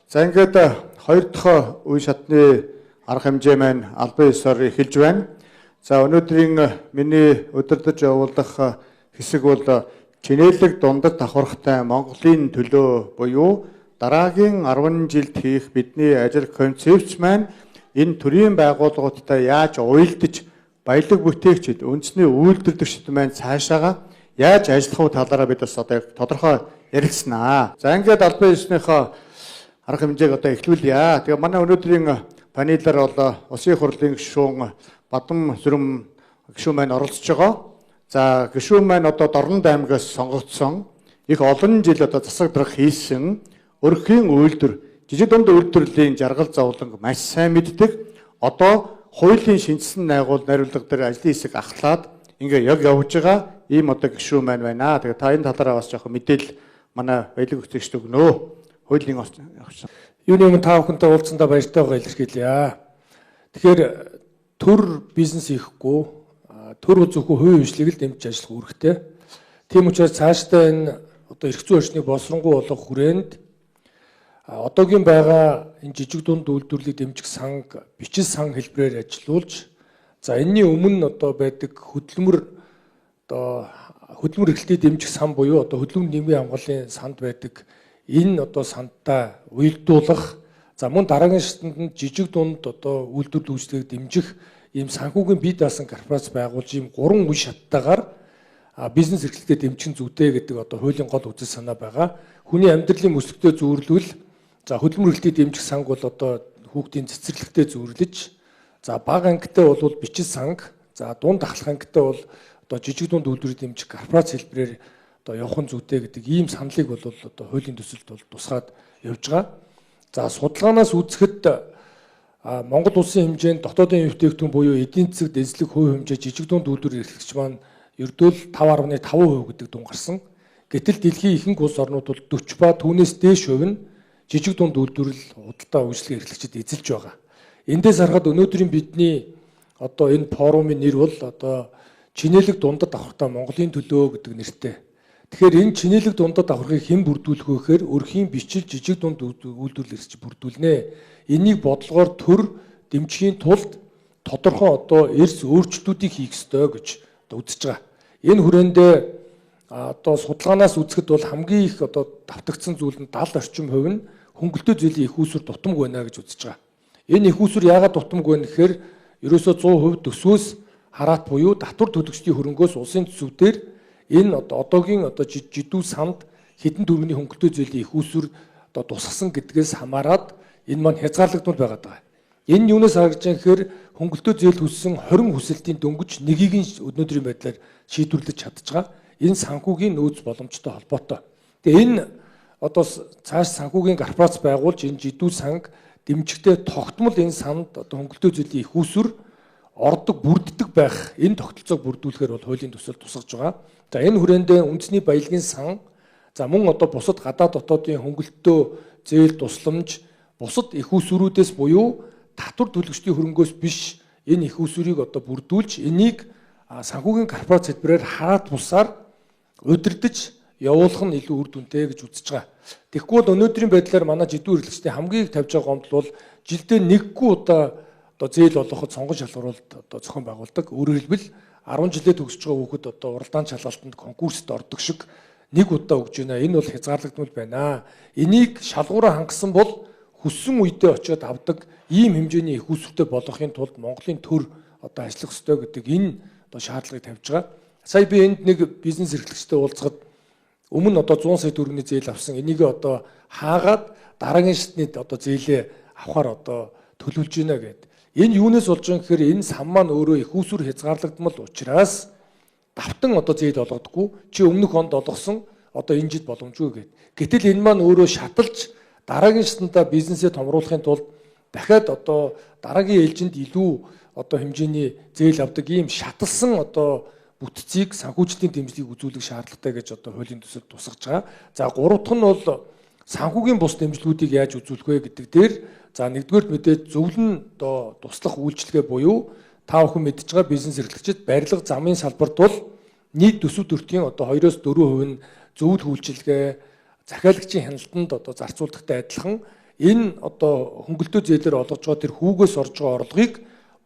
За ингээд хоёр дахь үе шатны арга хэмжээ маань албан ёсоор эхэлж байна. За өнөөдрийн миний удирдах явуулах хэсэг бол чинээлэг дундад давхархтай Монголын төлөө буюу дараагийн 10 жилд хийх бидний ажил концепц маань энэ төрийн байгууллагуудтай яаж уялдаж баялаг бүтээгчид, үндэсний үйлдвэрлэгчид маань цаашаага яаж ажиллах уу талаараа бид бас одоо тодорхой ярилцсанаа. За ингээд албан ёсныхоо арга хэмжээг одоо эхлүүлье. Тэгээ манай өнөөдрийн панелаар бол Улсын хурлын гишүүн Бадам Зүрэм гишүүн маань оролцож байгаа. За гишүүн маань одоо Дорнод аймгаас сонгогдсон, их олон жил одоо засаг дарга хийсэн, өрхийн үйлдвэр, жижиг дунд үйлдвэрлэлийн жаргал зовлонг маш сайн мэддэг. Одоо хуулийн шинжилсэн найруулга дээр ажлын хэсэг ахлаад ингээ яг явж байгаа ийм одоо гишүүн маань байна. Тэгээ та энэ талаараа бас жоохон мэдээлэл манай баялаг өгцөгчд өгнө. Хуулийн орчин. Юуны өмнө та бүхэнтэй уулзсандаа баяртай байгаа илэрхийлье. Тэгэхээр төр бизнес хийхгүй, төр зөвхөн хувийн хвшлийг л дэмжиж ажиллах үүрэгтэй. Тийм учраас цаашдаа энэ одоо эрх зүйн орчныг боловсронгуй болгох хүрээнд одоогийн байгаа энэ жижиг дунд үйлдвэрлэлийг дэмжих санг бичил сан хэлбэрээр ажилуулж, за энэний өмнө одоо байдаг хөдөлмөр одоо хөдөлмөр эрхлэлтийг дэмжих сан буюу одоо хөдөлмөр нийгмийн хамгааллын санд байдаг энэ одоо сандтай уялдуулах, за мөн дараагийн шатанд нь жижиг дунд одоо үйлдвэрлэл үйлчлэгийг дэмжих ийм санхүүгийн бие даасан корпорац байгуулж, ийм гурван үе шаттайгаар бизнес эрхлэлтэд дэмжих зүйтэй гэдэг одоо хуулийн гол үзэл санаа байгаа. Хүний амьдралын мөслөгтэй зүйрлвэл, за хөдөлмөр эрхлэлтийг дэмжих санг бол одоо хүүхдийн цэцэрлэгтээ зүйрлэж, за бага ангитай бол бичил санг, за дунд ахлах ангитай бол одоо жижиг дунд үйлдвэрийг дэмжих корпорац хэлбэрээр одоо явах нь зүйтэй гэдэг ийм саналыг бол одоо хуулийн төсөлд бол тусгаад явж байгаа. За судалгаанаас үзэхэд Монгол улсын хэмжээнд дотоодын эвтээгдэхүүн буюу эдийн засагт эзлэх хувь хэмжээ жижиг дунд үйлдвэр эрхлэгч маань ердөөл 5.5% гэдэг дүн гарсан. Гэтэл дэлхийн ихэнх улс орнууд бол 40 ба түүнээс дээш хувь нь жижиг дунд үйлдвэрлэл, худалдаа үйлчлэг эрхлэгчид эзэлж байгаа. Эндээс харахад өнөөдрийн бидний одоо энэ форумын нэр бол одоо чинээлэг дундад давхартай Монголын төлөө гэдэг нэртэй. Тэгэхээр энэ чинээлэг дундад давхархыг хэн бүрдүүлэх вэ гэхээр өрхийн бичил жижиг дунд үйлдвэрлэл эрхлэгч бүрдүүлнэ. Энийг бодлогоор төр дэмжихийн тулд тодорхой одоо эрс өөрчлөлтүүдийг хийх ёстой гэж одоо үзэж байгаа. Энэ хүрээндээ одоо судалгаанаас үзэхэд бол хамгийн их одоо давтагдсан зүйл нь 70 орчим хувь нь хөнгөлөлтөй зээлийн их усүр дутамгүй байна гэж үзэж байгаа. Энэ их усүр яагаад дутамгүй вэ гэхээр ерөөсөө 100% төсвөөс хараат буюу татвар төлөгчдийн хөрөнгөөс улсын төсөв дээр энэ одоогийн одоо жидүү санд хэдэн төгрөгийн хөнгөлөлтөй зээлийн их усүр одоо тусгасан гэдгээс хамаарат энэ маань хязгаарлагдмал байгаад байгаа. Энэ юунаас харагдаж байгаа гэхээр хөнгөлөлтөй зээл хүссэн 20 хүсэлтийн дөнгөж нэгийг нь өнөөдрийн байдлаар шийдвэрлэж чадж байгаа. Энэ санхүүгийн нөөц боломжтой холбоотой. Тэгээ энэ одоо цааш санхүүгийн корпорац байгуулж энэ жидүү санг дэмжигтэй тогтмол энэ санд одоо хөнгөлөлтөй зээлийн их усүр ордог, бүрддэг байх энэ тогтолцоог бүрдүүлэхээр бол хуулийн төсөл тусгаж байгаа. За энэ хүрээндээ үндэсний баялагын сан, за мөн одоо бусад гадаад дотоодын хөнгөлөлтөө зээл тусламж, бусад их усүрүүдээс буюу татвар төлөгчдийн хөрөнгөөс биш энэ их усүрийг одоо бүрдүүлж энийг санхүүгийн корпорац хэлбэрээр хараат бусаар удирдах явуулах нь илүү үр дүнтэй гэж үзэж байгаа. Тэгэхгүй бол өнөөдрийн байдлаар манай жидүү эрхлэгчдийн хамгийн их тавьж байгаа гомдол бол жилдээ нэггүй удаа одоо зээл олгоход сонгон шалгаруулалт одоо зохион байгуулдаг. Өөрөөр хэлбэл 10 жилээ төгсөж байгаа хүүхэд одоо уралдаан шалгалтанд конкурст ордог шиг нэг удаа өгж байна. Энэ бол хязгаарлагдмал байна. Энийг шалгуураа хангасан бол хүссэн үедээ очиод авдаг ийм хэмжээний их усүртэй болгохын тулд Монголын төр одоо ажиллах ёстой гэдэг энэ одоо шаардлагыг тавьж байгаа. Сая би энд нэг бизнес эрхлэгчтэй уулзахад өмнө одоо 100 сая төгрөгийн зээл авсан. Энийг одоо хаагаад дараагийн шатны одоо зээлээ авахар одоо төлөвлөж байна гэд. Энэ юунаас болж байгаа гэхээр энэ сан маань өөрөө их усүр хязгаарлагдмал учраас давтан одоо зээл олгодоггүй. Чи өмнөх онд олгосон одоо энэ жид боломжгүй гэд. Гэтэл энэ маань өөрөө шаталж дараагийн шатандаа бизнесээ томруулахын тулд дахиад одоо дараагийн ээлжинд илүү одоо хэмжээний зээл авдаг ийм шаталсан одоо бүтцийг санхүүжилтийн дэмжлэгийг үзүүлэх шаардлагатай гэж одоо хуулийн төсөл тусгаж байгаа. За гурав дахь нь бол санхүүгийн бус дэмжлэгүүдийг яаж үзүүлэх вэ гэдэг дээр, за нэгдүгээрт мэдээж зөвлөн одоо туслах үйлчилгээ буюу та бүхэн мэдж байгаа бизнес эрхлэгчид барилга замын салбарт бол нийт төсөв төртгийн одоо 2-оос 4% нь зөвлөх үйлчилгээ, захиалагчийн хяналтанд одоо зарцуулдагтай адилхан Энэ одоо хөнгөлтөө зээлээр олгож байгаа тэр хүүгээс орж байгаа орлогыг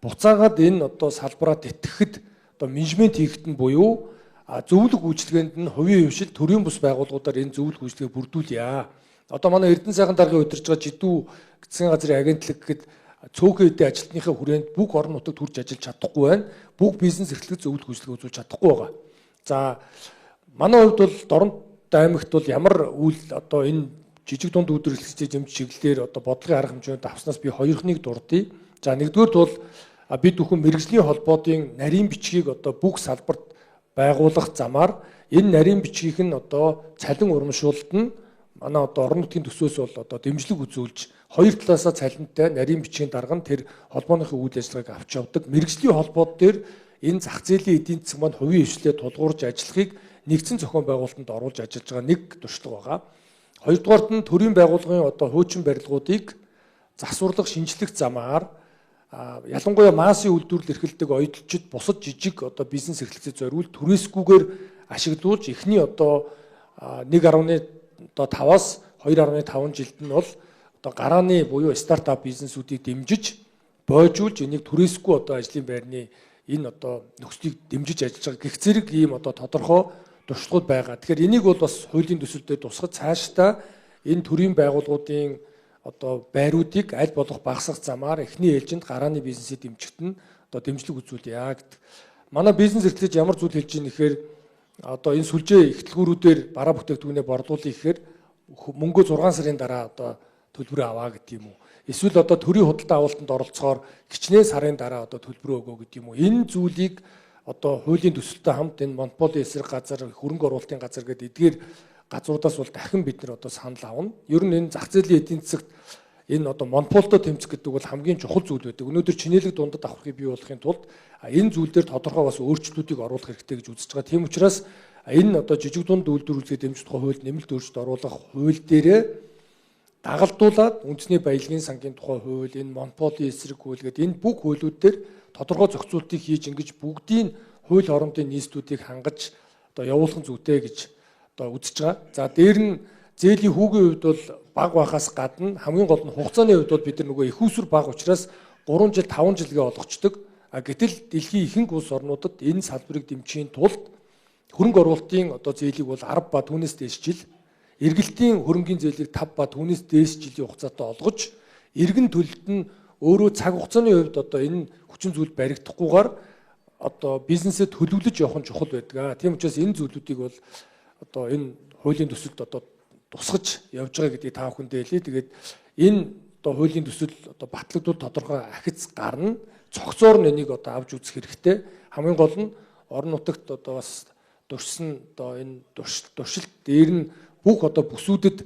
буцаагаад энэ одоо салбараа тэтгэхэд одоо менежмент хийхэд нь буюу зөвлөх үйлчилгээнд нь хувийн хвшил төрийн бус байгууллагуудаар энэ зөвлөх үйлчилгээг бүрдүүлье. Одоо манай Эрдэнэ сайхан даргын удирж байгаа жидүү засгийн газрын агентлаг гэхэд цөөхөн хэдийн ажилтныхаа хүрээнд бүх орон нутагт хүрч ажиллаж чадахгүй байна. Бүх бизнес эрхлэгч зөвлөх үйлчилгээ үзүүлж чадахгүй байгаа. За манай хувьд бол Дорнод аймагт бол ямар үйл одоо энэ жижиг дунд үйлдвэр эрхлэгчдийн дэмжих чиглэлээр одоо бодлогын арга хэмжээнд авснаас би хоёрхныг дурдъя. За нэгдүгээрт бол бид бүхэн мэргэжлийн холбоодын нарийн бичгийг одоо бүх салбарт байгуулах замаар энэ нарийн бичгийг нь одоо цалин урамшуулалт нь манай одоо орон нутгийн төсвөөс бол одоо дэмжлэг үзүүлж хоёр талаасаа цалинтай нарийн бичгийн дарга нь тэр холбооныхын үйл ажиллагааг авч явдаг. Мэргэжлийн холбоод дээр энэ зах зээлийн эдийн засаг маань хувийн хвшлээ тулгуурж ажиллахыг нэгдсэн зохион байгуулалтанд оруулж ажиллаж байгаа нэг туршлага байгаа. Хоёрдугаарт нь төрийн байгууллагын одоо хуучин барилгуудыг засварлах, шинжлэх замаар ялангуяа массын үйлдвэрлэл эрхэлдэг оёдолчид бусад жижиг одоо бизнес эрхлэгчдэд зориул түрээсгүйгээр ашиглуулж эхний одоо 1.5-аас 2.5 жилд нь бол одоо гарааны буюу стартап бизнесүүдийг дэмжиж бойжуулж энийг түрээсгүй одоо ажлын байрны энэ одоо нөхцөлийг дэмжиж ажиллаж байгаа гэх зэрэг ийм одоо тодорхой туршлагууд байгаа. Тэгэхээр энийг бол бас хуулийн төсөл дээр тусгаж цаашдаа энэ төрийн байгууллагуудын одоо байруудыг аль болох багасгах замаар эхний ээлжинд гарааны бизнесийг дэмжихэд нь одоо дэмжлэг үзүүлье гэдэг. Манай бизнес эрхлэгч ямар зүйл хэлж ийм нэхэр одоо энэ сүлжээ ихтлгүүрүүдээр бараа бүтээгдэхүүнээ борлуулъя гэхээр мөнгөө 6 сарын дараа одоо төлбөрөө аваа гэдэг юм уу. Эсвэл одоо төрийн худалдаа авалтанд оролцохоор хичнээн сарын дараа одоо төлбөрөө өгөө гэдэг юм уу. Энэ зүйлийг одоо хуулийн төсөлтэй хамт энэ монополийн эсрэг газар, хөрөнгө оруулалтын газар гэдэг эдгээр газруудаас бол дахин бид нар одоо санал авна. Ер нь энэ зах зээлийн эдийн засагт энэ одоо монополтой тэмцэх гэдэг бол хамгийн чухал зүйл байдаг. Өнөөдөр чинээлэг дундад авахыг бий болгохын тулд энэ зүйл дээр тодорхой бас өөрчлөлтүүдийг оруулах хэрэгтэй гэж үзэж байгаа. Тийм учраас энэ одоо жижиг дунд үйлдвэрлэлийг дэмжих тухай хуульд нэмэлт өөрчлөлт оруулах хууль дээрээ дагалдуулаад үндэсний баялагын сангийн тухай хууль, энэ монополийн эсрэг хууль гэдэг энэ бүх хуулиуд дээр тодорхой зохицуултыг хийж ингэж бүгдийн хууль хоорондын нийслүүдийг хангаж одоо явуулах зүйтэй гэж одоо үзэж байгаа. За дээр нь зээлийн хүүгийн хувьд бол бага байхаас гадна хамгийн гол нь хугацааны хувьд бол бид нар нөгөө их усүр бага учраас 3 жил 5 жилгээ олгочдөг. А гэтэл дэлхийн ихэнх улс орнуудад энэ салбарыг дэмжихийн тулд хөрөнгө оруулалтын одоо зээлийг бол 10 ба түүнээс дээш жил, эргэлтийн хөрөнгийн зээлийг 5 ба түүнээс дээш жилийн хугацаатай олгож, эргэн төлөлт нь өөрөө цаг хугацааны хувьд одоо энэ хүчин зүйл баригдахгүйгээр одоо бизнесээ төлөвлөж явах нь чухал байдаг. Тийм учраас энэ зүйлүүдийг бол одоо энэ хуулийн төсөлд одоо тусгаж явж байгаа гэдгийг та бүхэндээ хэлье. Тэгээд энэ одоо хуулийн төсөл одоо батлагдвал тодорхой ахиц гарна. Цогцоор нь энийг одоо авч үзэх хэрэгтэй. Хамгийн гол нь орон нутагт одоо бас дуршсан одоо энэ туршилт дээр нь бүх одоо бүсүүдэд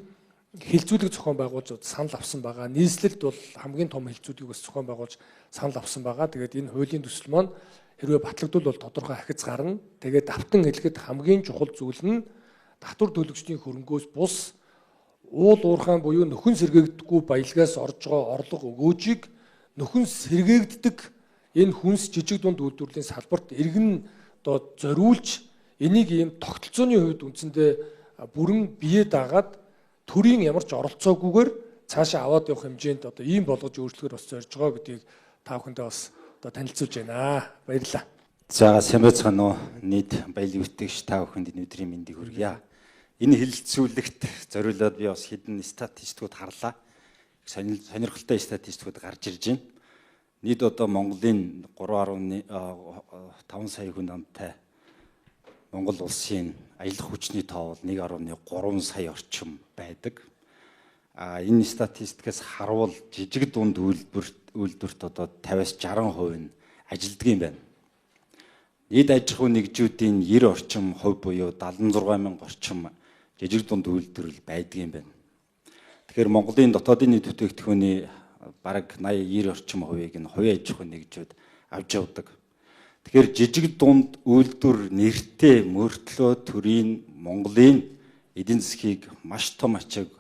хилцүүлэг зохион байгуулж санал авсан байгаа. Нийслэлд бол хамгийн том хилцүүлгийг бас зохион байгуулж санал авсан байгаа. Тэгээд энэ хуулийн төсөл маань хэрвээ батлагдвал бол тодорхой ахиц гарна. Тэгээд давтан хэлэхэд хамгийн чухал зүйл нь татвар төлөгчдийн хөрөнгөөс бус уул уурхайн буюу нөхөн сэргээгдэхгүй баялагаас орж байгаа орлого өгөөжийг нөхөн сэргээгддэг энэ хүнс жижиг дунд үйлдвэрлэлийн салбарт иргэн одоо зориулж энийг ийм тогтолцооны хувьд үндсэндээ бүрэн бие дагаад төрийн ямар ч оролцоогүйгээр цаашаа аваад явах хэмжээнд одоо ийм болгож өөрчлөхөр бас зорж байгаа гэдгийг та бүхэндээ бас одоо танилцуулж байна. Баярлалаа. За сайн байцгаана уу? Нийт баялаг бүтээгч та бүхэнд энэ өдрийн мэндийг хүргье. Энэ хэлэлцүүлэгт зориулаад би бас хэдэн статистикууд харлаа. Сонирхолтой статистикууд гарч ирж байна. Нийт одоо Монголын 3.5 сая хүн амтай Монгол улсын аялах хүчний тоо бол 1.3 сая орчим байдаг. А энэ статистикээс харуул жижиг дунд үйлдвэрт одоо 50-аас 60% нь ажилддаг юм байна. Нийт аж ахуй нэгжүүдийн 90 орчим хувь буюу 76 мянга орчим жижиг дунд үйлдвэрлэл байдаг юм байна. Тэгэхээр Монголын дотоодын нийт бүтээгдэхүүний бараг 80 90 орчим хувийг нь хувийн аж ахуй нэгжүүд авч явдаг. Тэгэхээр жижиг дунд үйлдвэр нэртэй мөртлөө төрийн Монголын эдийн засгийг маш том ачааг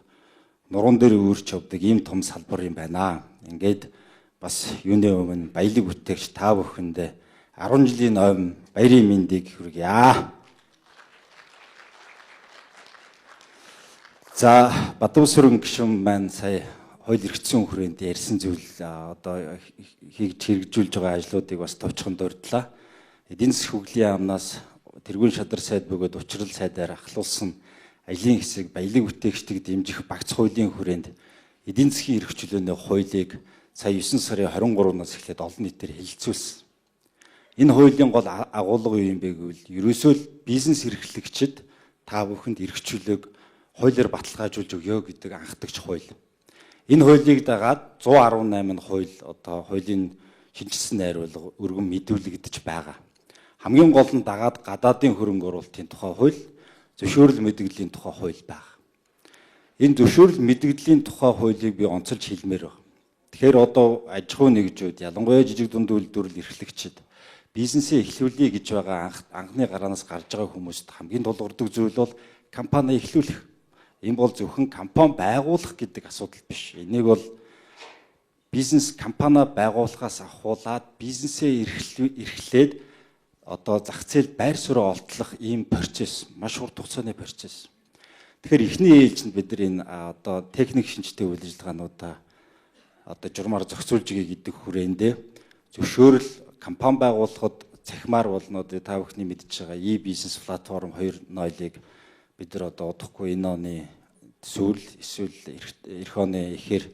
нуруунд дээр үүрч явдаг ийм том салбар юм байна. Ингээд бас юуны өмнө баялаг бүтээгч та бүхэндээ 10 жилийн ойм баярын мэндийг хүргье. За Бадамсүрэн гишүүн маань сая Хууль эрх зүйн хүрээнд ярьсан зүйл одоо хийж хэрэгжүүлж байгаа ажлуудыг бас товчхон дурдлаа. Эдийн засгийн хөгжлийн яамнаас тэргүүн шадар сайд бөгөөд учрал сайдаар ахлуулсан ажлын хэсэг баялаг бүтээгчдийг дэмжих багц хуулийн хүрээнд эдийн засгийн эрх чөлөөний хуулийг сая 9 сарын 23-наас эхлээд олон нийтээр хэлэлцүүлсэн. Энэ хуулийн гол агуулга юу юм бэ гэвэл ерөөсөө л бизнес эрхлэгчид та бүхэнд эрх чөлөөг хуулиар баталгаажуулж өгье гэдэг анхдагч хууль. Энэ хуулийг дагаад 118 хууль одоо хуулийн шинэчилсэн найруулга өргөн мэдүүлэгдэж байгаа. Хамгийн гол нь дагаад гадаадын хөрөнгө оруулалтын тухай хууль, зөвшөөрөл мэдэгдлийн тухай хууль байна. Энэ зөвшөөрөл мэдэгдлийн тухай хуулийг би онцолж хэлмээр байна. Тэгэхээр одоо аж ахуй нэгжүүд, ялангуяа жижиг дунд үйлдвэрлэл эрхлэгчид бизнесээ эхлүүлье гэж байгаа анхны гараанаас гарч байгаа хүмүүст хамгийн тулгардаг зүйл бол компани эхлүүлэх. Энэ бол зөвхөн компани байгуулах гэдэг асуудал биш. Энийг бол бизнес компани байгуулахаас ахуулаад бизнесээ эрхлээд одоо зах зээл байр суурь олтлох ийм процесс, маш урт хугацааны процесс. Тэгэхээр эхний ээлжинд бид нар энэ одоо техник шинжтэй үйл ажиллагаануудаа одоо журмаар зохицуулж өгье гэдэг хүрээндээ зөвшөөрөл компани байгуулахад цахимаар болно. Та бүхний мэдж байгаа e-бизнес платформ 2.0-ыг бид нар одоо удахгүй энэ оны сүүл эсвэл эх оны эхээр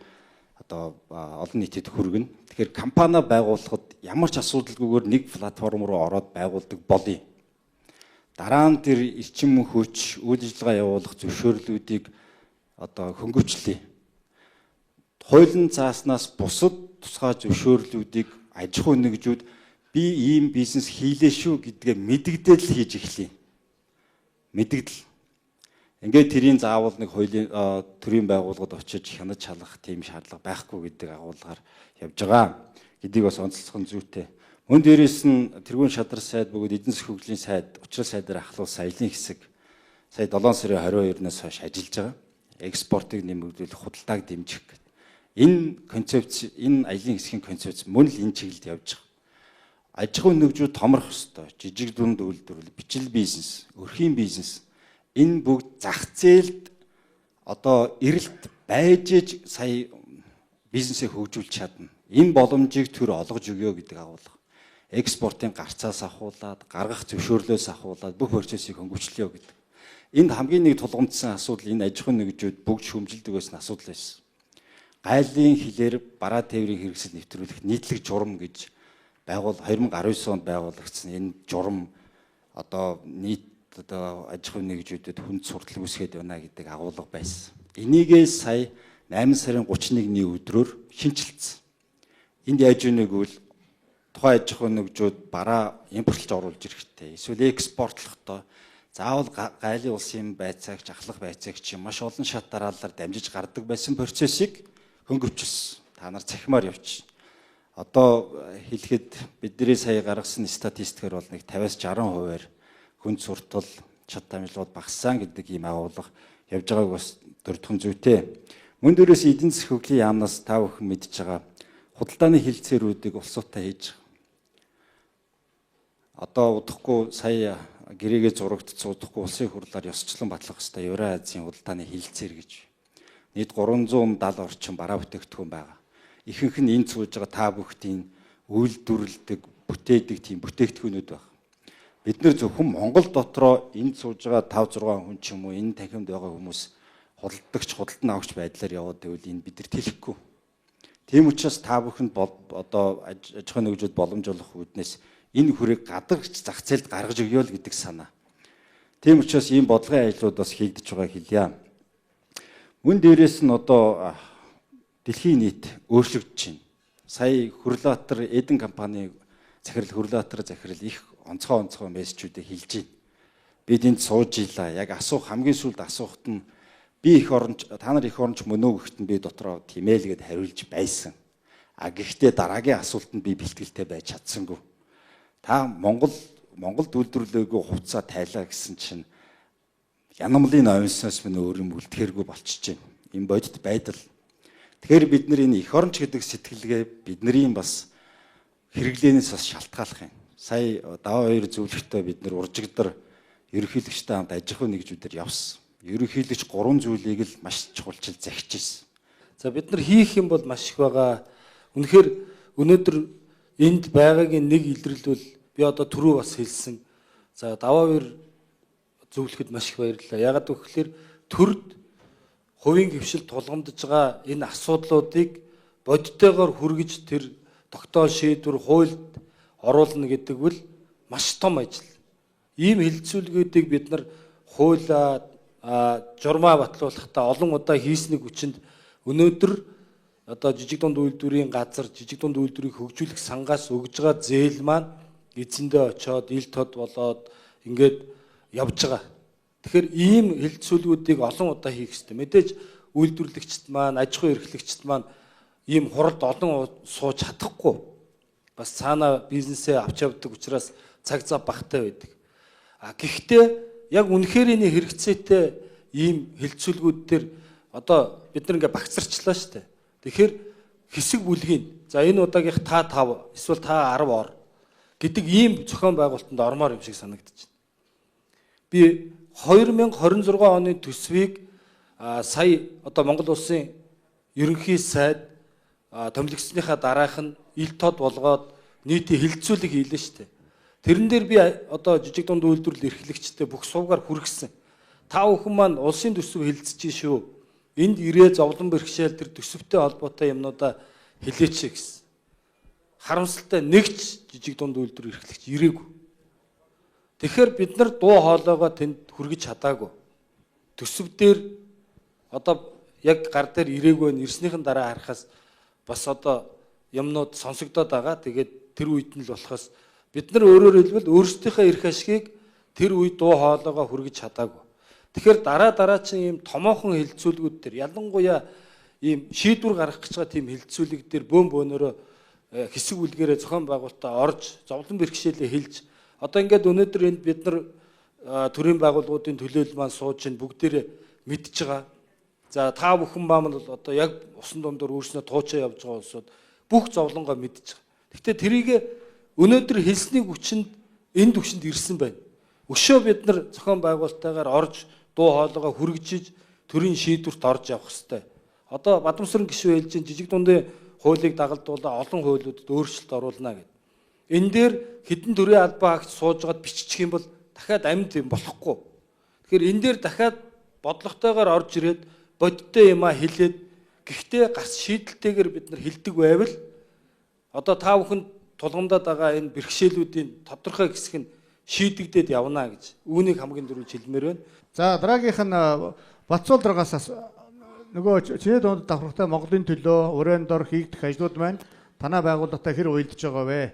одоо олон нийтэд хүргэнэ. Тэгэхээр компани байгуулахад ямар ч асуудалгүйгээр нэг платформ руу ороод байгуулдаг болъё. Дараа нь тэр эрчим хүч, үйл ажиллагаа явуулах зөвшөөрлүүдийг одоо хөнгөвчлөе. Хуулийн зааснаас бусад тусгай зөвшөөрлүүдийг аж ахуй нэгжүүд би ийм бизнес хийлээ шүү гэдгээ мэдэгдэл хийж эхлэе. Мэдэгдэл. Ингээд тэрийн заавал нэг хуулийн төрийн байгууллагад очиж хянаж шалгах тийм шаардлага байхгүй гэдэг агуулгаар явж байгаа гэдгийг бас онцлох нь зүйтэй. Мөн дээрээс нь тэргүүн шадар сайд бөгөөд эдийн засгийн хөгжлийн сайд, учрал сайдаар ахлуулсан ажлын хэсэг сая 7 сарын 22-наас хойш ажиллаж байгаа. Экспортыг нэмэгдүүлэх, худалдааг дэмжих гэдэг. Энэ концепц, энэ ажлын хэсгийн концепц мөн л энэ чиглэлд явж байгаа. Аж ахуйн нэгжүүд томрох ёстой. Жижиг дунд үйлдвэрлэл, бичил бизнес, өрхийн бизнес энэ бүгд зах зээлд одоо эрэлт байж иж сая бизнесээ хөгжүүлж чадна. Энэ боломжийг төр олгож өгье гэдэг агуулга. Экспортын гарцаас ахуулаад, гаргах зөвшөөрлөөс ахуулаад бүх процессыг хөнгөвчлөё гэдэг. Энд хамгийн нэг тулгамдсан асуудал энэ аж ахуйн нэгжүүд бүгд шүүмжилдэг байсан асуудал байсан. Гайлын хилээр бараа тээврийн хэрэгсэл нэвтрүүлэх нийтлэг журам гэж 2019 онд байгуулагдсан энэ журам одоо нийт одоо аж ахуйн нэгжүүдэд хүнд суртал үүсгээд байна гэдэг агуулга байсан. Энийгээ сая 8 сарын 31-ний өдрөөр шинэчилсэн. Энд яаж үүнийг гэвэл тухайн аж ахуйн нэгжүүд бараа импортлж оруулж ирэхтэй эсвэл экспортлохдоо заавал гайлын улсын байцаагч, ахлах байцаагч маш олон шат дараалалаар дамжиж гардаг байсан процессыг хөнгөвчлсөн. Та нар цахимаар явчих. Одоо хэлэхэд бидний сая гаргасан статистикээр бол нэг 50-аас 60%-аар хүнд суртал, шат дамжлагууд багассан гэдэг ийм агуулга явж байгааг бас дурдах нь зүйтэй. Мөн дээрээс эдийн засгийн хөгжлийн яамнаас та бүхэн мэдж байгаа худалдааны хэлэлцээрүүдийг улсуудтай хийж байгаа. Одоо удахгүй сая гэрээгээ зурагдсан удахгүй улсын хурлаар ёсчлон батлах ёстой Евразийн худалдааны хэлэлцээр гэж. Нийт 370 орчим бараа бүтээгдэхүүн байгаа. Ихэнх нь энд сууж байгаа та бүхдийн үйлдвэрлэдэг, бүтээдэг тийм бүтээгдэхүүнүүд байна. Бид нэр зөвхөн Монгол дотроо энд сууж байгаа 5 6 хүн ч юм уу энэ танхимд байгаа хүмүүс худалдагч, худалдан авагч байдлаар яваад байвал энэ бид нар тэлэхгүй. Тийм учраас та бүхэнд одоо аж ахуйн нэгжүүд боломж олох үүднээс энэ хүрээг гадагч зах зээлд гаргаж өгье л гэдэг санаа. Тийм учраас ийм бодлогын ажлууд бас хийгдэж байгааг хэлье. Мөн дээрээс нь одоо дэлхийн нийт өөрчлөгдөж байна. Сая Хөрлөатар Эден компани захирал Хөрлөатар захирал их онцгой мессежүүдийг хэлж байна. Бид энд сууж илаа. Яг асуух хамгийн сүүлд асуухт нь би их оронч та нар их оронч мөн үү гэхэд нь би дотроо тийм ээ л гэд хариулж байсан. А гэхдээ дараагийн асуултанд би бэлтгэлтэй байж чадсангүй. Та Монголд үйлдвэрлээгүй хувцас тайлаа гэсэн чинь янамлын овинсноос минь өөр юм үлдэхэргүй болчихж байна. Энэ бодит байдал. Тэгэхээр бид нар энэ эх оронч гэдэг сэтгэлгээ бидний бас хэрэглээнээс бас шалтгааллах юм. Сая даваа хоёр зөвлөгтөө бид нар уржигдар ерөнхийлөгчтэй хамт аж ахуйн нэгжүүдээр явсан. Ерөнхийлөгч 3 зүйлийг л маш чухалчил захиж ирсэн. За бид нар хийх юм бол маш их байгаа. Үнэхээр өнөөдөр энд байгаагийн нэг илрэл бол би одоо түрүү бас хэлсэн. За даваа хоёр зөвлөхөд маш их баярлалаа. Яагаад гэвэл төрд хувийн хвшил тулгамдж байгаа энэ асуудлуудыг бодитойгоор хүргэж тэр тогтоол шийдвэр хуульд оруулна гэдэг бол маш том ажил. Ийм хэлэлцүүлгүүдийг бид нар хуулиа журмаа батлуулахдаа олон удаа хийсний хүчинд өнөөдөр одоо жижиг дунд үйлдвэрийн газар жижиг дунд үйлдвэрийг хөгжүүлэх сангаас өгж байгаа зээл маань эзэндээ очиод ил тод болоод ингээд явж байгаа. Тэгэхээр ийм хэлэлцүүлгүүдийг олон удаа хийх хэрэгтэй. Мэдээж үйлдвэрлэгчд маань, аж ахуй эрхлэгчд маань ийм хуралд олон сууж чадахгүй. Бас цаана бизнесээ авч явдаг учраас цаг зав багтай байдаг. А гэхдээ яг үнэхээр энэ хэрэгцээтэй ийм хэлэлцүүлгүүд дээр одоо бид нар ингээ багцарчлаа шүү дээ. Тэгэхээр хэсэг бүлгийн за энэ удаагийнх та 5 эсвэл та 10 ор гэдэг ийм зохион байгуулалтанд ормоор юм шиг санагдчихэв. Би 2026 оны төсвийг сая одоо Монгол улсын ерөнхий сайд томилогдсныхаа дараах нь ил тод болгоод нийтийн хэлэлцүүлэг хийлээ шүү дээ. Тэрэн дээр би одоо жижиг дунд үйлдвэрлэл эрхлэгчтэй бүх сувгаар хүргэсэн. Та бүхэн маань улсын төсөв хэлэлцэж шүү. Энд ирээ зовлон бэрхшээл тэр төсөвтэй холбоотой юмнуудаа хэлээч гэсэн. Харамсалтай нэгч жижиг дунд үйлдвэр эрхлэгч ирээгүй. Тэгэхээр бид нар дуу хоолойгоо тэнд хүргэж чадаагүй. Төсөв дээр одоо яг гар дээр ирээгүй нь ирснийхэн дараа харахаас бас одоо юмнууд сонсогдоод байгаа. Тэгээд тэр үед нь л болохоос бид нар өөрөөр хэлбэл өөрсдийнхөө эрх ашигыг тэр үед дуу хоолойгоо хүргэж чадаагүй. Тэгэхээр дараа чинь ийм томоохон хэлэлцүүлгүүд дээр ялангуяа ийм шийдвэр гаргах гэж байгаа тийм хэлэлцүүлэг дээр бөөн бөөнөрөө хэсэг бүлгээрээ зохион байгуулалтаа орж зовлон бэрхшээлээ хэлж одоо ингээд өнөөдөр энд бид нар төрийн байгууллагуудын төлөөлөл маань сууж ин бүгдээрээ мэдж байгаа. За та бүхэн маань бол одоо яг усан дундуур өөрснөө туучаа явж байгаа улсууд бүх зовлонгоо мэдж байгаа. Гэхдээ тэрийг өнөөдөр хэлсний хүчинд энэ түвшинд ирсэн байна. Өшөө бид нар зохион байгуулалттайгаар орж дуу хоолойгоо хүргэж төрийн шийдвэрт орж явах хэрэгтэй. Одоо Бадамсран гишүүн хэлж чинь жижиг дундын хуулийг дагалдуулаа олон хуулиудад өөрчлөлт оруулна гэдэг. Энэ дээр хэдэн төрийн албан агч суужгаад биччих юм бол дахиад амьд юм болохгүй. Тэгэхээр энэ дээр дахиад бодлоготойгоор орж ирээд бодиттой юмаа хэлээд гэхдээ гарц шийдэлтэйгээр бид нар хэлдэг байвал одоо та бүхэн тулгамдаад байгаа энэ бэрхшээлүүдийн тодорхой хэсэг нь шийдэгдээд явна гэж үүнийг хамгийн түрүүнд хэлмээр байна. За дараагийнх нь Батцуул даргаас нөгөө чиний дунд давхархтай Монголын төлөө ураан дор хийгдэх ажлууд маань танай байгууллагатай хэр уялдж байгаа вэ?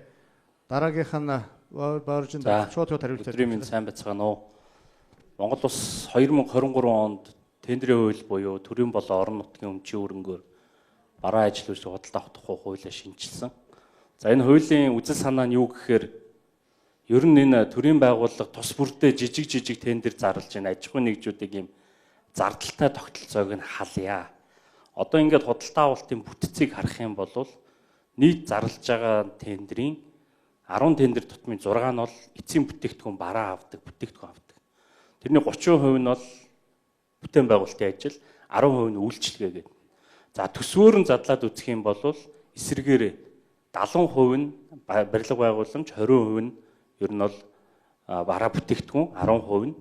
Дараагийнх нь Бооржин шууд хариулт. Өдрийн мэнд сайн байцгаана уу? Монгол улс 2023 онд тендерийн хууль буюу төрийн болон орон нутгийн өмчийн өрөнгөөр бараа ажил үйлчлэг худалдаа авах тухай хуулиа шинэчилсэн. За энэ хуулийн үзэл санаа нь юу гэхээр ер нь энэ төрийн байгууллага тус бүрдээ жижиг тендер зарлж энэ аж ахуйн нэгжүүдийг ийм зардалтай тогтолцоог нь халъя. Одоо ингээд худалдаа авалтын бүтцийг харах юм бол нийт зарлж байгаа тендерийн 10 тендер тутмын 6 нь бол эцсийн бүтээгдэхүүн бараа авдаг, бүтээгдэхүүн авдаг. Тэрний 30% нь бол бүтээн байгуулалтын ажил, 10% нь үйлчилгээ гэдэг. За төсвөөр нь задлаад үзэх юм бол эсрэгээр 70% нь барилга байгууламж, 20% нь ер нь бол бараа бүтээгдэхүүн, 10% нь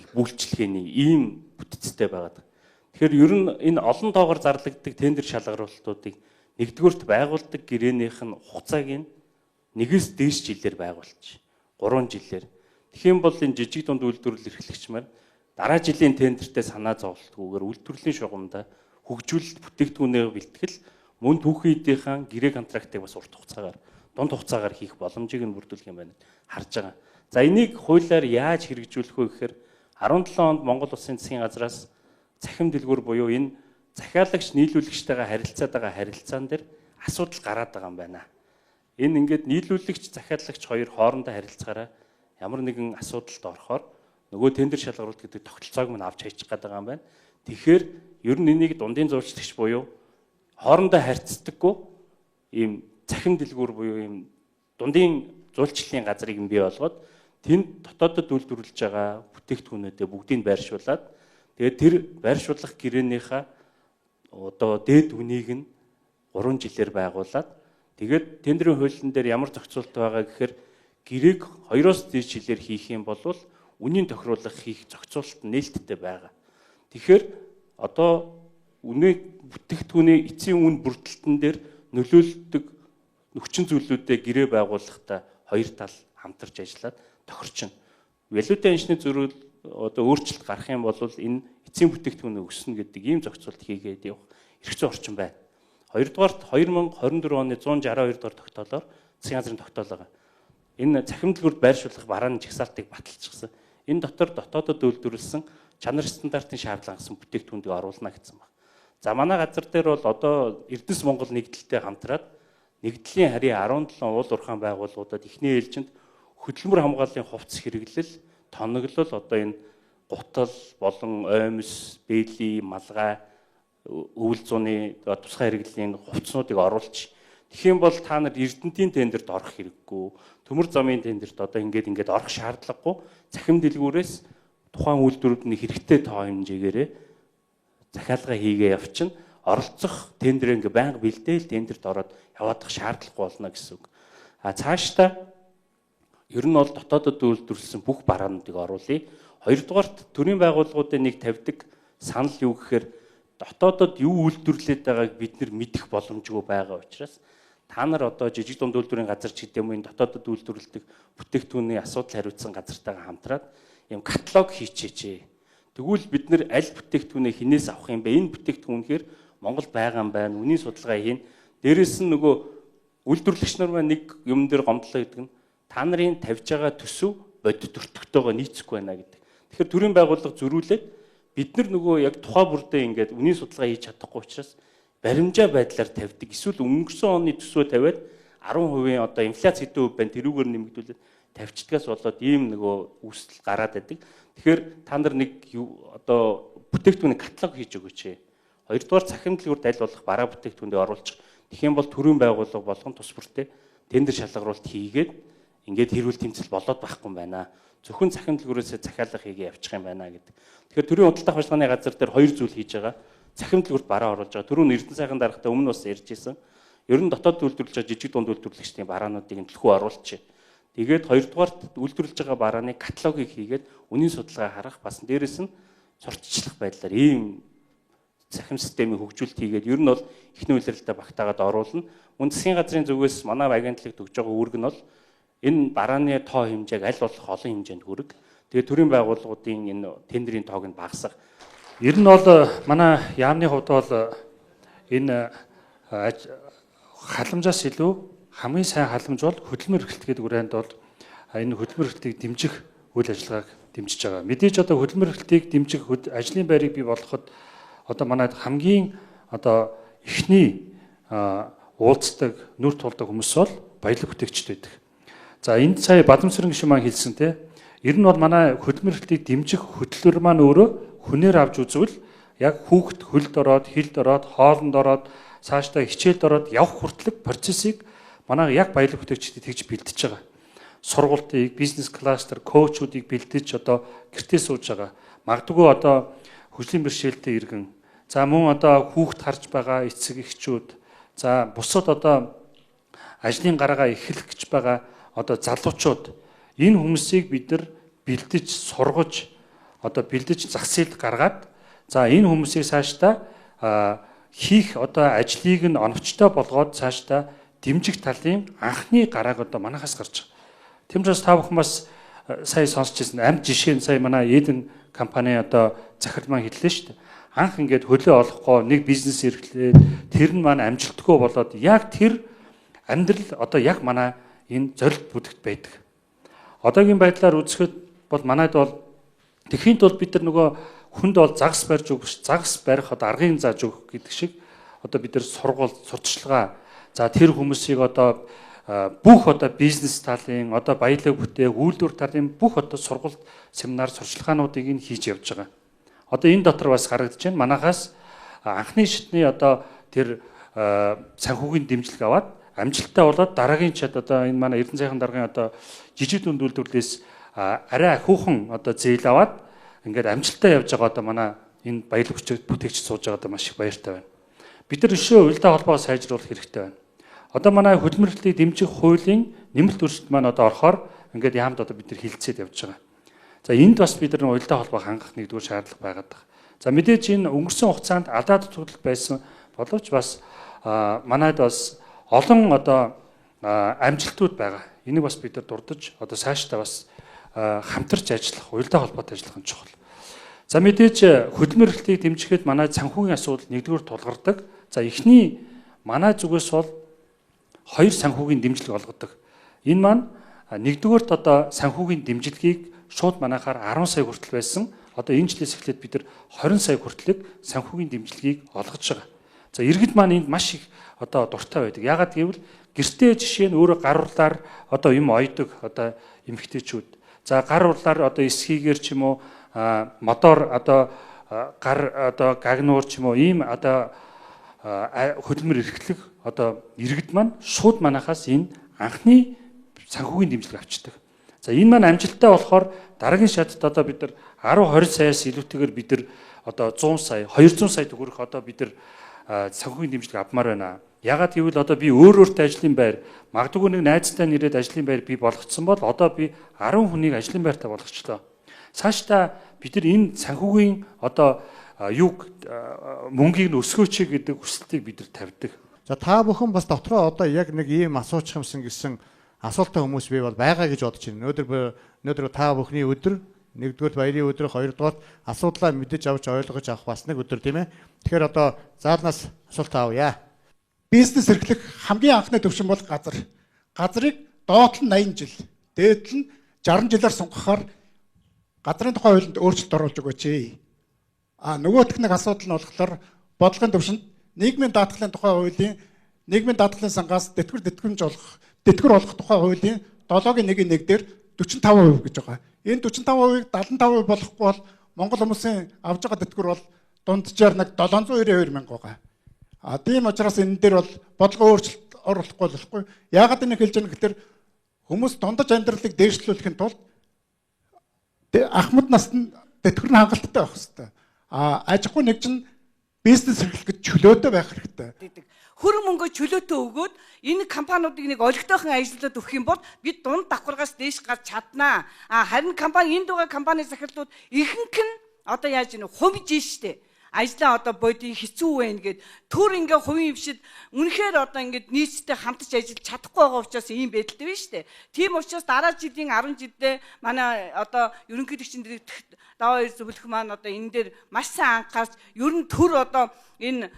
их үйлчилгээний ийм бүтцтэй байгаад. Тэгэхээр ер нь энэ олон тоогоор зарлагддаг тендер шалгаруулалтуудыг нэгдүгüрт байгуулдаг гэрээнийх нь хугацааг нь нэгээс дээш жилээр байгуулчих. 3 жилээр. Тэгэх юм бол энэ жижиг дунд үйлдвэрлэл эрхлэгч маань дараа жилийн тендертэй санаа зовлтгүйгээр үйлдвэрлэлийн шугамдаа хөгжүүлэлт бүтээгдэхүүнээ бэлтгэл мөн түүхийн эдийнхаа гэрээ контрактыг бас урт хугацаагаар дунд хугацаагаар хийх боломжийг нь бүрдүүлэх юм байна харж байгаа. За энийг хуулиар яаж хэрэгжүүлэх вэ гэхээр 17 онд Монгол Улсын засгийн газраас цахим дэлгүүр буюу энэ захиалагч нийлүүлэгчтэйгээ харилцаад байгаа харилцаан дээр асуудал гараад байгаа юм байна. Энэ ингээд нийлүүлэгч захиалагч хоёр хоорондоо харилцаагаараа ямар нэгэн асуудалд орохоор нөгөө тендер шалгаруулалт гэдэг тогтолцоог мань авч хайчих гээд байгаа юм байна. Тэгэхээр ер нь энийг дундын зуучлагч буюу хоорондоо харьцдаггүй ийм цахим дэлгүүр буюу ийм дундын зуулчлалын газрыг нь бий болгоод тэнд дотоодод үйлдвэрлэж байгаа бүтээгдэхүүнүүдээ бүгдийг байршуулад тэгээд тэр байршуулах гэрээнийхээ одоо дээд үнийг нь 3 жилээр байгуулад тэгээд тендерийн хуулийн дээр ямар зохицуулалт байгаа гэхээр гэрээг 2-оос дээш жилээр хийх юм бол үнийн тохируулах хийх зохицуулалт нээлттэй байгаа. Тэгэхээр одоо үнэ бүтээгдэхүүний эцсийн үн бүрдэлтэн дээр нөлөөлдөг нөхчин зүйлүүдээ гэрээ байгуулахдаа хоёр тал хамтарч ажиллаад тохирчно. Валютын аншны зөрүүл одоо өөрчлөлт гарах юм бол энэ эцсийн бүтээгдэхүүн өснө гэдэг ийм зохицуулалт хийгээд явах эрх зүйн орчин байна. Хоёрдугаарт 2024 оны 162 дугаар тогтоолоор засгийн газрын тогтоол байгаа. Энэ цахим дэлгүүрт байршуулах барааны жагсаалтыг баталчихсан. Энэ дотор дотоодод үйлдвэрлэсэн чанар стандартын шаардлага хангасан бүтээгдэхүүнийг оруулна гэсэн байна. За манай газар дээр бол одоо Эрдэнэс Монгол нэгдэлтэй хамтраад нэгдлийн харийн 17 уул уурхаан байгууллагуудад эхний ээлжинд хөдөлмөр хамгааллын хувцас хэрэглэл, тоноглол одоо энэ гутал болон оймс, бэли, малгай, өвөл зууны тусгай хэрэглэлийн хувцснуудыг оруулж тэгэх юм бол та нар Эрдэнэтийн тендерт орох хэрэггүй, төмөр замын тендерт одоо ингээд орох шаардлагагүй, цахим дэлгүүрээс тухайн үйлдвэрүүдний хэрэгтэй тоо хэмжээгээрээ захиалга хийгээ явчихна. Оролцох тендер ингээ байнга бэлдээл тендерт ороод яваадах шаардлагагүй болно гэсэн үг. А цаашдаа ер нь бол дотоодод үйлдвэрлэсэн бүх бараануудыг оруулъя. Хоёрдугаарт төрийн байгууллагуудын нэг тавьдаг санал юу гэхээр дотоодод юу үйлдвэрлээд байгааг бид нар мэдэх боломжгүй байгаа учраас та нар одоо жижиг дунд үйлдвэрийн газар ч гэдэг юм уу энэ дотоодод үйлдвэрлэдэг бүтээгдэхүүний асуудал хариуцсан газартайгаа хамтраад юм каталог хийчээч. Тэгвэл бид нар аль бүтээгдэхүүнээ хинээс авах юм бэ? Энэ бүтээгдэхүүнхээр Монгол байгаа юм байна. Үнийн судалгаа хийн. Дээрээс нь нөгөө үйлдвэрлэгч нар маань нэг юм дээр гомдлоо гэдэг нь та нарын тавьж байгаа төсөв бодит өртөгтэйгоо нийцэхгүй байна гэдэг. Тэгэхээр төрийн байгууллага зөрүүлээд бид нар нөгөө яг тухай бүрдээ ингээд үнийн судалгаа хийж чадахгүй учраас баримжаа байдлаар тавьдаг. Эсвэл өнгөрсөн оны төсвөө тавиад 10% одоо инфляц хэдэн хувь байна тэрүүгээр нэмэгдүүлээд тавьчихдгаас болоод ийм нөгөө үүсэл гараад байдаг. Тэгэхээр та нар нэг одоо бүтээгдэхүүний каталог хийж өгөөч. Хоёрдугаар цахим дэлгүүрт аль болох бараа бүтээгдэхүүндээ оруулчих. Тэгэх юм бол төрийн байгууллага болгон тус бүртээ тендер шалгаруулалт хийгээд ингээд хэрүүл тэмцэл болоод байхгүй юм байна. Зөвхөн цахим дэлгүүрээсээ захиалга хийгээ явчих юм байна гэдэг. Тэгэхээр төрийн худалдаа авах ажиллагааны газар дээр хоёр зүйл хийж байгаа. Цахим дэлгүүрт бараа оруулж байгаа. Түрүүн Эрдэнэ сайхан даргатай өмнө бас ярьж исэн. Ер нь дотоод үйлдвэрлэж байгаа жижиг дунд үйлдвэрлэгчдийн бараануудыг нь түлхүү оруулчих. Тэгээд хоёрдугаарт үйлдвэрлэж байгаа барааны каталогийг хийгээд үнийн судалгаа харах бас дээрэс нь сурталчлах байдлаар ийм цахим системийн хөгжүүлэлт хийгээд ер нь бол эхний улиралдаа багтаагаад оруулна. Мөн засгийн газрын зүгээс манай агентлагт өгж байгаа үүрэг нь бол энэ барааны тоо хэмжээг аль болох олон хэмжээнд хүрэг. Тэгээд төрийн байгууллагуудын энэ тендерийн тоог нь багасгах. Ер нь бол манай яамны хувьд бол энэ халамжаас илүү хамгийн сайн халамж бол хөдөлмөр эрхлэлт гэдэг үрэнд бол энэ хөдөлмөр эрхлэлтийг дэмжих үйл ажиллагааг дэмжиж байгаа. Мэдээж одоо хөдөлмөр эрхлэлтийг дэмжих ажлын байрыг бий болгоход одоо манай хамгийн одоо эхний уулздаг, нүр тулдаг хүмүүс бол баялаг бүтээгчд байдаг. За энд сая Бадамсран гишүүн маань хэлсэн те. Ер нь бол манай хөдөлмөр эрхлэлтийг дэмжих хөтөлбөр маань өөрөө хүнээр авч үзвэл яг хүүхэд хөлд ороод, хилд ороод, хоолнд ороод, цаашдаа хичээлд ороод явах хүртлэх процессыг манай яг баялаг бүтээгчдийг тэгж бэлдэж байгаа. Сургалтыг, бизнес кластер, коучуудыг бэлдэж одоо гэртээ сууж байгаа. Магадгүй одоо хөгжлийн бэрхшээлтэй иргэн. За мөн одоо хүүхэд харж байгаа эцэг эхчүүд, за бусад одоо ажлын гарагаа эхлэх гэж байгаа одоо залуучууд энэ хүмүүсийг бид нар бэлдэж, сургаж, одоо бэлдэж зах зээлд гаргаад за энэ хүмүүсийг цаашдаа хийх одоо ажлыг нь оновчтой болгоод цаашдаа дэмжих талын анхны гарааг одоо манахаас гарч байгаа. Тийм учраас та бүхэн бас сая сонсч ирсэн амьд жишээ нь сая манай Эден компани одоо захирал маань хэллээ шүү дээ. Анх ингээд хөлөө олохгүй нэг бизнес эрхлээд тэр нь маань амжилтгүй болоод яг тэр амьдрал одоо яг манай энэ зорилт бүдэгт байдаг. Одоогийн байдлаар үзэхэд бол манайд бол тэхийн тулд бид нар нөгөө хүнд бол загас барьж өгөх, загас барих одоо аргын зааж өгөх гэдэг шиг одоо бид нар сургууль, сурталчилгаа, за тэр хүмүүсийг одоо бүх одоо бизнес талын, одоо баялаг бүтээх, үйлдвэр талын бүх одоо сургууль, семинар, сурчлагаануудыг нь хийж явж байгаа. Одоо энэ дотор бас харагдаж байна. Манахаас анхны шатны одоо тэр санхүүгийн дэмжлэг аваад амжилттай болоод дараагийн чад одоо энэ манай Эрдэнэ сайхан даргын одоо жижиг дунд үйлдвэрлэлээс арай ахиухан одоо зээл аваад ингээд амжилттай явж байгаа одоо манай энэ баялаг бүтээгч сууж байгаа одоо маш их баяртай байна. Бид нар өшөө уялдаа холбоогоо сайжруулах хэрэгтэй байна. Одоо манай хөдөлмөр эрхлэлтийг дэмжих хуулийн нэмэлт өөрчлөлт маань одоо орохоор ингээд яамд одоо бид нар хилцээд явж байгаа. За энд бас бид нар уялдаа холбоог хангах нэгдүгээр шаардлага байгаад байгаа. За мэдээж энэ өнгөрсөн хугацаанд алдаа дутагдал байсан боловч бас манайд бас олон одоо амжилтууд байгаа. Энийг бас бид нар дурдж одоо цаашдаа бас хамтарч ажиллах, уялдаа холбоотой ажиллах нь чухал. За мэдээж хөдөлмөр эрхлэлтийг дэмжихэд манай санхүүгийн асуудал нэгдүгээр тулгардаг. За эхний манай зүгээс бол 2 санхүүгийн дэмжлэг олгодог. Энэ маань нэгдүгээрт одоо санхүүгийн дэмжлэгийг шууд манайхаар 10 сая хүртэл байсан. Одоо энэ жилээс эхлээд бид нар 20 сая хүртэлх санхүүгийн дэмжлэгийг олгож байгаа. За иргэд маань энд маш их одоо дуртай байдаг. Яагаад гэвэл гэртээ жишээ нь өөрөө гар урлаар одоо юм ойдог одоо эмэгтэйчүүд. За гар урлаар одоо эсхийгээр ч юм уу мотор одоо гар одоо гагнуур ч юм уу ийм одоо хөдөлмөр эрхлэх одоо иргэд маань шууд манахаас энэ анхны санхүүгийн дэмжлэг авчдаг. За энэ маань амжилттай болохоор дараагийн шатд одоо бид нар 10 20 саяас илүүтэйгээр бид нар одоо 100 сая, 200 сая төгрөх одоо бид нар санхүүгийн дэмжлэг авмаар байна. Ягаад гэвэл одоо би өөр өөртөө ажлын байр, магадгүй нэг найзтай нэрээд ажлын байр би болгоцсон бол одоо би 10 хүнийг ажлын байртай болгочлоо. Цаашдаа бид нар энэ санхүүгийн одоо юг мөнгийг нь өсгөөч гэдэг хүсэлтийг бид нар тавьдаг. За та бүхэн бас дотроо одоо яг нэг ийм асуучих юмсан гэсэн асуултаа хүмүүс би бол байгаа гэж бодож байна. Өнөөдөр та бүхний өдөр, нэгдүгээр баярын өдөр, хоёрдугаар асуудлаа мэдэж авч ойлгож авах бас нэг өдөр тийм ээ. Тэгэхээр одоо заалнаас асуулт авъя. Бизнес эрхлэх хамгийн анхны төвшин бол газар. Газрыг доод нь 80 жил, дээд нь 60 жилээр сунгахаар газрын тухай хуулинд өөрчлөлт оруулж өгөөч. А нөгөөх нэг асуудал нь болохоор бодлогын төвшөнд нийгмийн даатгалын тухай хуулийн нийгмийн даатгалын сангаас тэтгэвэр тэтгэмж олгох тэтгэвэр олгох тухай хуулийн 7-гийн 1-1 дээр 45% гэж байгаа. Энэ 45%-ыг 75% болохгүй бол Монгол хүмүүсийн авж байгаа тэтгэвэр бол дунджаар нэг 792 мянга байгаа. А тийм учраас энэ дээр бол бодлогын өөрчлөлт оруулахгүй болохгүй. Яагаад энийг хэлж байгаа гэхээр хүмүүс дундаж амьдралыг дээшлүүлэхийн тулд ахмад наснд тэтгэвэр нь хангалттай байх хэрэгтэй. А аж ахуй нэгж нь бизнес эрхлэх гэж чөлөөтэй байх хэрэгтэй. Хөр мөнгө чөлөөтэй өгөөд энэ компаниудыг нэг олигтойхон ажиллаад өгөх юм бол бид дунд давхаргаас дээш гарч чаднаа. А харин компани энд байгаа компани захирлууд ихэнх нь одоо яаж ийн хувьж штэ. Ажлаа одоо бодийн хэцүү байна гэд төр ингээ хувийн хвшид үнэхээр одоо ингээд нийцтэй хамтарч ажиллаж чадахгүй байгаа учраас ийм байдалтай байна штэ. Тийм учраас дараа жилийн 10 жилдээ манай одоо ерөнхийлөгчийн дэргэдэх даваа хоёр зөвлөх маань одоо энэ дээр маш сайн анхаарч ер нь төр одоо энэ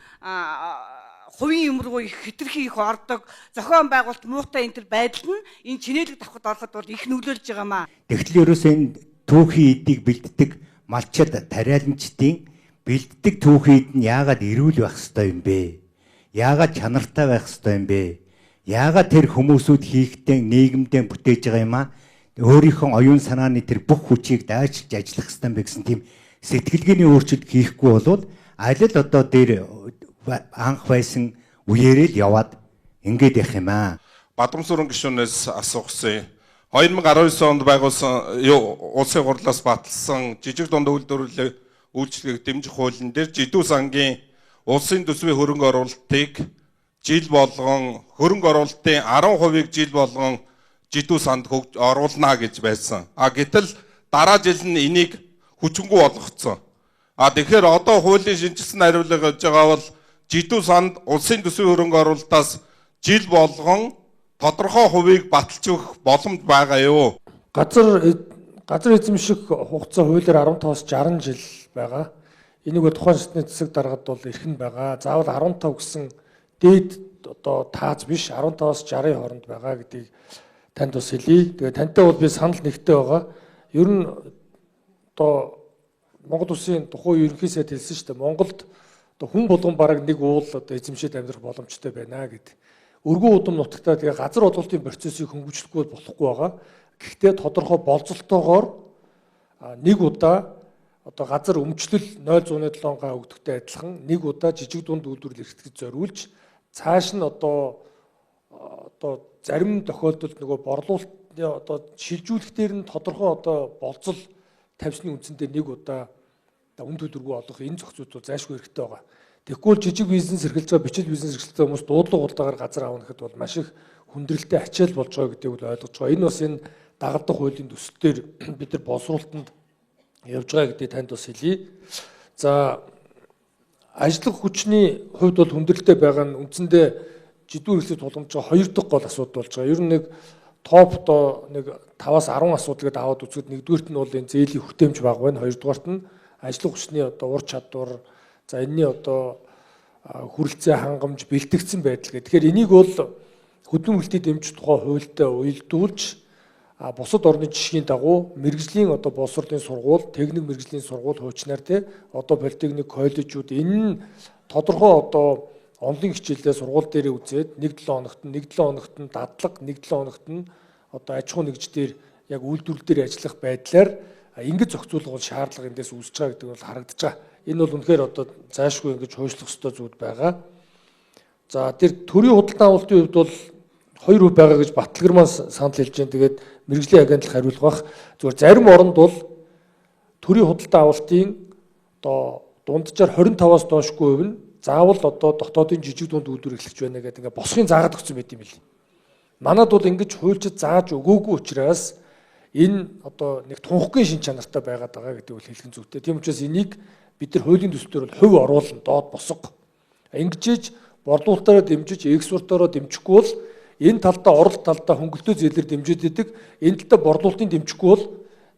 хувийн юм руу их хэтэрхий их ордог зохион байгуулалт муутай энэ төр байдал нь энэ чинээлэг давхад ороход бол их нөлөөлж байгаа маа. Тэгтэл ерөөсөө энэ түүхийн эдийг бэлддэг малчид тариаланчдын бэлддэг түүхийн эд нь яагаад эрүүл байх ёстой юм бэ? Яагаад чанартай байх ёстой юм бэ? Яагаад тэр хүмүүсүүд хийхдээ нийгэмдээ бүтээж байгаа юм аа? Өөрийнхөө оюун санааны тэр бүх хүчийг дайчилж ажиллах ёстой юм бэ гэсэн тийм сэтгэлгээний өөрчлөлт хийхгүй болвол аль л одоо дээр анх байсан үеэрээ л яваад ингээд явах юм аа. Бадамсүрэн гишүүнээс асуусан. 2019 онд байгуулсан улсын хурлаас баталсан жижиг дунд үйлдвэрлэлийн үйлчилгээг дэмжих хуулийн дээр жидүү сангийн улсын төсвийн хөрөнгө оруулалтыг жил болгон хөрөнгө оруулалтын 10%-ыг жил болгон жидүү санд оруулна гэж байсан. А гэтэл дараа жил нь энийг хүчингү болгоцсон. А тэгэхээр одоо хуулийн шинжилсэн хариулга гэж байгаа бол жидүү санд улсын төсвийн хөрөнгө оруулалтаас жил болгон тодорхой хувийг баталж өгөх боломж байгаа юу? Газар эзэмших хугацаа хуулиар 15-аас 60 жил байгаа. Энийг бол тухайн шатны засаг даргад бол эрх нь байгаа. Заавал 15 гэсэн дээд одоо тааз биш 15-аас 60-ын хооронд байгаа гэдгийг танд бас хэлье. Тэгээ тантай бол би санал нэгтэй байгаа. Ер нь одоо Монгол улсын тухайн ерөнхий сайд хэлсэн шүү дээ. Монголд одоо хүн болгон бараг нэг уул одоо эзэмшээд амьдрах боломжтой байна гэд. Өргөн удам нутагтаа тэгээ газар олголтын процессыг хөнгөвчлөхгүй болохгүй байгаа. Гэхдээ тодорхой болцолтоогоор нэг удаа одоо газар өмчлөл 0.7 га өгдөгтэй адилхан нэг удаа жижиг дунд үйлдвэрлэл эрхлэхэд зориулж цааш нь одоо зарим тохиолдолд нөгөө борлуулалтны одоо шилжүүлэх дээр нь тодорхой одоо болцол тавьсны үндсэн дээр нэг удаа үн төлөргүй олох энэ зохицууд зайлшгүй хэрэгтэй байгаа. Тэгэхгүй бол жижиг бизнес эрхэлж байгаа, бичил бизнес эрхэлж байгаа хүмүүс дуудлага худалдаагаар газар авах гэхэд бол маш их хүндрэлтэй ачаал болж байгаа гэдгийг бол ойлгож байгаа. Энэ бас энэ дагалдах хуулийн төсөл дээр бид нар боловсруулалтанд явж байгаа гэдгийг танд бас хэлье. За, ажиллах хүчний хувьд бол хүндрэлтэй байгаа нь үндсэндээ жидүү хэрэглээ тулгамж байгаа хоёр дахь гол асуудал болж байгаа. Ер нь нэг топдоо нэг 5-аас 10 асуудал гэдээ аваад үзэхэд нэгдүгээрт нь бол энэ зээлийн хүртээмж бага байна. Хоёрдугаарт нь ажиллах хүчний одоо ур чадвар, за энэний одоо хүрэлцээ хангамж бэлтгэгдсэн байдал гэх. Тэгэхээр энийг бол хөдөлмөр эрхлэлтийг дэмжих тухай хуультай уялдуулж бусад орны жишгийн дагуу мэргэжлийн одоо боловсролын сургууль, техник мэргэжлийн сургууль хуучнаар те одоо политехник коллежууд энэ нь тодорхой одоо онлын хичээлээ сургууль дээрээ үзээд 1-7 хоногт нь 1-7 хоногт нь дадлага, 1-7 хоногт нь одоо аж ахуй нэгж дээр яг үйлдвэрлэл дээр ажиллах байдлаар ингэж зохицуулах бол шаардлага эндээс үүсэж байгаа гэдэг нь бол харагдаж байгаа. Энэ бол үнэхээр одоо зайлшгүй ингэж хойшлох ёстой зүйл байгаа. За, тэр төрийн худалдан авалтын хувьд бол 2% байгаа гэж Баталгар маань санал хэлж байна. Тэгээд мэргэжлийн агентлаг хариулах бах. Зүгээр зарим оронд бол төрийн худалдан авалтын одоо дунджаар 25-аас доошгүй хувь нь заавал одоо дотоодын жижиг дунд үйлдвэр эхлэж байна гэдэг ингээ босхын заагаад өгсөн байт юм бэл. Манад бол ингэж хуульчид зааж өгөөгүй учраас энэ одоо нэг тунхгийн шин чанартай байгаад байгаа гэдэг бол хэлхэн зүйтэй. Тийм учраас энийг бид нар хуулийн төслөөр бол хувь оруулна доод босго. Ингэжээж борлуулалтаараа дэмжиж, экспортоороо дэмжихгүй бол энэ талдаа оролт талдаа хөнгөлтөө зээлээр дэмжиж идэг. Энэ талдаа борлуулалтын дэмжихгүй бол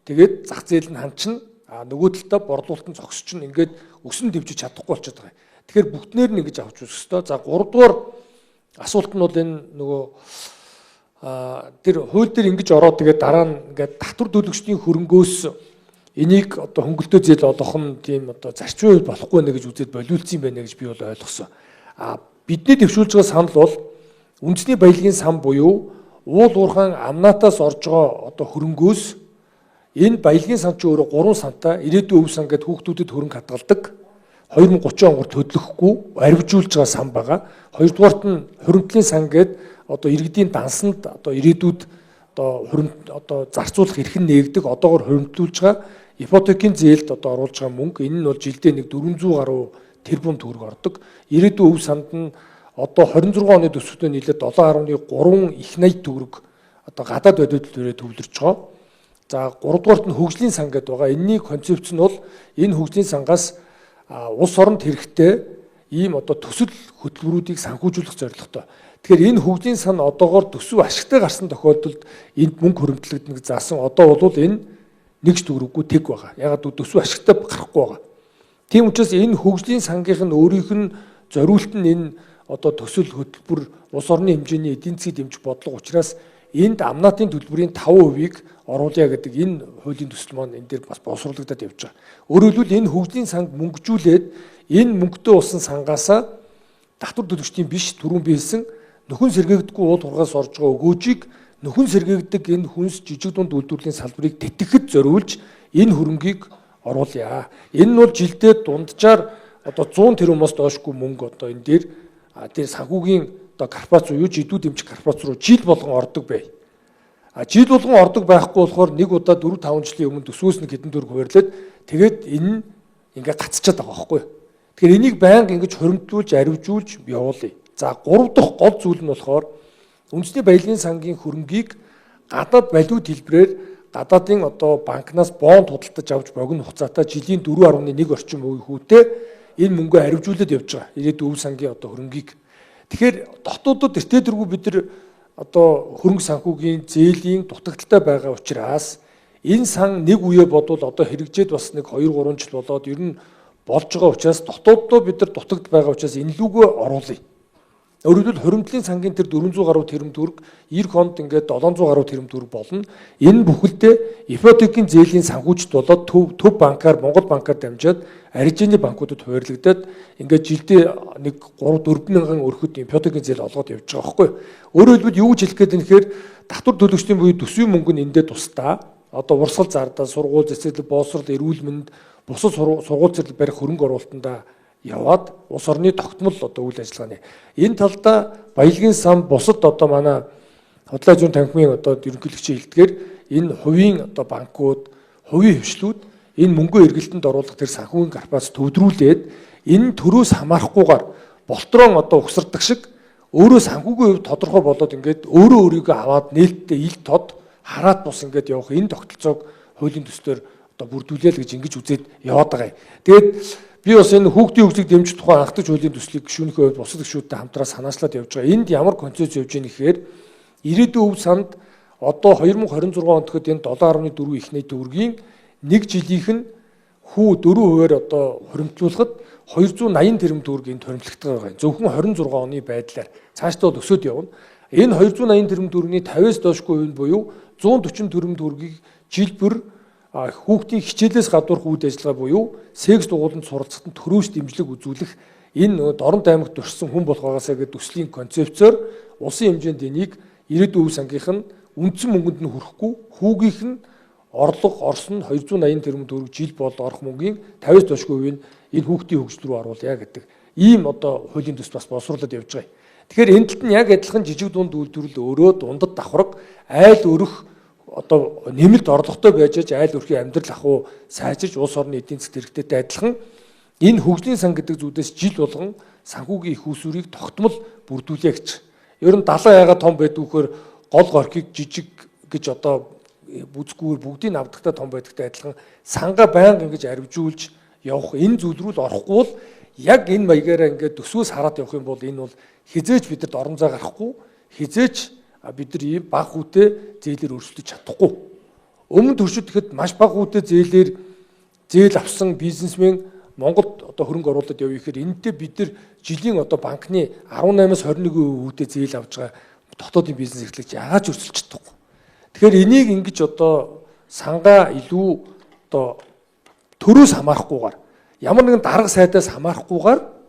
тэгээд зах зээл нь ханчна. А нөгөө талдаа борлуулалт нь зогсчихно. Ингээд өсөн дэмжиж чадахгүй болчиход байгаа юм. Тэгэхээр бүгднээр нь ингэж авч үзэх ёстой. За, гуравдугаар асуулт нь бол энэ нөгөө тэр хууль дээр ингэж ороод тэгээд дараа нь ингээд татвар төлөгчдийн хөрөнгөөс энийг одоо хөнгөлтөө зээл олгох нь тийм одоо зарчмын үед болохгүй нэ гэж үзээд болиулсан юм байна гэж би бол ойлгосон. А бидний дэвшүүлж байгаа санал бол үндэсний баялагын сан буюу уул уурхаан амнаатаас орж байгаа одоо хөрөнгөөс энэ баялагын сан чи өөрөө 3 сантай ирээдүйн өв сан гэдээ хүүхдүүдэд хөрөнгө хадгалдаг. 2030 онгор төлөхгүй арвижуулж байгаа сан байгаа. Хоёрдугаарт нь хуримтлалын сан гээд одоо иргэдийн дансанд одоо ирээдүйд одоо хуримт одоо зарцуулах эрх нь нээгдэх одоогор хуримтлуулж байгаа ипотекийн зээлд одоо оруулж байгаа мөнгө энэ нь бол жилдээ нэг 400 гаруй тэрбум төгрөг ордог. Ирээдүйн өв санд нь одоо 26 оны төсөвтэй нийлээд 7.3 их 80 төгрөг одоо гадаад бодит төлбөрөөр төвлөрч байгаа. За, гуравдугаарт нь хөгжлийн сан гэдэг байгаа. Энэний концепц нь бол энэ хөгжлийн сангаас улс оронд хэрэгтэй ийм одоо төсөл хөтөлбөрүүдийг санхүүжүүлэх зорилготой. Тэгэхээр энэ хөгжлийн сан одоогоор төсөв ашигтай гарсан тохиолдолд энд мөнгө хөрөмтлөгдөнө гэж заасан. Одоо бол энэ нэг ч төгрөггүй тэг байгаа. Ягаад гэвэл төсөв ашигтай гарахгүй байгаа. Тийм учраас энэ хөгжлийн сангийнх нь өөрийнх нь зориулт нь энэ одоо төсөл хөтөлбөр улс орны хэмжээний эдийн засгийг дэмжих бодлого учраас энд амнаатын төлбөрийн 5%-ийг оруулъя гэдэг энэ хуулийн төсөл маань энэ дээр бас боловсруулагдаад явж байгаа. Өөрөөр хэлбэл энэ хөгжлийн санг мөнгөжүүлээд энэ мөнгөтэй болсон сангаасаа татвар төлөгчдийн биш түрүүн би хэлсэн нөхөн сэргээгдэхгүй уул хургаас орж байгаа өгөөжийг нөхөн сэргээгдэг энэ хүнс жижиг дунд үйлдвэрлэлийн салбарыг тэтгэхэд зориулж энэ хөрөнгийг оруулъя. Энэ нь бол жилдээ дунджаар одоо 100 тэрбумаас доошгүй мөнгө одоо энэ дээр тэр санхүүгийн одоо корпорац буюу жидүү дэмжих корпорац руу жил болгон ордог бай. А жил болгон ордог байхгүй болохоор нэг удаа 4 5 жилийн өмнө төсвөөс нэг хэдэн төгрөг хуваарлаад тэгээд энэ нь ингээ гацчаад байгаа байхгүй. Тэгэхээр энийг байнга ингэж хоримтлуулж, аривжуулж явуулъя. За, гурав дахь гол зүйл нь болохоор үндэсний баялагын сангийн хөрөнгийг гадаад валют хэлбэрээр гадаадын одоо банкнаас бонд худалдаж авч богино хугацаатай жилийн 4.1 орчим хувийн хүүтэй энэ мөнгөө аривжуулаад явж байгаа. Ирээдүйн өв сангийн одоо хөрөнгийг. Тэгэхээр дотоодод эртээ дэргүй бид нар одоо хөрөнгө санхүүгийн зээлийн дутагдaltaй байгаа учраас энэ сан нэг үе бодвол одоо хэрэгжээд бас нэг 2 3 жил болоод ер нь болж байгаа учраас дотооддоо бид нар дутагдал байгаа учраас энэ лүүгөө оруулъя. Өөрөөр хэлбэл хуримтлалын сангийн тэр 400 гаруй тэрбум төгрөг 90 онд ингээд 700 гаруй тэрбум төгрөг болно. Энэ бүхэлдээ ипотекийн зээлийн санхүүжилт болоод төв банкар Монгол банкар дамжаад арижааны банкудад хуваарлагдаад ингээд жилдээ нэг 3 4 мянган өрхөд ипотекийн зээл олгоод явж байгаа байхгүй юу. Өөрөөр хэлбэл юу гэж хэлэх гээд нэхээр татвар төлөгчдийн буюу төсвийн мөнгө нь эндээ тусдаа одоо урсгал зардаа сургууль цэцэрлэг боловсрол эрүүл мэнд бусад сургууль зэрэг барих хөрөнгө оруулалтандаа яваад улс орны тогтмол одоо үйл ажиллагааны энэ талдаа баялагын сан бусад одоо манай худлаа зүйн танхимын одоо ерөнхийлөгчийн хэлдгээр энэ хувийн одоо банкуд хувийн хвшлүүд энэ мөнгөө эргэлтэнд оруулах тэр санхүүгийн корпорац төвдрүүлээд Энэ төрөөс хамаарахгүйгээр болтрон одоо угсардаг шиг өөрөө санхүүгийн хувьд тодорхой болоод ингээд өөрөө өөрийгөө аваад нээлттэй ил тод хараат бус ингээд явах энэ тогтолцоог хуулийн төслөөр одоо бүрдүүлээл гэж ингэж үзээд яваад байгаа юм. Тэгээд би бас энэ хүүхдийн хөгжлийг дэмжих тухай анхдагч хуулийн төслийг гишүүнийхээ хувьд бусад гишүүдтэй хамтраа санаачлаад явж байгаа. Энд ямар концепц явж байгаа нэхээр ирээдүйн өв санд одоо 2026 онд гэхэд энэ 7.4 их нийт төгрөгийн нэг жилийнх нь хүү 4%-аар одоо хуримтлуулахад 280 тэрбум төгрөг энд хуримтлагддаг байгаа. Зөвхөн 26 оны байдлаар цаашдаа бол өсөд явна. Энэ 280 тэрбум төгрөгийн 50-аас доошгүй хувь нь буюу 140 тэрбум төгрөгийг жил бүр хүүхдийн хичээлээс гадуурх үйл ажиллагаа буюу секс дугууланд суралцахад нь төрөөс дэмжлэг үзүүлэх энэ Дорнод аймагт төрсэн хүн болгоогоосаа гэдэг төслийн концепцээр улсын хэмжээнд энийг ирээдүйн өв сангийнх нь үндсэн мөнгөнд нь хүрэхгүй хүүгийнх нь орлого орсон 280 тэрбум төгрөг жил бол орох мөнгийн 50-аас доошгүй хувийг энэ хүүхдийн хөгжил рүү оруулъя гэдэг ийм одоо хуулийн төсөл бас боловсруулад явж байгаа юм. Тэгэхээр энэ талд нь яг адилхан жижиг дунд үйлдвэрлэл өөрөө дундад давхарга айл өрөх одоо нэмэлт орлоготой байж аж айл өрхийн амьдрал ахуй сайжирч улс орны эдийн засгт хэрэгтэйтэй адилхан энэ хөгжлийн сан гэдэг зүйлээс жил болгон санхүүгийн их усүрийг тогтмол бүрдүүлье гэж. Ер нь далайн яга том байдгүй гэхээр гол горкийг жижиг гэж одоо бүзгүүр бүгдийг авдагтай том байдагтай адилхан сангаа байнга ингэж аривжуулж явах энэ зүйл рүү л орохгүй бол яг энэ маягаараа ингээд төсвөөс хараад явах юм бол энэ бол хизээч бидэнд орон зай гарахгүй, хизээч бид нар ийм бага хүүтэй зээлээр өрсөлдөж чадахгүй. Өмнө туршид тэгэхэд маш бага хүүтэй зээлээр зээл авсан бизнесмен Монголд одоо хөрөнгө оруулалт явъя гэхээр энэтэй бид нар жилийн одоо банкны 18-аас 21% хүүтэй зээл авч байгаа дотоодын бизнес эрхлэгч яагаад ч өрсөлдөж чадахгүй. Тэгэхээр энийг ингэж одоо сангаа илүү одоо төрөөс хамаарахгүйгээр ямар нэгэн дарга сайдаас хамаарахгүйгээр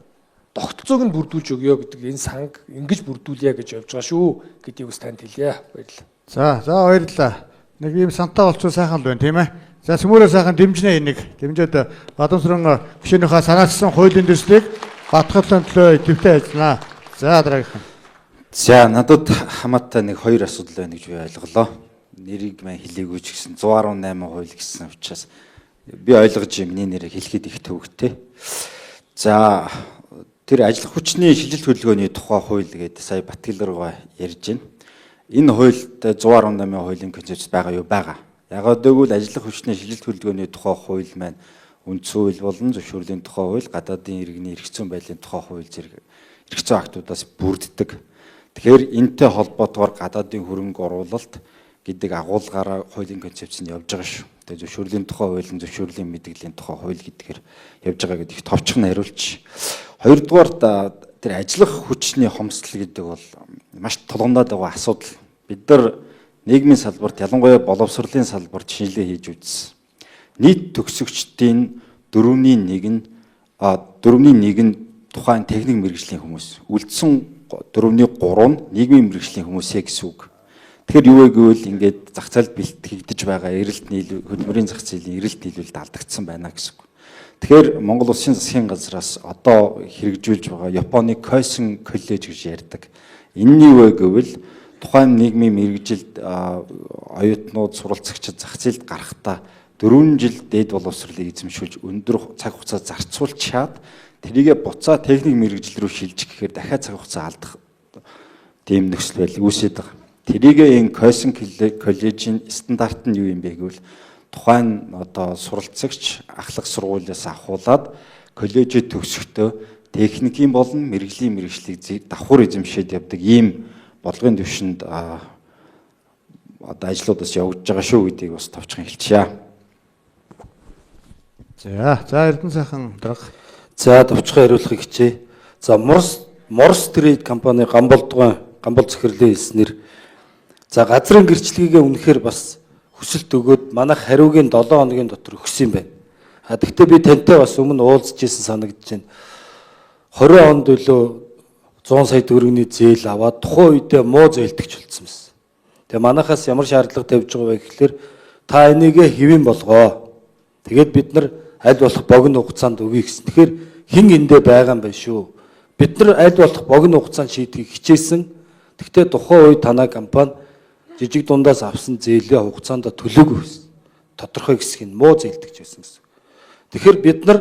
тогтолцоог нь бүрдүүлж өгье гэдэг энэ санг ингэж бүрдүүлье гэж явж байгаа шүү гэдгийг бас танд хэлье. Баярлалаа. За за баярлалаа. Нэг ийм сантай болчихвол сайхан л байна тийм ээ. За сүмөрөө сайхан дэмжинэ энийг. Дэмжээд Бадамсран гишүүнийхээ санаачсан хуулийн төслийг батгалан төлөө идэвхтэй ажиллана. За дараагийнх. За надад хамаатай нэг хоёр асуудал байна гэж би ойлголоо. Нэрийг маань хэлээгүй ч гэсэн 118 хууль гэсэн учраас би ойлгож юм миний нэрийг хэлэхэд их төвөгтэй. За тэр ажиллах хүчний шилжилт хөдөлгөөний тухай хууль гэдэг сая Батгэлруугаа ярьж байна. Энэ хуульд 118 хуулийн концепц байгаа юу байгаа. Ягаад гэвэл ажиллах хүчний шилжилт хөдөлгөөний тухай хууль маань үндсэн хууль болон зөвшөөрлийн тухай хууль, гадаадын иргэний эрх зүйн байдлын тухай хууль зэрэг эрх зүйн актуудаас бүрддэг. Тэгэхээр энэтэй холбоотойгоор гадаадын хөрөнгө оруулалт гэдэг агуулгаараа хуулийн концепц нь явж байгаа шүү. Тэгээ зөвшөөрлийн тухай хууль нь зөвшөөрлийн мэдээллийн тухай хууль гэдгээр явж байгаа гэдгийг товчхон хариулчих. Хоёрдугаарт тэр ажиллах хүчний хомсдол гэдэг бол маш тулгамдаад байгаа асуудал. Бид нар нийгмийн салбарт ялангуяа боловсролын салбарт шинжилгээ хийж үзсэн. Нийт төгсөгчдийн 4.1 нь тухайн техник мэргэжлийн хүмүүс, үлдсэн 4.3 нь нийгмийн мэргэжлийн хүмүүсээ гэсэн үг. Тэгэхээр юу вэ гэвэл ингээд зах зээлд бэлтгэгдэж байгаа эрэлт нийлүүл хөдөлмөрийн зах зээлийн эрэлт нийлүүлэлт алдагдсан байна гэсэн үг. Тэгэхээр Монгол Улсын засгийн газраас одоо хэрэгжүүлж байгаа Японы Койсон коллеж гэж ярьдаг. Энэ нь юу вэ гэвэл тухайн нийгмийн мэргэжилд оюутнууд суралцагчид зах зээлд гарахдаа 4 жил дээд боловсролыг эзэмшүүлж өндөр цаг хугацаа зарцуулчаад тэрийгэ буцаа техник мэргэжил рүү шилжих гэхээр дахиад цаг хугацаа алдах тийм нөхцөл байдал үүсээд байгаа. Тэрийгэ энэ Койсон коллежийн стандарт нь юу юм бэ гэвэл тухайн одоо суралцагч ахлах сургуулиас ахуулаад коллежид төгсөхдөө техникийн болон мэргэжлийн мэргэжлийг давхар эзэмшээд явдаг ийм бодлогын түвшинд одоо ажлуудаас явагдаж байгаа шүү гэдгийг бас товчхон хэлчихье. За за Эрдэнэ сайхан дарга. За товчхон хариулахыг хичээе. За Морс Трейд компани Гамболдгон Гамбол захирлын хэлснээр за газрын гэрчлэгээ үнэхээр бас хүсэлт өгөөд манайх хариугийн 7 хоногийн дотор өгсөн юм байна. А тэгтээ би тантай бас өмнө уулзж исэн санагдаж байна. 20 онд үлээ 100 сая төгрөгийн зээл аваад тухайн үедээ муу зээлдэгч болсон байсан. Тэгээ манайхаас ямар шаардлага тавьж байгаа вэ гэхлээр та энийгээ хэвэн болгоо. Тэгээд бид нар аль болох богино хугацаанд өгье гэсэн. Тэгэхээр хэн эндээ байгаа юм бэ шүү. Бид нар аль болох богино хугацаанд шийдэхийг хичээсэн. Тэгтээ тухайн үед танай компани жижиг дундаас авсан зээлээ хугацаанд төлөөгүй байсан. Тодорхой хэсэг нь муу зээлдэгч байсан гэсэн. Тэгэхээр бид нар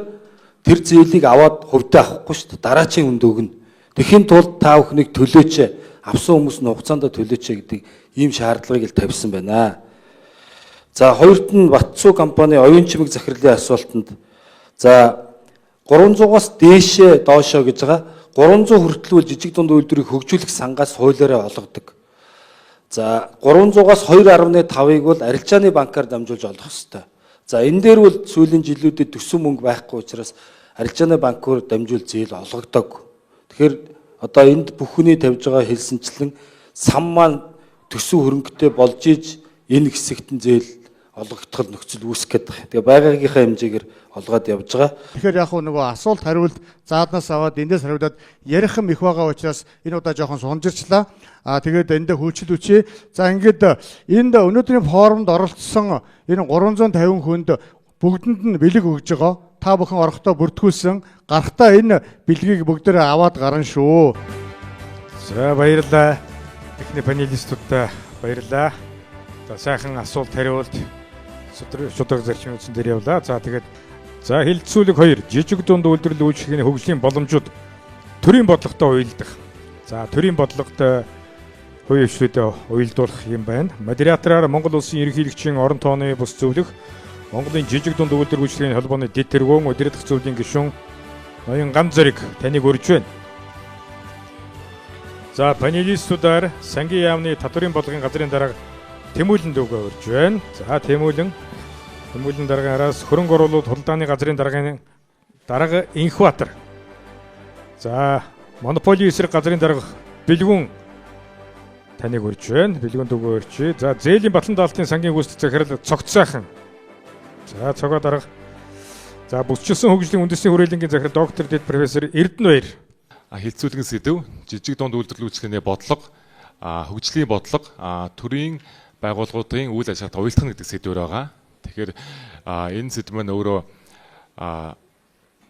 Тэр зээлийг аваад хувьдаа авахгүй шүү дээ. Дараачийн хүнд өгнө. Тэхийн тулд та бүхнийг төлөөч, авсан хүмүүс нь хугацаанд төлөөч гэдэг ийм шаардлагыг л тавьсан байна. За хоёрт нь Батцуу компани оюун чимэг захирлын асуултанд за 300-аас дээшээ доошоо гэж байгаа. 300 хүртэл бол жижиг дунд үйлдвэрийг хөгжүүлэх сангаас хуулиараа олгодог. За 300-аас 2.5-ыг бол арилжааны банкар дамжуулж олох ёстой. За энэ дээр бол сүүлийн жилүүдэд төсөн мөнгө байхгүй учраас арилжааны банкур дамжуул зээл олгодог. Тэгэхээр одоо энд бүх хүний тавьж байгаа хэлсэнчлэн сан маань төсөн хөрөнгөтэй болж иж энэ хэсэгт нь зээл олгогдох нөхцөл үүсэх гээд байгаа. Тэгээ байгаагийнхаа хэмжээгээр олгоод явж байгаа. Тэгэхээр яг нөгөө асуулт хариулт зааднаас аваад эндээс хариулаад ярих юм их байгаа учраас энэ удаа жоохон сунжирчлаа. Тэгээд эндээ хүлчил үчи. За ингээд энд өнөөдрийн форумд оролцсон энэ 350 хүнд бүгдэнд нь бэлэг өгж байгаа. Та бүхэн орохдоо бүртгүүлсэн, гарахдаа энэ бэлгийг бүгдээрээ аваад гарна шүү. За баярлалаа. Эхний панелистуудаа баярлалаа. За сайхан асуулт хариулт шударга зарчим үндсэн дээр явлаа. За тэгээд за хилцүүлэг 2 жижиг дунд үйлдвэрлэл үйлчилгээний хөгжлийн боломжууд төрийн бодлоготой уялдах. За төрийн бодлоготой хувийн хвшлүүдэд уялдуулах юм байна. Модератороор Монгол Улсын ерөнхийлөгчийн орон тооны бус зөвлөх, Монголын жижиг дунд үйлдвэрлэл үйлчилгээний холбооны дэд тэргүүн удирдах зөвлөлийн гишүүн Ноён Ганзэрэг таныг урьж байна. За панелистуудаар Сангийн яамны татварын бодлогын газрын дарга Тэмүүлэн дүүгээ урьж байна. За Тэмүүлэн даргын араас хөрөнгө оруулалт худалдааны газрын даргын дарга Инхбатар. За монополийн эсрэг газрын дарга Бэлгүн таныг урьж байна. Бэлгүн дүүгээ урьжээ. За зээлийн батлан даалтын сангийн гүйцэтгэх захирал Цогцсайхан. За цогоо дарга. За бүсчилсэн хөгжлийн үндэсний хүрээлэнгийн захирал доктор дэд профессор Эрдэнэбаяр. Хилцүүлгэн сэдэв жижиг дунд үйлдвэрлэл үйлчилгээний бодлого, хөгжлийн бодлого, төрийн байгууллагуудын үйл ажиллагаат уялдах гэдэг сэдвээр байгаа. Тэгэхээр энэ сэдв маань өөрөө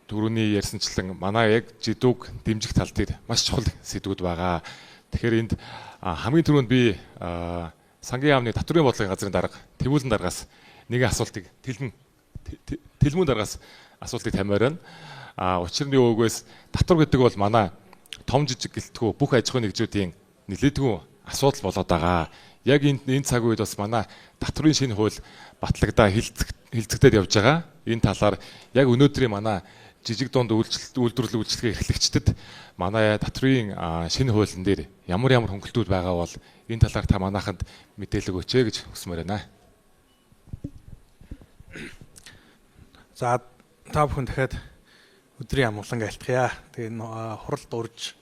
түрүүний ярьсанчлан манай яг жидүүг дэмжих тал дээр маш чухал сэдвүүд байгаа. Тэгэхээр энд хамгийн түрүүнд би Сангийн яамны татварын бодлогын газрын дарга Тэмүүлэн даргаас нэгэн асуултыг Тэлмэн даргаас асуултыг тавиар байна. Учир нь юу гэвэл татвар гэдэг бол манай том жижиг гэлтгүү бүх аж ахуйн нэгжүүдийн нэлээдгүй асуудал болоод байгаа. Яг энэ цаг үед бас манай татварын шинэ хууль батлагдаа хилцэгдээд явж байгаа. Энэ талаар яг өнөөдрийн манай жижиг дунд үйлдвэрлэл үйлчилгээ эрхлэгчдэд манай татварын шинэ хуулийн дээр ямар хөнгөлтүүд байгаа бол энэ талаар та манайханд мэдээлэл өгөөч гэж хүсмээр байна. За та бүхэн дахиад өдрийн амгалан айлтгая. Тэгээ хуралд урьж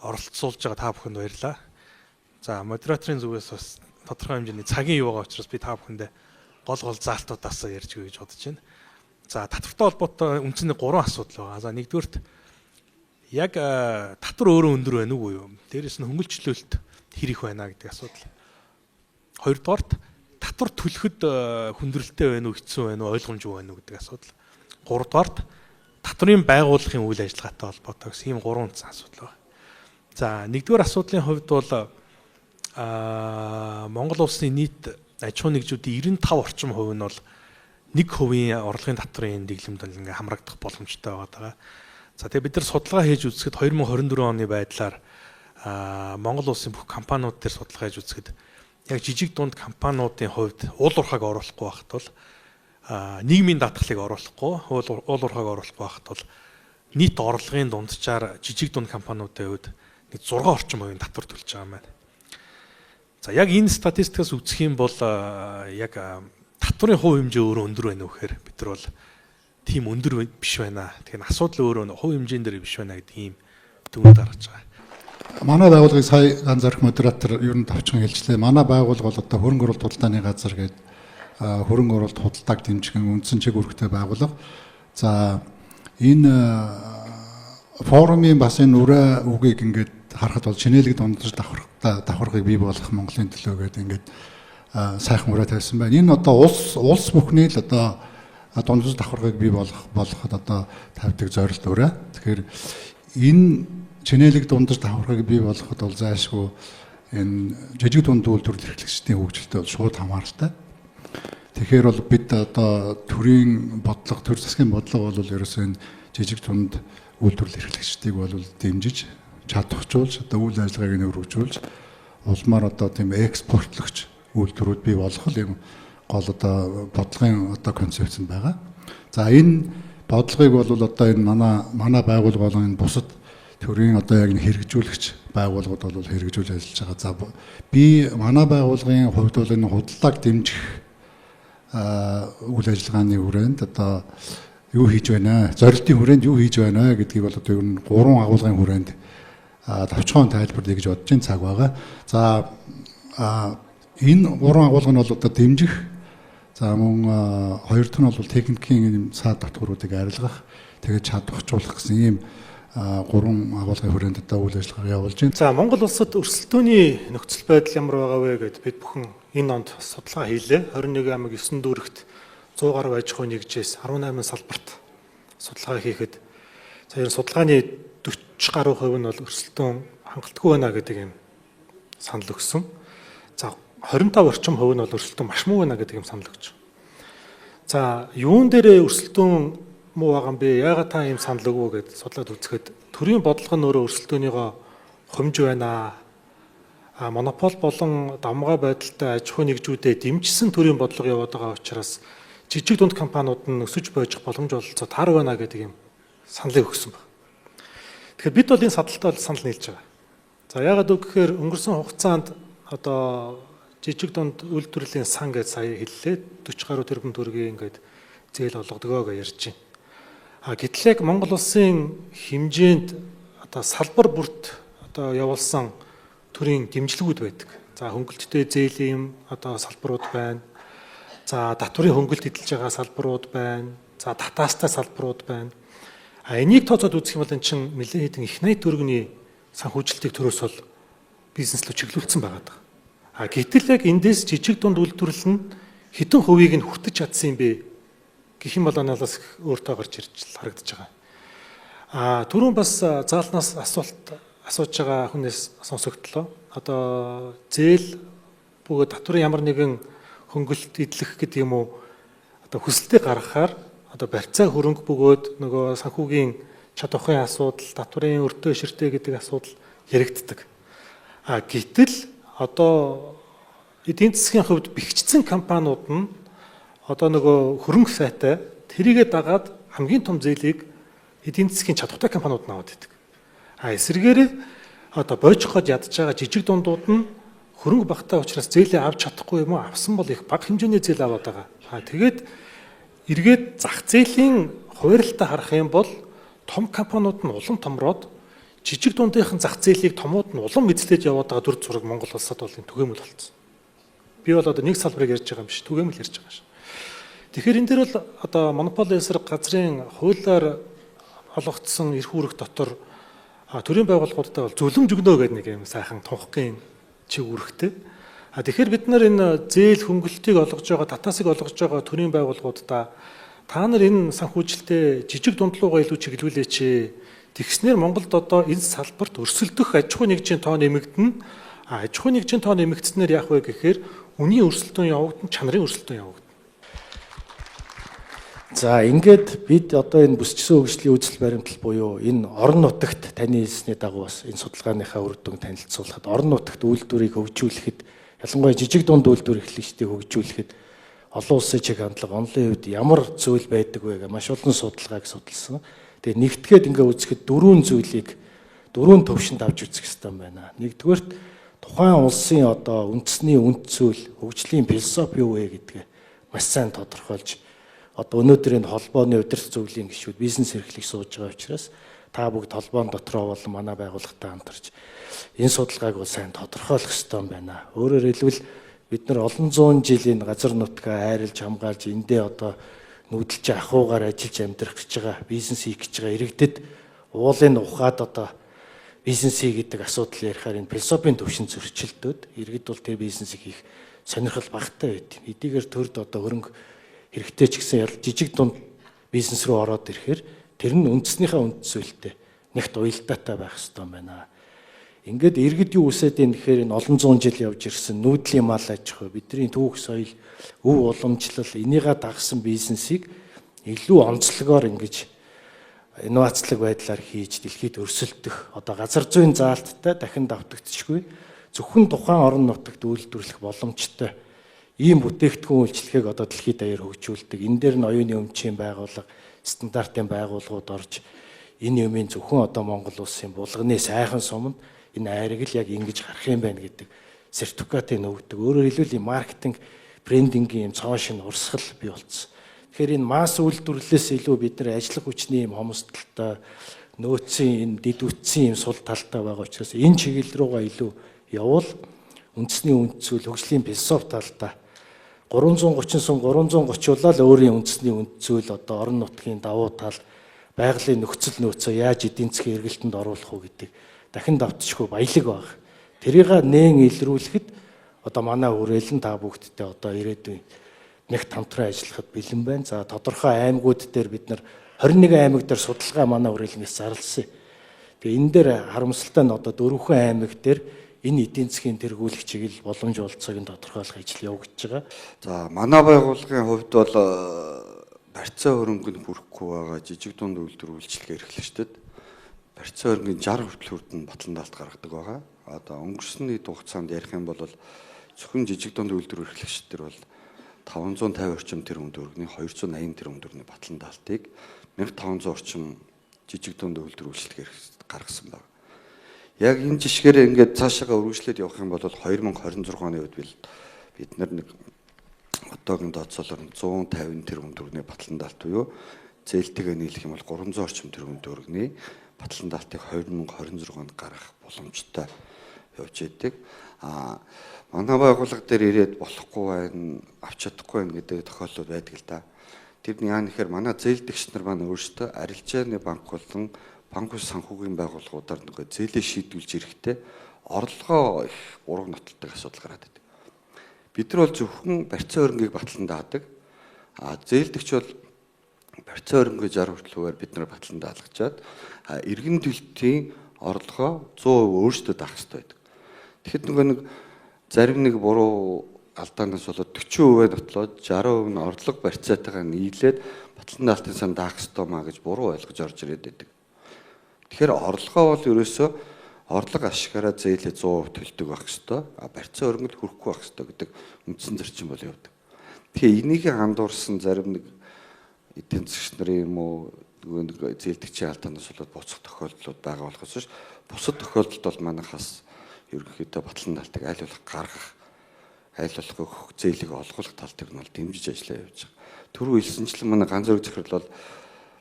оролцуулж байгаа та бүхэнд баярлалаа. За модераторын зүгээс бас тодорхой хэмжээний цагийн юу байгаа учраас би та бүхэндээ гол заалтуудаас ярьж өгье гэж бодож байна. За татвартай холбоотой үндсэндээ 3 асуудал байгаа. За нэгдүгээрт яг татвар өөрөө өндөр байна уу юу? Дээрээс нь хөнгөлчлөлт хэр их байна гэдэг асуудал. Хоёрдугаарт татвар төлөхөд хүндрэлтэй байна уу, хэцүү байна уу, ойлгомжгүй байна уу гэдэг асуудал. Гуравдугаарт татварын байгууллагын үйл ажиллагаатай холбоотой гэсэн ийм 3 үндсэн асуудал байна. За нэгдүгээр асуудлын хувьд бол Монгол улсын нийт аж ахуйн нэгжүүдийн 95 орчим хувь нь бол 1% орлогын татварын дэглэмд бол ингээ хамрагдах боломжтой байгаа. За тэгээ бид нар судалгаа хийж үзэхэд 2024 оны байдлаар Монгол улсын бүх компаниуд дээр судалгаа хийж үзэхэд яг жижиг дунд компаниудын хувьд уул уурхайг оруулахгүй байхад бол нийгмийн даатгалыг оруулахгүй, уул уурхайг оруулахгүй байхад бол нийт орлогын дунджаар жижиг дунд компаниудын хувьд нэг 6 орчим хувийн татвар төлж байгаа юм байна. За яг энэ статистикаас үзэх юм бол яг татварын хувь хэмжээ өөрөө өндөр байна уу гэхээр бид нар бол тийм өндөр биш байна. Тэгэхээр асуудал өөрөө хувь хэмжээн дээр биш байна гэдэг ийм дүгнэлт гаргаж байгаа. Манай байгууллагыг сая Ганзарх модератор ер нь товчхон хэлжлээ. Манай байгууллага бол одоо хөрөнгө оруулалт худалдааны газар гэдэг хөрөнгө оруулалт худалдааг дэмжих үндсэн чиг үүрэгтэй байгууллага. За энэ форумын бас энэ үрээ үгийг ингээд харахад бол чинээлэг дундаж давхаргыг бий болгох Монголын төлөө гэдэг ингээд сайхан үрээ тавьсан байна. Энэ одоо улс бүхний л одоо дундаж давхаргыг бий болгоход одоо тавьдаг зорилт үрээ. Тэгэхээр энэ чинээлэг дундаж давхаргыг бий болгоход бол зайлшгүй энэ жижиг дунд үйлдвэрлэл эрхлэгчдийн хөгжилтэй бол шууд хамааралтай. Тэгэхээр бол бид одоо төрийн бодлого, төр засгийн бодлого бол ерөөсөө энэ жижиг дунд үйлдвэрлэл эрхлэгчдийг бол дэмжиж, чадварчуулж, одоо үйл ажиллагааг нь өргөжүүлж, улмаар одоо тийм экспортлогч үйлдвэрүүд бий болгох юм гол одоо бодлогын одоо концепц нь байгаа. За энэ бодлогыг бол одоо энэ манай байгууллага болон энэ бусад төрийн одоо яг хэрэгжүүлэгч байгууллагууд бол хэрэгжүүлж ажиллаж байгаа. За би манай байгууллагын хувьд бол энэ худалдааг дэмжих үйл ажиллагааны хүрээнд одоо юу хийж байна, зорилтын хүрээнд юу хийж байна гэдгийг бол одоо ер нь гурван агуулгын хүрээнд товчхон тайлбарлая гэж бодож ин цаг байгаа. За энэ гурван агуулга нь бол одоо дэмжих, за мөн хоёр дахь нь бол техникийн саад татваруудыг арилгах, тэгээд чадварчуулах гэсэн ийм гурван агуулгын хүрээнд одоо үйл ажиллагаа явуулж байна. За Монгол улсад өрсөлдөөний нөхцөл байдал ямар байгаа вэ гэд бид бүхэн энэ онд судалгаа хийлээ. 21 аймаг 9 дүүрэгт 100 гаруй аж ахуй нэгжээс 18 салбарт судалгаа хийхэд за ер нь судалгааны 40 гаруй хувь нь бол өрсөлдөөн хангалтгүй байна гэдэг юм санал өгсөн. За 25 орчим хувь нь бол өрсөлдөөн маш муу байна гэдэг юм санал өгч. За юун дээрээ өрсөлдөөн муу байгаа юм бэ? Яагаад та ийм санал өгвөө гэд судлаад үзэхэд төрийн бодлого нь өөрөө өрсөлдөөнийгөө хумж байна. А монопол болон давмгай байдалтай аж ахуй нэгжүүдэд дэмжсэн төрийн бодлого яваад байгаа учраас жижиг дунд компаниуд нь өсөж бойжих боломж ололцоо таар байна гэдэг юм саналыг өгсөн байна. Тэгэхээр бид бол энэ садалтай бол санал нийлж байгаа. За яагаад үг гэхээр өнгөрсөн хугацаанд одоо жижиг дунд үйлдвэрлэлийн сан гэж сая хэллээ. 40 гаруй тэрбум төгрөгийн ингээд зээл олгодгоо гэж ярьж байна. А гэтэл яг Монгол улсын хэмжээнд одоо салбар бүрт одоо явуулсан төрийн дэмжлэгүүд байдаг. За хөнгөлөлттэй зээлийн одоо салбарууд байна. За татварын хөнгөлөлт эдэлж байгаа салбарууд байна. За татаастай салбарууд байна. А энийг тооцоод үзэх юм бол эн чинь нэлээд хэдэн их 80 төгрөгийн санхүүжилтийг төрөөс бол бизнес рүү чиглүүлсэн байгаа даа. А гэтэл яг эндээс жижиг дунд үйлдвэрлэл нь хэдэн хувийг нь хүртэж чадсан юм бэ гэх юм бол анализ өөртөө гарч ирж харагдаж байгаа. А түрүүн бас заалнаас асуулт асууж байгаа хүнээс сонсогдлоо. Одоо зээл бөгөөд татварын ямар нэгэн хөнгөлөлт эдлэх гэдэг юм уу одоо хүсэлтийг гаргахаар одоо барьцаа хөрөнгө бөгөөд нөгөө санхүүгийн чадварын асуудал, татварын өртөө ширтээ гэдэг асуудал яригддаг. А гэтэл одоо эдийн засгийн хувьд бэхжсэн компаниуд нь одоо нөгөө хөрөнгө сайтай тэрийгэ дагаад хамгийн том зээлийг эдийн засгийн чадвартай компаниуд нь аваад идэг. А эсвэргээрээ одоо бойжход ядж байгаа жижиг дундууд нь хөрөнгө багтаа учраас зээлээ авч чадахгүй юм уу? Авсан бол их бага хэмжээний зээл аваад байгаа. А тэгээд эргээд зах зээлийн хуваарилтаа харах юм бол том компаниуд нь улам томроод жижиг дундынхын зах зээлийг томууд нь улам эзлэж яваад байгаа дүр зураг Монгол улсад бол энэ түгээмэл болцсон. Би бол одоо нэг салбарыг ярьж байгаа юм биш, түгээмэл ярьж байгаа шин. Тэгэхээр энэ дээр бол одоо монопол эсрэг газрын хуулиар олгогдсон эрх үүрэг дотор төрийн байгууллагуудтай бол зөвлөмж өгнө гэдэг нэг юм сайхан тунхгийн чиг үүрэгтэй. А тэгэхээр бид нар энэ зээл хөнгөлөлтийг олгож байгаа, татаасыг олгож байгаа төрийн байгууллагуудаа та нар энэ санхүүжилтээ жижиг дундлуугаа илүү чиглүүлээч. Тэгснээр Монголд одоо энэ салбарт өрсөлдөх аж ахуй нэгжийн тоо нэмэгдэнэ. А аж ахуй нэгжийн тоо нэмэгдснээр яах вэ гэхээр үнийн өрсөлдөөн явагдана, чанарын өрсөлдөөн явагдана. За ингээд бид одоо энэ бүсчсэн хөгжлийн үзэл баримтлал буюу энэ орон нутагт таны хэлсний дагуу бас энэ судалгааныхаа үр дүн танилцуулахад орон нутагт үйлдвэрийг хөгжүүлэхэд ялангуяа жижиг дунд үйлдвэр эрхлэгчдийг хөгжүүлэхэд олон улсын чиг хандлага онлын хувьд ямар зүйл байдаг вэ гэх маш олон судалгааг судалсан. Тэгээ нэгтгээд ингээ үзэхэд дөрвөн зүйлийг дөрвөн төвшөнд авч үзэх хэрэгтэй юм байна. Нэгдүгээрт тухайн улсын одоо үндэсний үнд зүйл хөгжлийн философи юу вэ гэдгээ маш сайн тодорхойлж одоо өнөөдөр энэ холбооны удирдах зөвлөлийн гишүүд бизнес эрхлэх сууж байгаа учраас та бүгд холбоон дотроо болон манай байгууллагатай хамтарч энэ судалгааг бол сайн тодорхойлох ёстой юм байна. Өөрөөр хэлбэл бид нар олон зуун жилийн газар нутгаа айрлж хамгаалж эндээ одоо нүүдэлж ахуйгаар ажиллаж амьдрах гэж байгаа, бизнес хийх гэж байгаа иргэдэд уулын ухаад одоо бизнес хий гэдэг асуудал ярихаар энэ философийн төвшин зөрчилдөд иргэд бол тэр бизнесийг хийх сонирхол багатай байд. Эдийгээр төрд одоо хөрөнгө хэрэгтэй ч гэсэн жижиг дунд бизнес рүү ороод ирэхээр тэр нь үндснийхээ үнд зүйлтэй нэгт уялдаатай байх ёстой юм байна. Ингээд иргэд юу үсээд ийм гэхээр энэ олон зуун жил явж ирсэн нүүдлийн мал аж ахуй бидний түүх соёл өв уламжлал энийгээ дагсан бизнесийг илүү онцлогоор ингэж инновацлог байдлаар хийж дэлхийд өрсөлдөх одоо газар зүйн заалттай дахин давтагдчихгүй зөвхөн тухайн орон нутагт үйлдвэрлэх боломжтой ийм бүтээгдэхүүн үйлчилгээг одоо дэлхийд даяар хөгжүүлдэг. Энэ дээр нь оюуны өмчийн байгууллага, стандартын байгууллагууд орж энэ юмын зөвхөн одоо Монгол улсын булганы сайхан суманд энэ айраг л яг ингэж гарах юм байна гэдэг сертификатыг өгдөг. Өөрөөр хэлбэл ийм маркетинг, брендингийн ийм цоо шинэ урсгал бий болсон. Тэгэхээр энэ масс үйлдвэрлэлээс илүү бид нар ажиллах хүчний ийм хомсдолтой, нөөцийн энэ дэд үтсийн ийм сул талтай байгаа учраас энэ чиглэл рүүгээ илүү явбал үндэсний үндсүүл хөгжлийн философи талдаа 330 сум 330 улаал өөрийн үндэсний үндсүүл одоо орон нутгийн давуу тал байгалийн нөхцөл нөөцөө яаж эдийн засгийн эргэлтэнд оруулах уу гэдэг дахин давтчихгүй баялаг баг. Тэрийг нээн илрүүлэхэд одоо манай хүрээлэн та бүгдтэй одоо ирээдүйн нэг хамтран ажиллахад бэлэн байна. За тодорхой аймагуд дээр бид нар 21 аймаг дээр судалгаа манай хүрээлэнгээс зарласан. Тэгээ энэ дээр харамсалтай нь одоо 4 аймаг дээр энэ эдийн засгийн тэргүүлэх чиглэл боломж болцоог нь тодорхойлох ажил явагдаж байгаа. За манай байгууллагын хувьд бол барьцаа хөрөнгө нь хүрэхгүй байгаа жижиг дунд үйлдвэр үйлчилгээ эрхлэгчдэд барьцаа хөрөнгийн 60 хүртэл хүрдэн батлан даалт гаргадаг байгаа. Одоо өнгөрсөн нийт хугацаанд ярих юм бол зөвхөн жижиг дунд үйлдвэр эрхлэгчдэр бол 550 орчим тэрбум төгрөгийн 280 тэрбум төгрөгийн батлан даалтыг 1500 орчим жижиг дунд үйлдвэр үйлчилгээ эрхлэгчдэд гаргасан байна. Яг энэ жишгээр ингээд цаашаага үргэлжлээд явах юм бол 2026 оны үед бид нар нэг одоогийн тооцоолоор 150 тэрбум төгрөгийн батлан даалт буюу зээлтэйгээ нийлэх юм бол 300 орчим тэрбум төгрөгийн батлан даалтыг 2026 онд гаргах боломжтой явж идэг. А манай байгууллага дээр ирээд болохгүй байна, авч чадахгүй байна гэдэг тохиолдол байдаг л да. Тэрний яа нэхэр манай зээлдэгч нар маань өөрсдөө арилжааны банк болон банк ус санхүүгийн байгууллагуудаар нөгөө зээлээ шийдвүлж ирэхдээ орлогоо их буруу нотолдог асуудал гараад байдаг. Бид нар бол зөвхөн барьцаа хөрөнгийг батлан даадаг. А зээлдэгч бол барьцаа хөрөнгийг 60 хүртэл хувиар бид нар батлан даалгачаад эргэн төлтийн орлогоо 100% өөрсдөө даах хэрэгтэй байдаг. Тэгэхэд нөгөө нэг зарим нэг буруу алдаанаас болоод 40% нотлоод 60% нь орлого барьцаатайгаа нийлээд батлан даалтын сан даах ёстой маа гэж буруу ойлгож орж ирээд байдаг. Тэгэхээр орлогоо бол ерөөсөө орлого ашигаараа зээлээ 100% төлдөг байх ёстой. А барьцаа хөрөнгөд хүрэхгүй байх ёстой гэдэг үндсэн зарчим бол явдаг. Тэгэхээр энийг андуурсан зарим нэг эдийн засгч нарын юм уу нөгөө нэг зээлдэгчийн алдаанаас болоод буцах тохиолдлууд байгаа болохоос ш бусад тохиолдолд бол манайхаас ерөнхийдөө батлан даалтыг аль болох гаргах, аль болох өгөх зээлийг олгох тал дээр нь бол дэмжиж ажиллаа явж байгаа. Түрүү хэлсэнчлэн манай ганц зэрэг захирал бол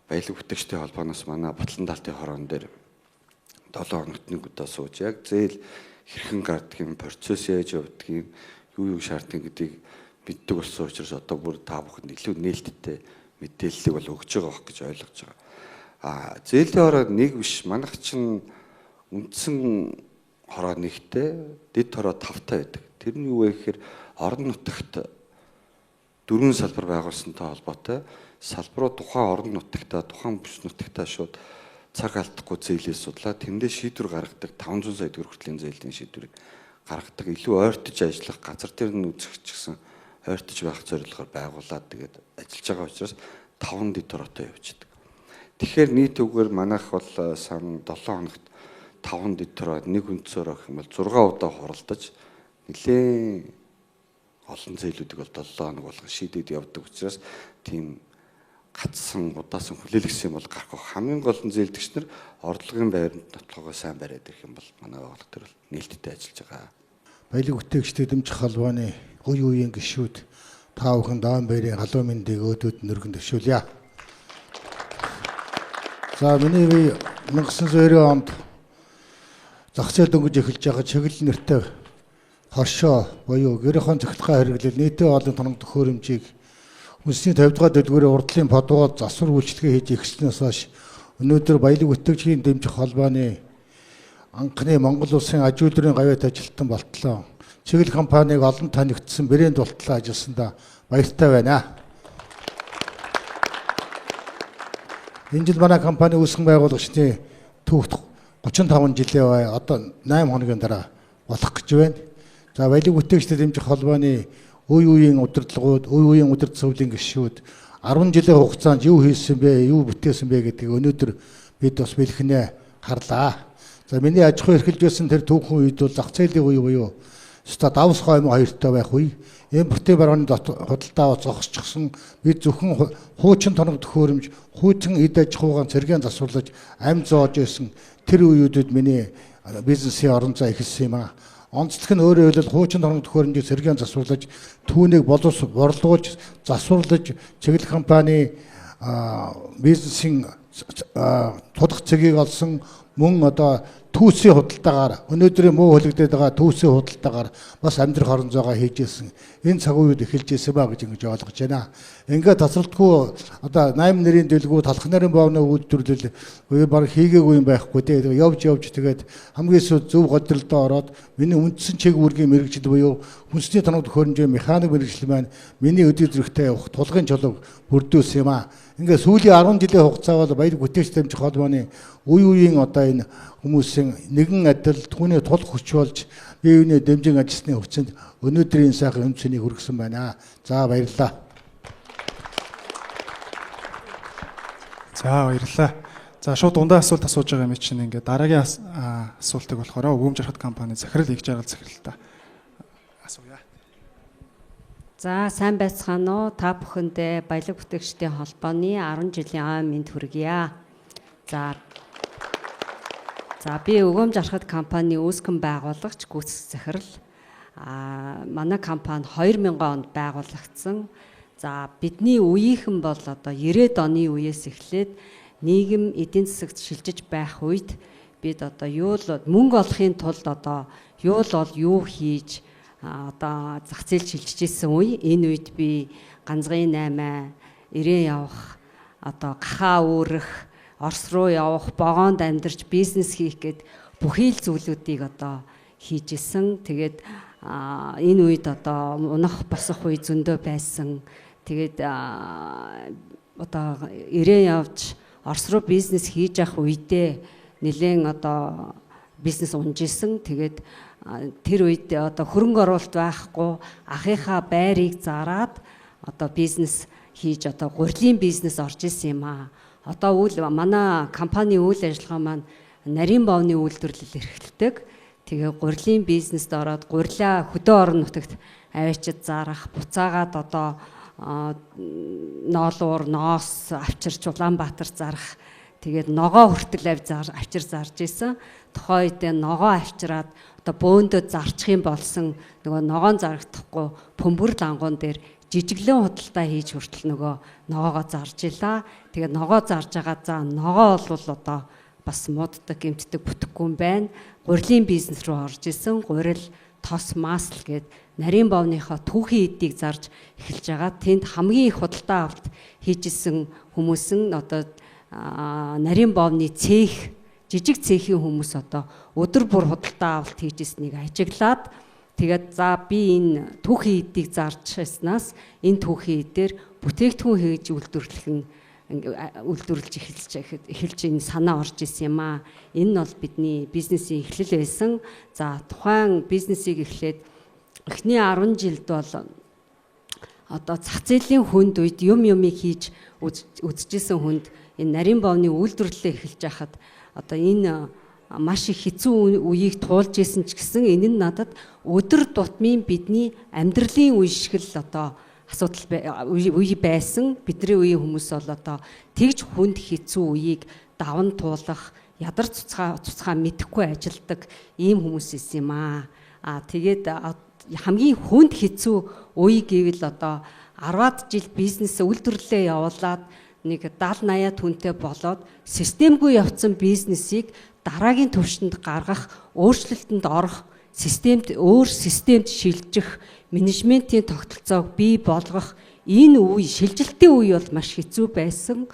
баялаг бүтээгчдийн холбооноос манай батлан даалтын хороон дээр 7 хоногт нэг удаа сууж яг зээл хэрхэн гардаг юм, процесс яаж явдаг юм, юу шаарддаг гэдгийг мэддэг болсон учраас одоо бүр та бүхэнд илүү нээлттэй мэдээллийг бол өгч байгаа байх гэж ойлгож байгаа. А зээлийн хороо нэг биш, манайх чинь үндсэн хороо нэгтэй, дэд хороо тавтай байдаг. Тэр нь юу вэ гэхээр орон нутагт дөрвөн салбар байгуулсантай холбоотой салбаруу тухайн орон нутагтаа, тухайн бүс нутагтаа шууд цаг алдахгүй зээлээ судлаа. Тэндээ шийдвэр гаргадаг 500 сая төгрөг хүртлийн зээлийн шийдвэрийг гаргадаг. Илүү ойртож ажиллах газар дээр нь үзэх ч гэсэн ойртож байх зорилгоор байгуулад тэгээд ажиллаж байгаа учраас 5 дэд ороотой явждаг. Тэгэхээр нийт үгээр манайх бол сан 7 хоногт 5 дэд ороо нэг үндсээр гэх юм бол 6 удаа хуралдаж нэлээд олон зээлүүдийг бол 7 хоног болгон шийдээд явдаг учраас тийм гацсан удаасан хүлээлгэсэн юм бол гарах. Хамгийн гол нь зээлдэгч нар орлогын байранд нотлогоо сайн бариад ирэх юм бол манай байгууллага төр бол нээлттэй ажиллаж байгаа. Баялаг бүтээгчдээ дэмжих холбооны үе үеийн гишүүд та бүхэн даан баярын халуун мэндийг өөдөөд нөргөн дэвшүүлье. За миний бие 1990 онд зах зээл дөнгөж эхэлж байгаа чиглэл нэртэй хоршоо буюу гэрийн цахилгаан хэрэглэл нийтийн олон тоног төхөөрөмжийг үндэсний 50 дугаар дэлгүүрийн урдлын подвол засвар үйлчилгээ хийж эхэлснээс хойш өнөөдөр баялаг бүтээгчдийн дэмжих холбооны анхны Монгол улсын аж үйлдвэрийн гавьяат ажилтан болтлоо. Чиглэл компаниг олон танигдсан брэнд болтлоо ажилласандаа баяртай байна. Энэ жил манай компани үүсгэн байгуулагчдын түүхт 35 жилийн бай одоо 8 хоногийн дараа болох гэж байна. За баялаг бүтээгчдэд дэмжих холбооны үе үеийн удирдлагууд, үе үеийн удирдах зөвлөлийн гишүүд, 10 жилийн хугацаанд юу хийсэн бэ, юу бүтээсэн бэ гэдгийг өнөөдөр бид бас бэлхнээ харлаа. За миний аж ахуй эрхэлж байсан тэр түүхэн үед бол зах зээлийн үе буюу өстой давс хоймоо хоёртой байх үе. Импортын барууны худалдаа зогсчихсон. Бид зөвхөн хуучин тоног төхөөрөмж, хуучин эд аж ахуйгаан цэргийн засварлаж амь зоож байсан тэр үеүүдэд миний бизнесийн орон зай эхэлсэн юм аа. Онцлог нь өөрөөр хэлбэл хуучин тоног төхөөрөмжийг цэргийн засварлаж түүнийг боловс борлуулж засварлаж чиглэл компани бизнесийн тулах цэгийг олсон мөн одоо түүсийн худалдаагаар өнөөдрийн муу хүлэгдээд байгаа түүсийн худалдаагаар бас амьдрах орон зайгаа хийж исэн. Энэ цаг үед эхэлж исэн ба гэж ингэж ойлгож байна. Ингээд тасралтгүй одоо 8 нэрийн дэлгүү, талх нарын боовны үйлдвэрлэл үе баг хийгээгүй юм байхгүй дээ. Тэгээ явж явж тэгээд хамгийн сүүлд зөв годролдоо ороод миний үндсэн чиг үүргийн мэргэжил буюу хүнсний тоног төхөөрөмжийн механик мэргэжил маань миний өдөө зэрэгтэй явах тулгын чулууг бүрдүүлсэн юм аа. Ингээд сүүлийн 10 жилийн хугацаа бол баяр бүтээгч дэмжих холбооны үе үеийн одоо энэ хүмүүсийн нэгэн адил түүний тул хүч болж бие биенээ дэмжин ажилласны хүчинд өнөөдрийн сайхан үнцнийг хүргэсэн байна. За баярлалаа. За баярлалаа. За шууд дундаа асуулт асууж байгаа юм чинь ингээд дараагийн асуултыг болохоор Өгөөмж архат компани захирал Их Жаргал захиралтай асууя. За сайн байцгаана уу? Та бүхэндээ Баялаг бүтээгчдийн холбооны 10 жилийн ой мэнд хүргье. За би Өгөөмж архат компани үүсгэн байгуулагч гүйцэтгэх захирал. Манай компани 2000 онд байгуулагдсан. За бидний үеийнхэн бол одоо 90-ад оны үеэс эхлээд нийгэм эдийн засагт шилжиж байх үед бид одоо юу л мөнгө олохын тулд одоо юу л бол юу хийж одоо зах зээл шилжиж исэн үе. Энэ үед би ганцгийн 8 ирэн явах, одоо гахаа үүрэх, Орос руу явах, вагонд амьдарч бизнес хийх гээд бүхий л зүйлүүдийг одоо хийж исэн. Тэгээд энэ үед одоо унах босох үе зөндөө байсан. Тэгээд одоо ирэн явж Орос руу бизнес хийж явах үедээ нэлээд одоо бизнес унж исэн. Тэгээд тэр үед одоо хөрөнгө оруулалт байхгүй, ахынхаа байрыг зараад одоо бизнес хийж одоо гурилын бизнес орж исэн юм аа. Одоо үйл манай компани үйл ажиллагаа маань нарийн бовны үйлдвэрлэл эрхэлдэг. Тэгээ гурилын бизнест ороод гурилаа хөдөө орон нутагт аваачид зарах, буцаагаад одоо ноолуур, ноос авчирч Улаанбаатар зарах. Тэгээд ногоо хүртэл авчир зарж исэн. Тухайн үедээ ногоо авчираад одоо бөөндөө зарчих юм болсон нөгөө ногоон зарагдахгүй бөмбөр лангуун дээр жижиглэн худалдаа хийж хүртэл нөгөө ногоогоо зарж илаа. Тэгээд ногоо зарж байгаа за ногоо бол одоо бас мууддаг, гэмтдэг, бүтэхгүй юм байна. Гурилын бизнес рүү орж исэн. Гурил, тос, масл гээд нарийн бовныхоо түүхийн эдийг зарж эхэлж байгаа. Тэнд хамгийн их худалдаа авалт хийж исэн хүмүүс нь одоо нарийн бовны цех, жижиг цехийн хүмүүс одоо өдөр бүр худалдаа авалт хийж ирснийг ажиглаад тэгээд за би энэ түүхийн эдийг зарж байснаас энэ түүхийн эдээр бүтээгдэхүүн хийж үйлдвэрлэх нь үйлдвэрлэж эхэлж энэ санаа орж исэн юм аа. Энэ нь бол бидний бизнесийн эхлэл байсан. За тухайн бизнесийг эхлээд эхний 10 жилд бол одоо зах зээлийн хүнд үед юмыг хийж үзчихсэн хүнд энэ нарийн бовны үйлдвэрлэлээ эхэлж байхад одоо энэ маш их хэцүү үеийг туулж исэн ч гэсэн энэ нь надад өдөр тутмын бидний амьдралын үе шиг л одоо асуудал үе байсан. Бидний үеийн хүмүүс бол одоо тэгж хүнд хэцүү үеийг даван туулах, ядар цуцгаа мэдэхгүй ажилдаг ийм хүмүүс исэн юм аа. Тэгээд хамгийн хүнд хэцүү үе гэвэл одоо 10-аад жил бизнес үйлдвэрлэлээ явуулаад нэг 70 80 түнтэй болоод системгүй явцсан бизнесийг дараагийн түвшинд гаргах, өөрчлөлтөнд орох, системд өөр системд шилжих, менежментийн тогтолцоог бий болгох энэ үе, шилжилтийн үе бол маш хэцүү байсан.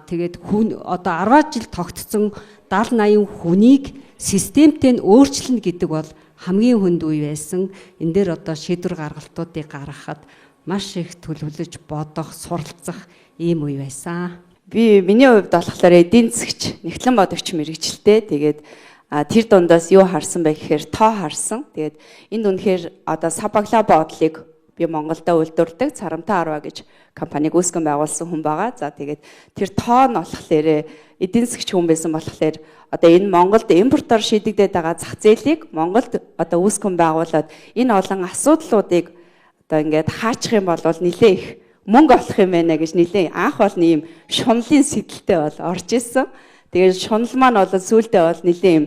Тэгээд хүн одоо 10 жил тогтцсон 70 80 хүнийг системтэй нь өөрчилнө гэдэг бол хамгийн хүнд үе байсан. Энэ дээр одоо шийдвэр гаргалтуудыг гаргахад маш их төлөвлөж бодох, суралцах ийм үе байсан. Би миний хувьд болохоор эдийн засгч, нэгтлэн бодогч мэрэгчлээ. Тэгээд тэр дундаас юу харсан бэ гэхээр тоо харсан. Тэгээд энд үнэхээр одоо сав баглаа бодлыг Би Монголдо үйлдвэрлэдэг Царамтай Арва гэж компаниг үүсгэн байгуулсан хүн байгаа. За тэгээд тэр тоо нь болохоор эдийн засгч хүн байсан болохоор одоо энэ Монголд импортоор шийдэгдээд байгаа зах зээлийг Монголд одоо үүсгэн байгуулад энэ олон асуудлуудыг одоо ингээд хаачих юм бол нэлээ их мөнгө олох юм байна гэж нэлээ анх бол ийм шунлын сэтэлтэй бол орж исэн. Тэгээд шунал маань бол сүүлдээ бол нэлээ юм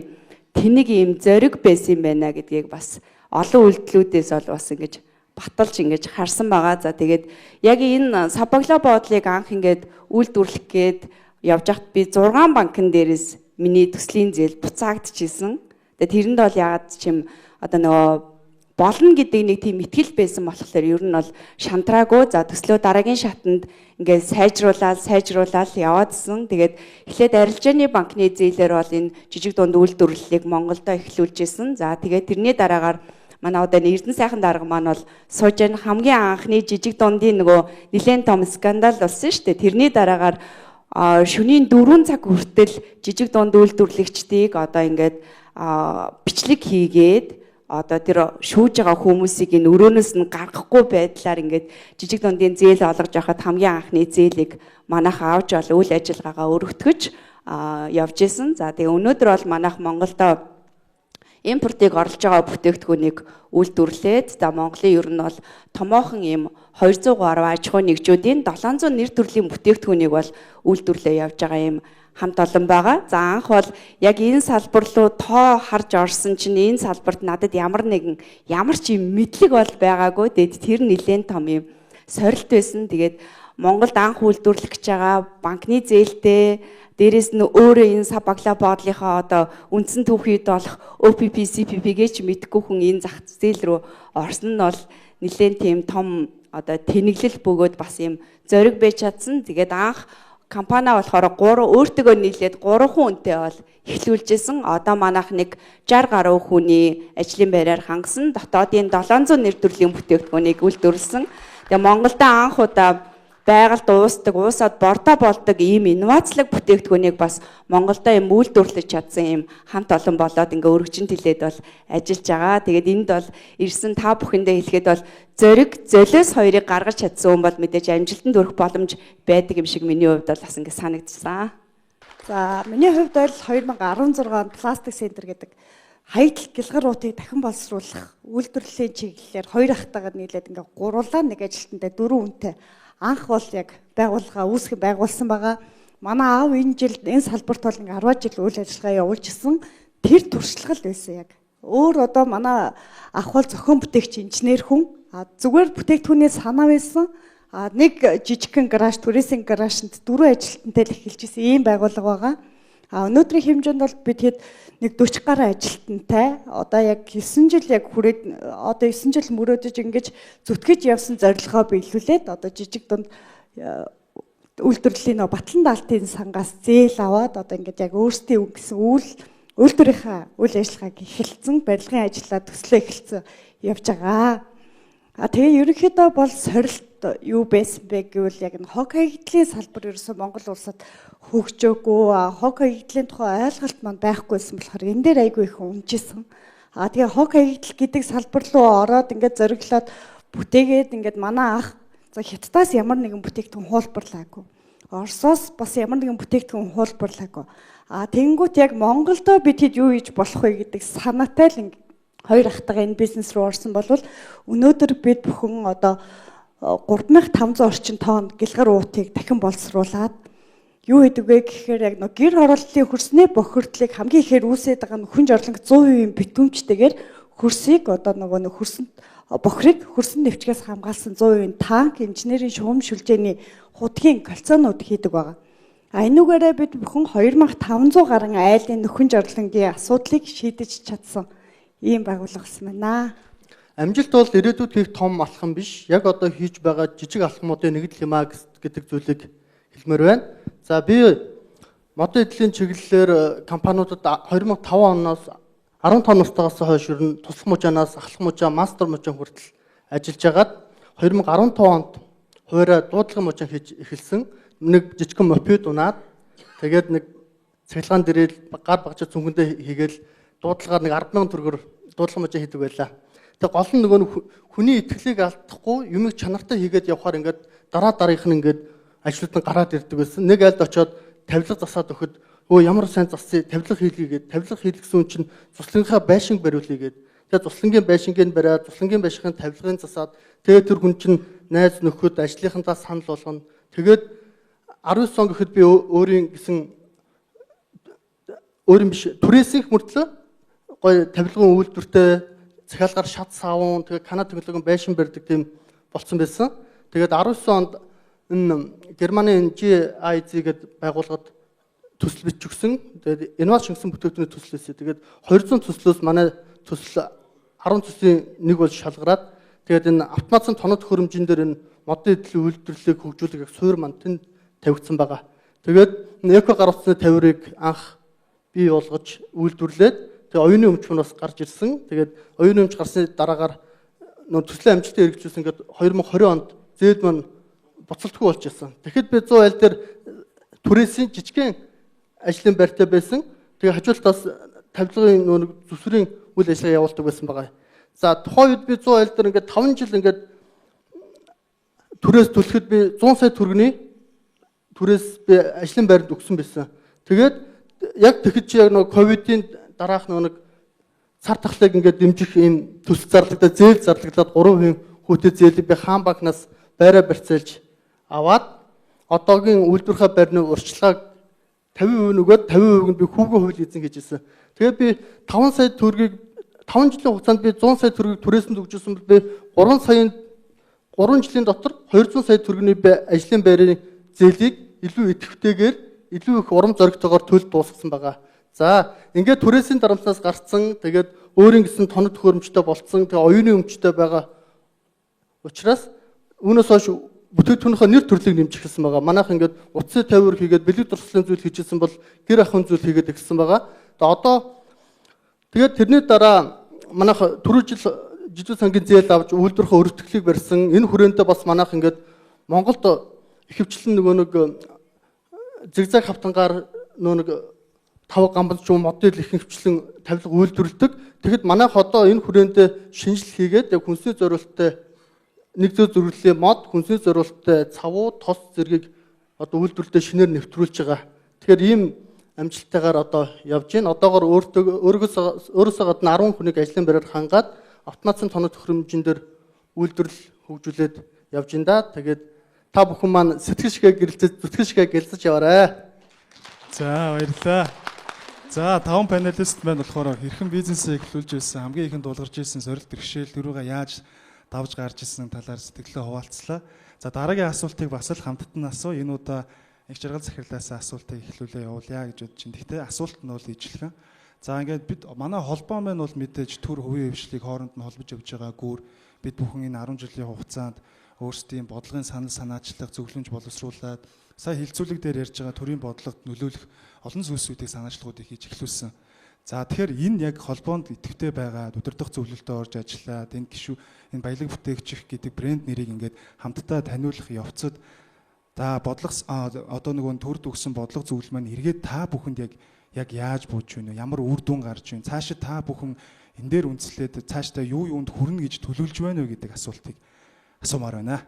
тэнэг ийм зориг байсан юм байна гэдгийг бас олон үйлдэлүүдээс бол бас ингэж баталж ингэж харсан байгаа. За тэгээд яг энэ Сабагла бодлыг анх ингээд үйлдвэрлэх гээд явж байхад би 6 банкн дээрээс миний төслийн зээл буцаагдчихсэн. Тэгээд тэрэнд бол яагаад ч юм одоо нөгөө болно гэдэг нэг тийм итгэл байсан болохоор ер нь бол шантраагүй. За төслөө дараагийн шатанд ингээд сайжруулаад яваадсан. Тэгээд эхлээд арилжааны банкны зээлээр бол энэ жижиг дунд үйлдвэрлэлийг Монголдо эхлүүлжсэн. За тэгээд тэрний дараагаар манай одоо Эрдэнэ сайхан дарга маань бол сууж энэ хамгийн анхны жижиг дундын нөгөө нэлээд том скандал болсон шүү дээ. Тэрний дараагаар шөнийн 4 цаг хүртэл жижиг дунд үйлдвэрлэгчдийг одоо ингээд бичлэг хийгээд одоо тэр шүүж байгаа хүмүүсийг энэ өрөөнөөс нь гаргахгүй байдлаар ингээд жижиг дундын зээл олгож явахад хамгийн анхны зээлийг манайх авч бол үйл ажиллагаагаа өргөтгөж явж исэн. За тэгээ өнөөдөр бол манайх Монголдо импортыг орлож байгаа бүтээгдэхүүнийг үйлдвэрлээд за Монголын ер нь бол томоохон ийм 200 гаруй аж ахуйн нэгжүүдийн 700 нэр төрлийн бүтээгдэхүүнийг бол үйлдвэрлээ явж байгаа ийм хамт олон байгаа. За анх бол яг энэ салбар руу тоо харж орсон чинь энэ салбарт надад ямар нэгэн ямар ч юм мэдлэг бол байгаагүй. Тэгээд тэр нэлээд том юм сорилт байсан. Тэгээд Монголд анх үйлдвэрлэх гэж байгаа банкны зээлтэй дээрээс нь өөрөө энэ Сабагла бодлынхоо одоо үндсэн түүхийд болох OPP, CPP-гээ ч мэдэхгүй хүн энэ зах зээл рүү орсон нь бол нэлээд тийм том одоо тэнэглэл бөгөөд бас юм зориг байж чадсан. Тэгээд анх компани болохоор 3 өөртөөгөө нийлээд 3 хүн үнэтэй бол эхлүүлжсэн. Одоо манайх нэг 60 гаруй хүний ажлын байраар хангасан. Дотоодын 700 нэр төрлийн бүтээгдэхүүнийг үйлдвэрлэсэн. Тэгээ Монголд анх удаа байгальд уусдаг, уусаад бордоо болдог ийм инновацлог бүтээгдэхүүнийг бас Монголдо ийм үйлдвэрлэж чадсан ийм хамт олон болоод ингээ өргөжин тэлээд бол ажиллаж байгаа. Тэгээд энд бол ирсэн та бүхэндээ хэлэхэд бол зориг, золиос хоёрыг гаргаж чадсан хүн бол мэдээж амжилтанд хүрэх боломж байдаг юм шиг миний хувьд бол бас ингээ санагдсан. За миний хувьд бол 2016 онд Пластик центр гэдэг хаягдл гэлгар уутыг дахин боловсруулах үйлдвэрлэлийн чиглэлээр хоёр ахтайгаар нийлээд ингээ гурлаа нэг ажилтнтай дөрвөн хүнтэй анх бол яг байгууллага үүсгэн байгуулсан байгаа. Манай аав энэ жил энэ салбарт бол ингээ 10 жил үйл ажиллагаа явуулжсэн. Тэр туршлага л байсан яг. Өөр одоо манай ах бол зохион бүтээгч инженер хүн. А зүгээр бүтээгдэхүүний санаа байсан. А нэг жижигхэн гараж, түрээсийн гаражт дөрвөн ажилтнтай л эхэлж исэн ийм байгууллага байгаа. А өнөөдрийн хэмжээнд бол бид хэд нэг 40 гаруй ажилтнтай одоо яг 9 жил яг хүрээд одоо 9 жил мөрөөдөж ингэж зүтгэж явсан зорилгоо биелүүлээд одоо жижиг дунд үйлдвэрлэлийн батлан даалтын сангаас зээл аваад одоо ингэж яг өөрсдийн өнгөсөн үйлдвэрийнхаа үйл ажиллагааг эхэлсэн, барилгын ажлаа төслөө эхэлсэн явж байгаа. А тэгээ ерөнхийдөө бол сорилт юу байсан бэ гэвэл яг энэ хог хаягдлын салбар ерөөсөө Монгол улсад хөгжөөгүй, хог хаягдлын тухай ойлголт маань байхгүйсэн болохоор энэ дээр айгүй их унжсэн. А тэгээ хог хаягдл гэдэг салбар руу ороод ингээд зориглоод бүтээгээд ингээд манай ах за Хятадаас ямар нэгэн бүтээгдэхүүн хуулбарлаагүй. Оросоос бас ямар нэгэн бүтээгдэхүүн хуулбарлаагүй. А тэгэнгүүт яг Монголдо бид хэд юу хийж болох вэ гэдэг санаатай л ингээд хоёр ахтайгаа энэ бизнес рүү орсон бол өнөөдөр бид бүхэн одоо 3500 орчим тонн гэлгар уутыг дахин боловсруулад юу хийдэг вэ гэхээр яг нэг гэр хорооллын хөрсний бохирдлыг хамгийн ихээр үүсээд байгаа нь хүн жорлонг 100% битүүмжтэйгээр хөрсийг одоо нөгөө нэг хөрсөнд бохирыг хөрсөн нэвчгээс хамгаалсан 100% танк инженерийн шугам шүлжээний худгийн кальцонууд хийдэг байгаа. А энүүгээрээ бид бүхэн 2500 гаруй айлын нөхөн жорлонгийн асуудлыг шийдэж чадсан ийм байгууллага болсон байна. Амжилт бол ирээдүйд хийх том алхам биш. Яг одоо хийж байгаа жижиг алхмуудын нэг л юм а гэдэг зүйлийг хэлмээр байна. За би модын эдлийн чиглэлээр компаниудад 2005 оноос 15 настайгаас хойш ер нь туслах мужаанаас ахлах мужаа, мастер мужаа хүртэл ажиллаж агаад 2015 онд хуваараа дуудлага мужаа хийж эхэлсэн. Нэг жижигхэн мопед унаад тэгээд нэг цахилгаан дээрээ гар багжаа цүнхэндээ хийгээл дуудлагаар нэг 10,000 төгрөгөөр дуудлага мужаа хийдэг байлаа. Тэгээ гол нь нөгөө хүний итгэлийг алдахгүй юмыг чанартай хийгээд явхаар ингээд дараа дараагийнх нь ингээд ажлууд нь гараад ирдэг байсан. Нэг айлд очиод тавилга засаад өгөхөд өө ямар сайн зассан тавилга хийлгэе гээд тавилга хийлгэсэн хүн чинь цуслангийнхаа байшинг бариулъя гээд тэгээ цуслангийн байшингийг бариад цуслангийн байшингийн тавилгын засаад тэгээ тэр хүн чинь найз нөхөд ажлынхандаа санал болгоно. Тэгээд 19 он гэхэд би өөрийн гэсэн өөрийн биш түрээсийнх мөртлөө гоё тавилгын үйлдвэртэй захиалгаар шат савун тэгээ Канада технологийн байшин барьдаг тийм болцсон байсан. Тэгээд 19 онд энэ Германы GIZ гэдэг байгууллагад төсөл бичигдсэн. Тэгээд инновац шингэсэн бүтээгдэхүүний төсөл байсан. Тэгээд 200 төслөөс манай төсөл 10 төслийн нэг бол шалгараад тэгээд энэ автоматсан тоног төхөөрөмжийн дээр энэ модын эдлийн үйлдвэрлэлийг хөгжүүлэх суур манд тэнд тавигдсан байгаа. Тэгээд энэ эко гар утасны тавиурыг анх бий болгож үйлдвэрлээд тэгээ оюуны өмч мөн бас гарч ирсэн. Тэгээд оюуны өмч гарсны дараагаар нөө төслийн амжилттай хэрэгжүүлсэн ингээд 2020 онд зээл маань буцалтгүй болж ирсэн. Тэгэхэд би 100 айл дээр түрээсийн жижигхэн ажлын байртай байсан. Тэгээ хажуултаас тавилгын нөө зүсрийн үйл ажиллагаа явуулдаг байсан байгаа. За тухайн үед би 100 айл дээр ингээд 5 жил ингээд түрээс төлөхөд би 100 сая төгрөгийн түрээс би ажлын байранд өгсөн байсан. Тэгээд яг тэгэхэд чи яг нөгөө ковидын дараах нөгөө нэг цар тахлыг ингээд дэмжих ийм төсөл зарлагдаад зээл зарлагдлаад 3% хүүтэй зээлийг би хаан банкнаас байраа барьцаалж аваад одоогийн үйлдвэрийнхээ байрны урьдчилгааг 50% нөгөөд 50% нь би хүүгээ хууль эзэн гэж хэлсэн. Тэгээд би 5 сая төгрөгийг 5 жилийн хугацаанд би 100 сая төгрөгийг түрээсэнд өгчсэн бол би 3 саяын 3 жилийн дотор 200 сая төгрөгийн би ажлын байрын зээлийг илүү идэвхтэйгээр илүү их урам зоригтойгоор төлж дуусгасан байгаа. За ингээд түрээсийн дарамтнаас гарцсан, тэгээд өөрийн гэсэн тоног төхөөрөмжтэй болцсон, тэгээд оюуны өмчтэй байгаа учраас үүнээс хойш бүтээгдэхүүнийхээ нэр төрлийг нэмж эхэлсэн байгаа. Манайх ингээд утасны тавиур хийгээд бэлэг дурсгалын зүйл хийжсэн бол гэр ахуйн зүйл хийгээд эхэлсэн байгаа. Тэгээд одоо тэгээд тэрний дараа манайх түрүү жил жижиг сангийн зээл авч үйлдвэрийнхээ өргөтгөлийг барьсан. Энэ хүрээндээ бас манайх ингээд Монголд ихэвчлэн нөгөө нэг зигзаг хавтангаар нөгөө нэг тав гамбал ч юм модель их хвчлэн тавилга үйлдвэрлэдэг. Тэгэхэд манайх одоо энэ хүрээндээ шинжил хийгээд яг хүнсний зориулттай нэг зөө зөвлөлийн мод, хүнсний зориулттай цавуу, тос зэргийг одоо үйлдвэрлэлдээ шинээр нэвтрүүлж байгаа. Тэгэхээр ийм амжилттайгаар одоо явж байна. Одоогор өөрөөсөө гадна 10 хүнийг ажлын байраар хангаад автоматсан тоног төхөөрөмжин дээр үйлдвэрлэл хөгжүүлээд явж байна да. Тэгээд та бүхэн маань сэтгэл шигээ гэрэлцэж, зүтгэл шигээ гэлзэж яваарай. За баярлалаа. За 5 панелист маань болохоор хэрхэн бизнесээ эхлүүлж байсан, хамгийн ихэнд тулгарч ирсэн сорилт бэрхшээл тэрүүгээ яаж давж гарч ирсэн талаар сэтгэлээ хуваалцлаа. За дараагийн асуултыг бас л хамтд нь асуу. Энэ удаа их жаргал захирлаас асуултыг эхлүүлээ явуулъя гэж бодож байна. Гэхдээ асуулт нь бол ижилхэн. За ингээд бид манай холбоо маань бол мэдээж төр хувийн хвшлийг хооронд нь холбож явж байгаа гүр. Бид бүхэн энэ 10 жилийн хугацаанд өөрсдийн бодлогын санал санаачлах, зөвлөмж боловсруулад сая хилцүүлэг дээр ярьж байгаа төрийн бодлогод нөлөөлөх олон зүйлсүүдийг санаачлагуудыг хийж эхлүүлсэн. За тэгэхээр энэ яг холбоонд идэвхтэй байгаа удирдах зөвлөлтөд орж ажиллаад энэ гишүү энэ баялаг бүтээгчих гэдэг брэнд нэрийг ингээд хамтдаа таниулах явцад за бодлого одоо нөгөө төрд өгсөн бодлого зөвлөл маань эргээд та бүхэнд яг яаж бууж байна вэ? Ямар үр дүн гарч байна? Цаашаа та бүхэн энэ дээр үндэслээд цаашдаа юу юунд хүрнэ гэж төлөвлөж байна вэ гэдэг асуултыг асуумаар байна.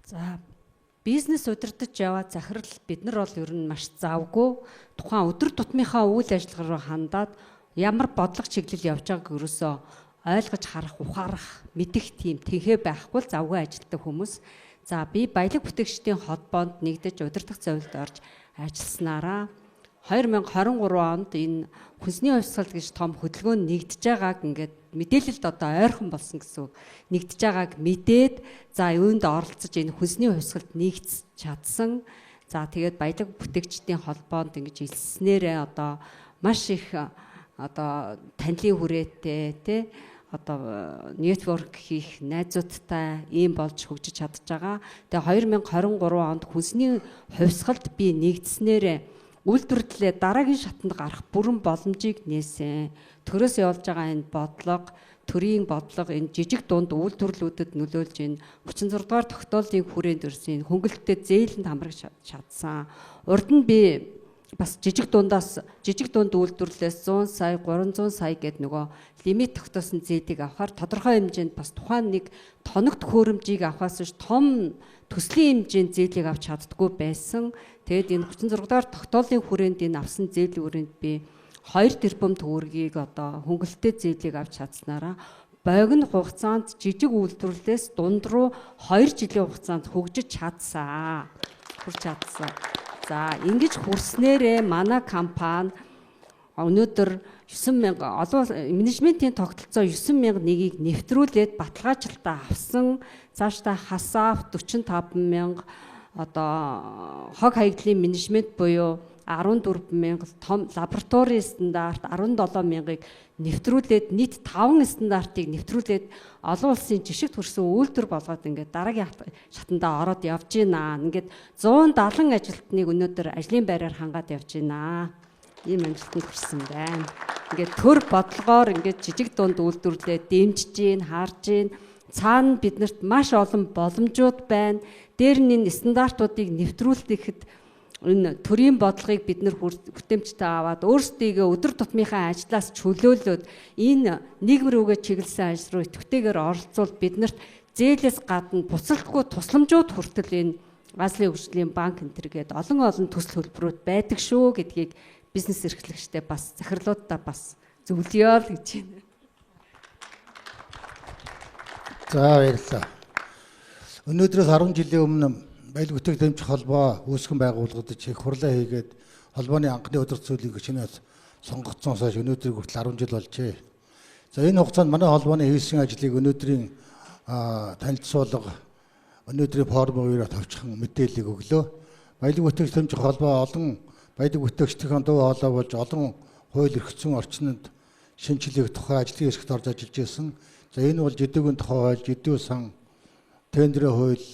За бизнес удирдах яваа захирал бид нар бол ер нь маш завгүй тухайн өдөр тутмынхаа үйл ажиллагаа руу хандаад ямар бодлого чиглэл явж байгааг ерөөсөө ойлгож харах, ухаарах, мэдэх тийм тэнхээ байхгүй л завгүй ажилладаг хүмүүс. За би баялаг бүтээгчдийн холбоонд нэгдэж удирдах зөвлөлд орж ажилласнараа 2023 онд энэ хүнсний хувьсгал гэж том хөдөлгөөн нэгдэж байгааг ингээд мэдээлэлд одоо ойрхон болсон гэсэн үг. Нэгдэж байгааг мэдээд за юунд оролцож энэ хүнсний хувьсгалд нэгдэж чадсан. За тэгээд баялаг бүтээгчдийн холбоонд ингэж элсснээрээ одоо маш их одоо танилын хүрээтэй тий одоо нэтворк хийх найзуудтай ийм болж хөгжиж чадж байгаа. Тэгээ 2023 онд хүнсний хувьсгалд би нэгдснээрээ үйлдвэрлэлээ дараагийн шатанд гарах бүрэн боломжийг нээсэн. Төрөөс явуулж байгаа энэ бодлого, төрийн бодлого энэ жижиг дунд үйлдвэрлэлүүдэд нөлөөлж энэ 36 дугаар тогтоолын хүрээнд өрсөн хөнгөлөлтөд зээлэнд хамрагч чадсан. Урд нь би бас жижиг дундаас жижиг дунд үйлдвэрлэлээс 100 сая, 300 сая гээд нөгөө лимит тогтоосон зээлийг авахар тодорхой хэмжээнд бас тухайн нэг тоногт хөөрөмжийг авахаас биш том төслийн хэмжээнд зээлийг авч чаддаггүй байсан. Тэгээд энэ 36 дугаар тогтоолын хүрээнд энэ авсан зээлийн хүрээнд би 2 тэрбум төгрөгийг одоо хөнгөлөлттэй зээлийг авч чадсанараа богино хугацаанд жижиг үйлдвэрлэлээс дунд руу 2 жилийн хугацаанд хөгжиж чадсан. Хүрч чадсан. За ингэж хүрснээрээ манай компани өнөөдөр 9000 олон менежментийн тогтолцоо 9001-ийг нэвтрүүлээд баталгаачлалтаа авсан. Цаашдаа хасаав 45000 одоо хог хаягдлын менежмент буюу 14000 том лабораторийн стандарт 17000-ыг нэвтрүүлээд нийт 5 стандартыг нэвтрүүлээд олон улсын жишгт хүрсэн үйлдвэр болгоод ингээд дараагийн шатандаа ороод явж байна. Ингээд 170 ажилтныг өнөөдөр ажлын байраар хангаад явж байна. Ийм амжилтанд хүрсэн байна. Ингээд төр бодлогоор ингээд жижиг дунд үйлдвэрлэлээ дэмжиж гин, харж гин. Цаана биднэрт маш олон боломжууд байна. Дээр нь энэ стандартуудыг нэвтрүүлэхэд энэ төрийн бодлогыг бид нэр хүртээмжтэй аваад өөрсдийгөө өдөр тутмынхаа ажлаас чөлөөлөөд энэ нийгэм рүүгээ чиглэсэн ажил руу идэвхтэйгээр оролцвол биднэрт зээлээс гадна буцалтгүй тусламжууд хүртэл энэ Азийн хөгжлийн банк энэ төр гээд олон олон төсөл төлбөрүүд байдаг шүү гэдгийг бизнес эрхлэгчдээ бас захирлуудаа бас зөвлөё л гэж байна. За баярлалаа. Өнөөдрөөс 10 жилийн өмнө Баялаг бүтээгч дэмжих холбоо үүсгэн байгуулагдаж их хурлаа хийгээд холбооны анхны өдөр зүйлийг гишүүнээс сонгогдсоноос хойш өнөөдрийг хүртэл 10 жил болжээ. За энэ хугацаанд манай холбооны хийсэн ажлыг өнөөдрийн танилцуулга өнөөдрийн форум үеэр товчхон мэдээллийг өглөө. Баялаг бүтээгч дэмжих холбоо олон баялаг бүтээгчдийн дуу хоолой болж олон хууль эрх зүйн орчинд шинжилгээх тухай ажлын хэсэгт орж ажиллаж байсан. За энэ бол жидэвгийн тухай хууль, жидэв сан, тендерийн хууль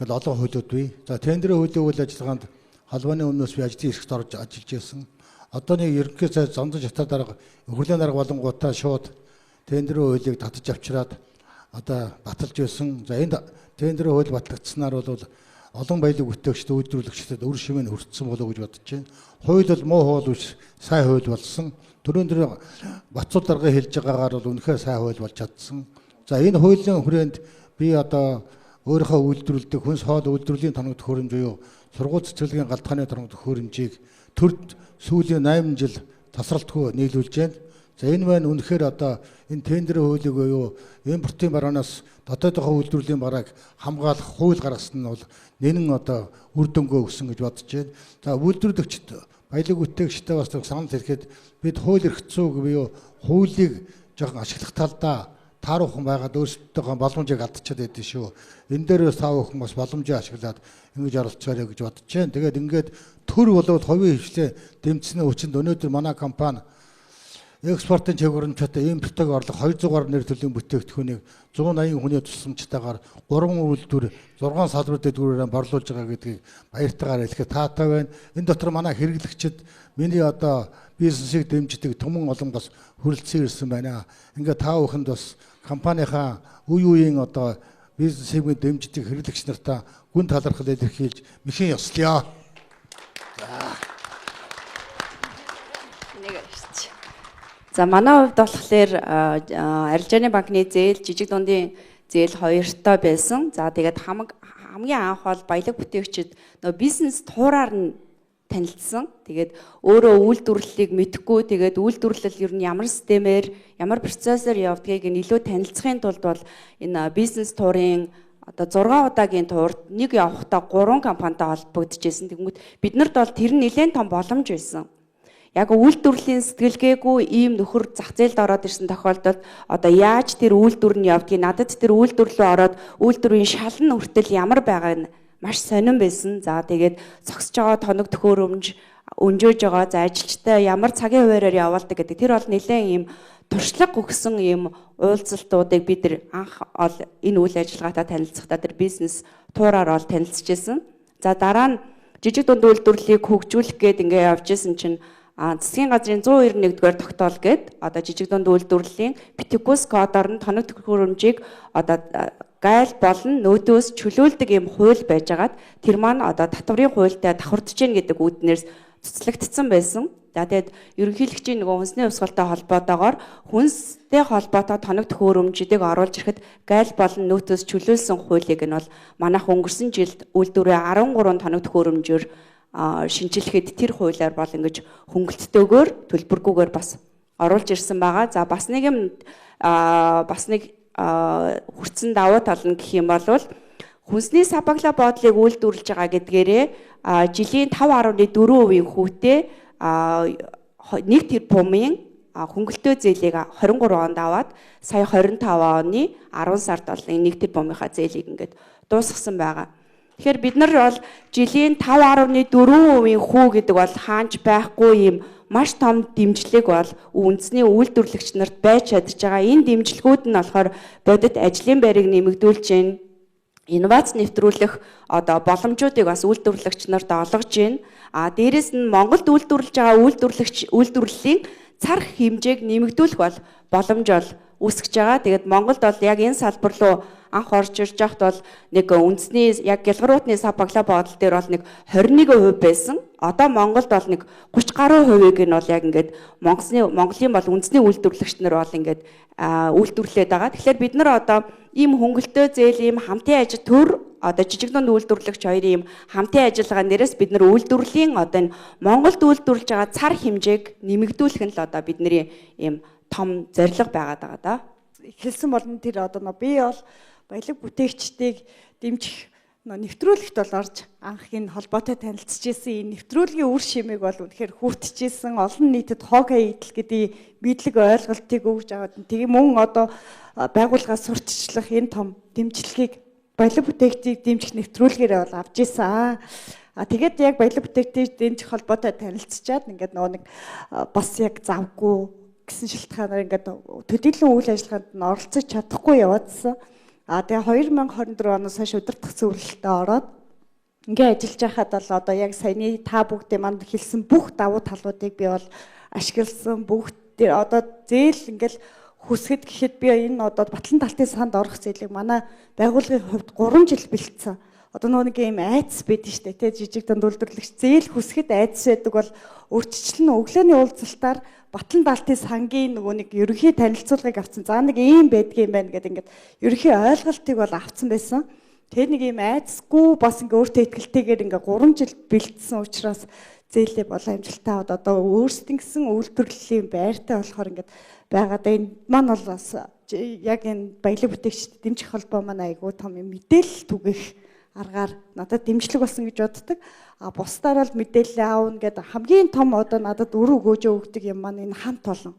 гэл олон хуулиуд бий. За тендерийн хуулийн үйл ажиллагаанд холбооны өмнөөс би ажлын хэсэгт орж ажиллаж байсан. Одооны ерөнхий сайд Зонзон Шатар дарга хөрлөн дарга болонгуудаа шууд тендерийн хуулийг татаж авчираад одоо баталж байсан. За энд тендерийн хууль батлагдсанаар бол олон баялаг бүтээгчд үйлдвэрлэгчдэд үр шимээ нь хүртсэн болов уу гэж бодож байна. Хууль бол муу хууль биш, сайн хууль болсон. Түрүүн дээр Батцул даргын хэлж байгаагаар бол үнэхээр сайн хууль болж чадсан. За энэ хуулийн хүрээнд би одоо өөрийнхөө үйлдвэрлэдэг хүнс хоол үйлдвэрлэлийн тоног төхөөрөмж буюу сургууль цэцэрлэгийн галтгааны тоног төхөөрөмжийг төрд сүүлийн 8 жил тасралтгүй нийлүүлж байна. За энэ маань үнэхээр одоо энэ тендерийн хуулийг буюу импортын бараанаас дотоодынхоо үйлдвэрлэлийн барааг хамгаалах хууль гаргасан нь бол нэнэн одоо үр дүнгээ өгсөн гэж бодож байна. За үйлдвэрлэгчд баялаг бүтээгчтэй бас санал хэлэхэд бид хууль эрх зүйг буюу хуулийг жоохон ашиглах талдаа тааруухан байгаад өөрсдийнхөө боломжийг алдчихад байдсан шүү. Энэ дээр бас та бүхэн бас боломжийг ашиглаад ингэж оролцоорой гэж бодож байна. Тэгээд ингээд төр болоод хувийн хвшлээ дэмжсэний хүчинд өнөөдөр манай компани экспортын чиглэлчтэй импортыг орлох 200 гаруй нэр төрлийн бүтээгдэхүүнийг 180 хүний тусламжтайгаар 3 үйлдвэр 6 салбар дээгүүрээр борлуулж байгаа гэдгийг баяртайгаар хэлэхэд таатай байна. Энэ дотор манай хэрэглэгчид миний одоо бизнесийг дэмждэг түмэн олон бас хүрэлцэн ирсэн байна. Ингээд та бүхэнд бас компанийнхаа үе үеийн одоо бизнесийг дэмждэг хэрэглэгч нартаа гүн талархал илэрхийлж мэхийн ёслоё. За. За манай хувьд болохоор арилжааны банкны зээл, жижиг дундын зээл хоёртой байсан. За тэгээд хамгийн анх бол баялаг бүтээгчид нөө бизнес туураар нь танилцсан. Тэгээд өөрөө үйлдвэрлэлийг мэдэхгүй, тэгээд үйлдвэрлэл ер нь ямар системээр, ямар процессор явдгийг нь илүү танилцахын тулд бол энэ бизнес туурын одоо 6 удаагийн туурд нэг явахдаа 3 компанитай холбогдож байсан. Тэгмүүд биднэрт бол тэр нь нэлээд том боломж байсан. Яг үйлдвэрлэлийн сэтгэлгээгүй ийм нөхөр зах зээлд ороод ирсэн тохиолдолд одоо яаж тэр үйлдвэр нь явдгийг, надад тэр үйлдвэр рүү ороод үйлдвэрийн шал нь хүртэл ямар байгааг нь маш сонирн байсан. За тэгээд зогсож байгаа тоног төхөөрөмж, өнжөөж байгаа за ажилчтай ямар цагийн хуваараар явуулдаг гэдэг тэр бол нэлээд ийм туршлага өгсөн ийм уулзалтуудыг бид нар анх ол энэ үйл ажиллагаатай танилцахдаа тэр бизнес туураар ол танилцж байсан. За дараа нь жижиг дунд үйлдвэрлэлийг хөгжүүлэх гээд ингээ явж исэн чинь засгийн газрын 191-р тогтоол гээд одоо жижиг дунд үйлдвэрлэлийн Битикус кодоор нь тоног төхөөрөмжийг одоо гайл болон нөөдөөс чөлөөлдөг юм хууль байжгаад тэр маань одоо татварын хуультай давхардж гин гэдэг үүднээс цуцлагдсан байсан. За тэгээд ерөнхийлөгчийн нөгөө хүнсний хувьсгалтай холбоотойгоор хүнстэй холбоотой тоног төхөөрөмжүүдийг оруулж ирэхэд гайл болон нөөцөөс чөлөөлсөн хуулийг нь бол манайх өнгөрсөн жилд үйлдвэрээ 13 тоног төхөөрөмжөөр шинчилэхэд тэр хуулиар бол ингэж хөнгөлөлтөөгөөр төлбөргүйгээр бас оруулж ирсэн байгаа. За бас нэг юм бас нэг хүртсэн давуу тал нь гэх юм бол хүнсний сабагла бодлыг үйлдвэрлэж байгаа гэдгээрээ жилийн 5.4% хүүтэй 1 тэрбумын хөнгөлтөө зээлийг 23 онд аваад сая 25 оны 10 сард бол энэ 1 тэрбумынхаа зээлийг ингээд дуусгасан байгаа. Тэгэхээр бид нар бол жилийн 5.4% хүү гэдэг бол хаанч байхгүй юм маш том дэмжлэг бол үндэсний үйлдвэрлэгч нарт байж чадж байгаа. Энэ дэмжлэгүүд нь болохоор бодит ажлын байрыг нэмэгдүүлж байна. Инновац нэвтрүүлэх одоо боломжуудыг бас үйлдвэрлэгч нарт олгож байна. А дээрэс нь Монголд үйлдвэрлэж байгаа үйлдвэрлэлийн цар хэмжээг нэмэгдүүлэх бол боломж бол үүсгэж байгаа. Тэгээд Монголд бол яг энэ салбар руу анх орж ирж байхад бол нэг үндэсний яг гялгаруутны сав баглаа бодол дээр бол нэг 21% байсан. Одоо Монголд бол нэг 30 гаруй хувийг нь бол яг ингээд Монголын бол үндэсний үйлдвэрлэгч нар бол ингээд үйлдвэрлээд байгаа. Тэгэхээр бид нар одоо ийм хөнгөлтөө зээл, ийм хамтын ажил төр одоо жижиг дунд үйлдвэрлэгч хоёрын ийм хамтын ажиллагаа нэрээс бид нар үйлдвэрлэлийн одоо энэ Монголд үйлдвэрлэж байгаа цар хэмжээг нэмэгдүүлэх нь л одоо бидний ийм том зорилго байгаад байгаа да. Эхэлсэн болон тэр одоо би бол баялаг бүтээгчдийг дэмжих нэвтрүүлэгт бол орж анх энэ холбоотой танилцж ирсэн. Энэ нэвтрүүлгийн үр шимийг бол үнэхээр хүртчихсэн. Олон нийтэд хог хаягдл гэдэг мэдлэг ойлголтыг өгж аваад тэгээ мөн одоо байгууллагаас сурталчлах энэ том дэмжлэгийг баялаг бүтээгчдийг дэмжих нэвтрүүлгээрээ бол авч ирсэн. А тэгээд яг баялаг бүтээгчдийг дэмжих холбоотой танилцчаад ингээд нөгөө нэг бас яг завгүй гэсэн шалтгаанаар ингээд төдийлөн үйл ажиллагаанд нь оролцож чадахгүй яваадсан. А тэгээ 2024 оноос хойш удирдах зөвлөлтөд ороод ингээ ажиллаж байхад бол одоо яг саяны та бүгдийн манд хэлсэн бүх давуу талуудыг би бол ашигласан. Бүгд тэр одоо зээл ингээл хүсгэд гэхэд би энэ одоо Батлан талтын санд орох зээлийг манай байгууллагын хувьд 3 жил бэлтсэн. Одоо нөгөө нэг юм айдас байдаг шүү дээ, тэ жижиг дунд үйлдвэрлэгч зээл хүсгэд айдас байдаг бол өөрчлөл нь өглөөний уулзалтаар Батлан даалтын сангийн нөгөө нэг ерөнхий танилцуулгыг авсан. За нэг ийм байдгийн юм байна гэдэг ингээд ерөнхий ойлголтыг бол авсан байсан. Тэр нэг ийм айдасгүй бас ингээ өөртөө ихтгэлтэйгээр ингээ 3 жил бэлдсэн учраас зээлээ бол амжилттай аваад одоо өөрсдийн гэсэн үйлдвэрлэлийн байртай болохоор ингээд байгаа. Да энэ маань бол бас яг энэ баялаг бүтээгчдэд дэмжих холбоо маань айгүй том юм мэдээлэл түгэх аргаар надад дэмжлэг болсон гэж боддог. А бусдаар бол мэдээлэл аавна гэдэг хамгийн том одоо надад үр өгөөжөө өгдөг юм маань энэ хамт олон.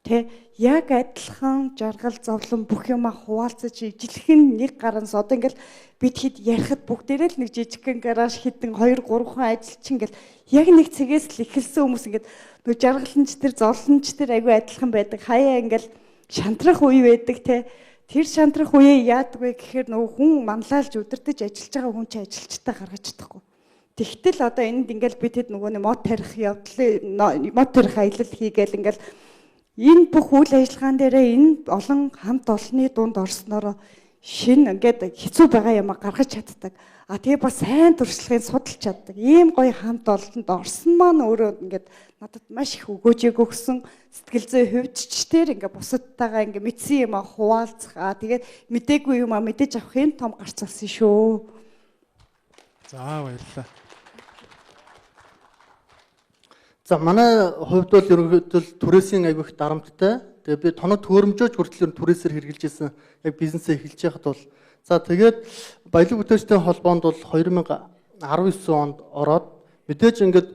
Тэ яг адилхан жаргал зовлон бүх юма хуваалцаж ижилхэн нэг гаранс одоо ингээл бид хэд ярихад бүгдээрээ л нэг жижигхэн гараж хідэн 2 3 хүн ажилчин ингээл яг нэг цэгээс л эхэлсэн хүмүүс ингээд нөө жаргаланч тэр зовлонч тэр айгүй адилхан байдаг. Хаяа ингээл шантрах үе байдаг те. Тэр шантрах үеэ яадаг вэ гэхээр нөгөө хүн манлайлж удирдах ажиллаж байгаа хүн чинь ажилчтай гаргаж чадахгүй. Тэгтэл одоо энд ингээл бид хэд нөгөө мод тарих явдал мод тарих аялал хийгээл ингээл энэ бүх үйл ажиллагаан дээрээ энэ олон хамт олонны дунд орсноороо шинэ ингээд хэцүү байгаа юм гаргаж чаддаг. А тэгээ бас сайн туршлагыг судалж чаддаг. Ийм гоё хамт олонд орсон маань өөрөө ингээд надад маш их өгөөжийг өгсөн. Сэтгэл зүйн хувьд ч тэр ингээд бусадтайгаа ингээд мэдсэн юм а хуваалцах. А тэгээд мдээгүй юм а мэдээж авах юм том гарц болсон шүү. За баярлалаа. За манай хувьд бол ерөнхийдөө түрээсийн аягүй их дарамттай. Тэгээ би тоног төхөөрөмжөөч хүртэл түрээсээр хэрэгжилж исэн. Яг бизнесээ эхэлж байхад бол за тэгээд баялаг бүтээгчдийн холбоонд бол 2019 онд ороод мэдээж ингээд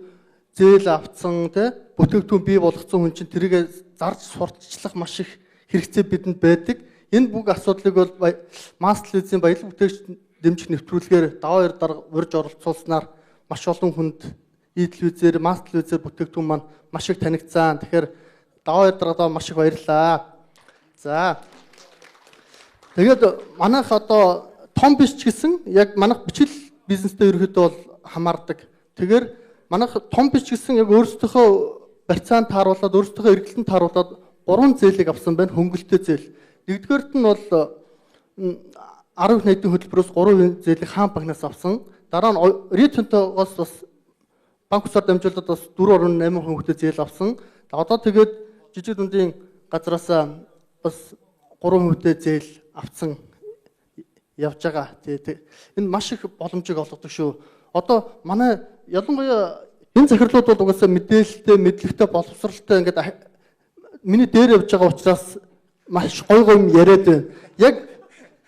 зээл авцсан тий бүтээгдэхүүн бий болгоцсон хүн чинь тэрийг зарж сурталчлах маш их хэрэгцээ бидэнд байдаг. Энэ бүх асуудлыг бол Мастер лизийн баялаг бүтээгч дэмжих нэвтрүүлгээр даваа хоёр дарга урьж оролцуулснаар маш олон хүнд и-телевизээр, масс телевизээр бүтээгдэхүүн маань маш их танигдсан. Тэгэхээр даваа хоёр даргадаа маш их баярлалаа. За. Тэгээд манайх одоо том биш ч гэсэн яг манайх бичил бизнестэй ерөөхдөө бол хамаардаг. Тэгэхээр манайх том биш ч гэсэн яг өөрсдийнхөө барьцаанд тааруулаад, өөрсдийнхөө эргэлтэнд тааруулаад 3 зээлийг авсан байна. Хөнгөлөлттэй зээл. Нэгдүгээрт нь бол 10 найдын хөтөлбөрөөс 3% зээлийг хаан банкнаас авсан. Дараа нь Rio Tinto-гоос бас Банк усаар дамжуулаад бас 4.8% хүүхдээ зээл авсан. Одоо тэгээд жижиг дундын газраас бас 3% зээл авсан явж байгаа. Энэ маш их боломжийг олгодог шүү. Одоо манай ялангуяа энэ захирлууд бол угаасаа мэдээлэлтэй, мэдлэгтэй, боловсралтай ингээд миний дээр явж байгаа учраас маш гой гой юм яриад байна. Яг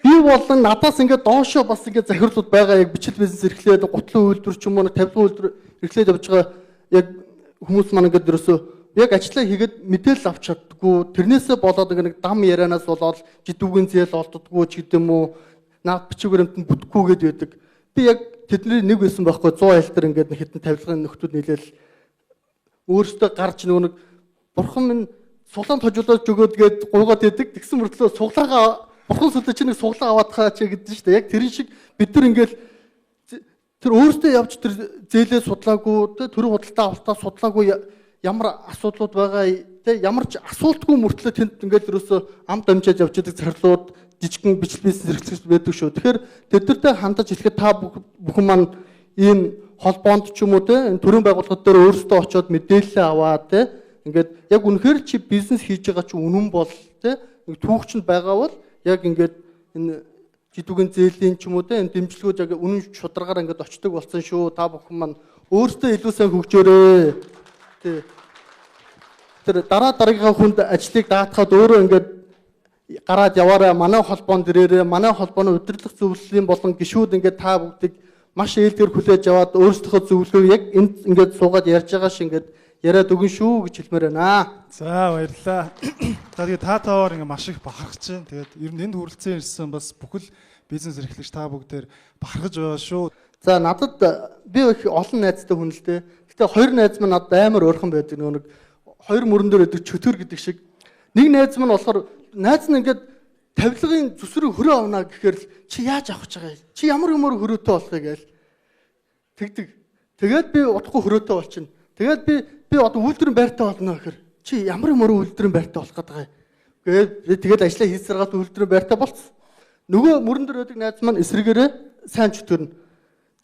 би болон надаас ингээд доошоо бас ингээд захирлууд байгаа, яг бичил бизнес эрхлээд, гутлын үйлдвэр ч юм уу, тавилгын үйлдвэр эрхлээд явж байгаа яг хүмүүс маань ингээд ерөөсөө яг ажлаа хийгээд мэдээлэл авч чаддаггүй. Тэрнээсээ болоод ингээд нэг дам ярианаас болоод жидүүгийн зээл олддоггүй ч гэдэм үү, наад бичиг баримт нь бүтэхгүй гээд байдаг. Би яг тэдний нэг байсан байхгүй, 100 айл дээр ингээд хэдэн тавилгын нөхдүүд нийлээл өөрөөсөө гарч нөгөө нэг бурхан минь суглаанд хожуулаад өгөөд гээд гуйгаад байдаг. Тэгсэн мөртлөө суглаагаа бурхан сүлдө чи нэг суглаа аваад хаа чи гэдэг нь шүү дээ. Яг тэрэн шиг бид нар ингээд тэр өөрөөсөө явж тэр зээлээ судлаагүй, төрийн худалдаа авалтаа судлаагүй, ямар асуудлууд байгаа те, ямар ч асуултгүй мөртлөө тэнд ингээд ерөөсөө ам дамжаад явж идэг захирлууд, жижигхэн бичил бизнес эрхлэгч байдаг шүү. Тэгэхээр тэднэртэй хандаж хэлэхэд та бүхэн маань ийм холбоонд ч юм уу те, энэ төрийн байгууллагууд дээр өөрсдөө очиод мэдээлэл аваад те, ингээд яг үнэхээр чи бизнес хийж байгаа чи үнэн бол те, нэг түүхчэнд байгаа бол яг ингээд энэ жидүүгийн зээлийн ч юм уу те, энэ дэмжлэгүүд яг үнэн шударгаар ингээд очдог болсон шүү. Та бүхэн маань өөрсдөө илүү сайн хөгжөөрэй. Тэ. Тэр дараа дараагийнхаа хүнд ажлыг даатахад өөрөө ингээд гараад яваарай, манай холбоонд ирээрэй, манай холбооны удирдлах зөвлөлийн болон гишүүд ингээд та бүгдийг маш ээлдгэр хүлээж аваад өөрсдийнхөө зөвлөгөөг яг энд ингээд суугаад ярьж байгаа шиг ингээд яриад өгөн шүү гэж хэлмээр байна. За, баярлалаа. За, тэгээд та таваар ингээд маш их бахархаж байна. Тэгээд ер нь энд хүрэлцэн ирсэн бас бүхэл бизнес эрхлэгч та бүгдээр бахархаж байгаа шүү. За, надад би их олон найзтай хүн л дээ. Гэтэ хоёр найз маань надад амар ойрхон байдаг. Нөгөө нэг хоёр мөрөн дээр өгдөг чөтгөр гэдэг шиг. Нэг найз маань болохоор найз нь ингээд тавилгын зүсрийг хөрөө авна гэхээр л чи яаж авах гэж байгаа юм? Чи ямар юмар хөрөөтэй болохыг гээл тэгдэг. Тэгээд би удахгүй хөрөөтэй болчихно. Тэгээд би одоо үйлдвэрийн байртай болно гэхээр чи ямар юмар үйлдвэрийн байртай болох гэдэг юм. Тэгээд би тэгээд ажлаа хийсэргаад үйлдвэрийн байртай болцсон. Нөгөө мөрөн дээр байдаг найз маань эсрэгээрээ сайн чөтгөрнө.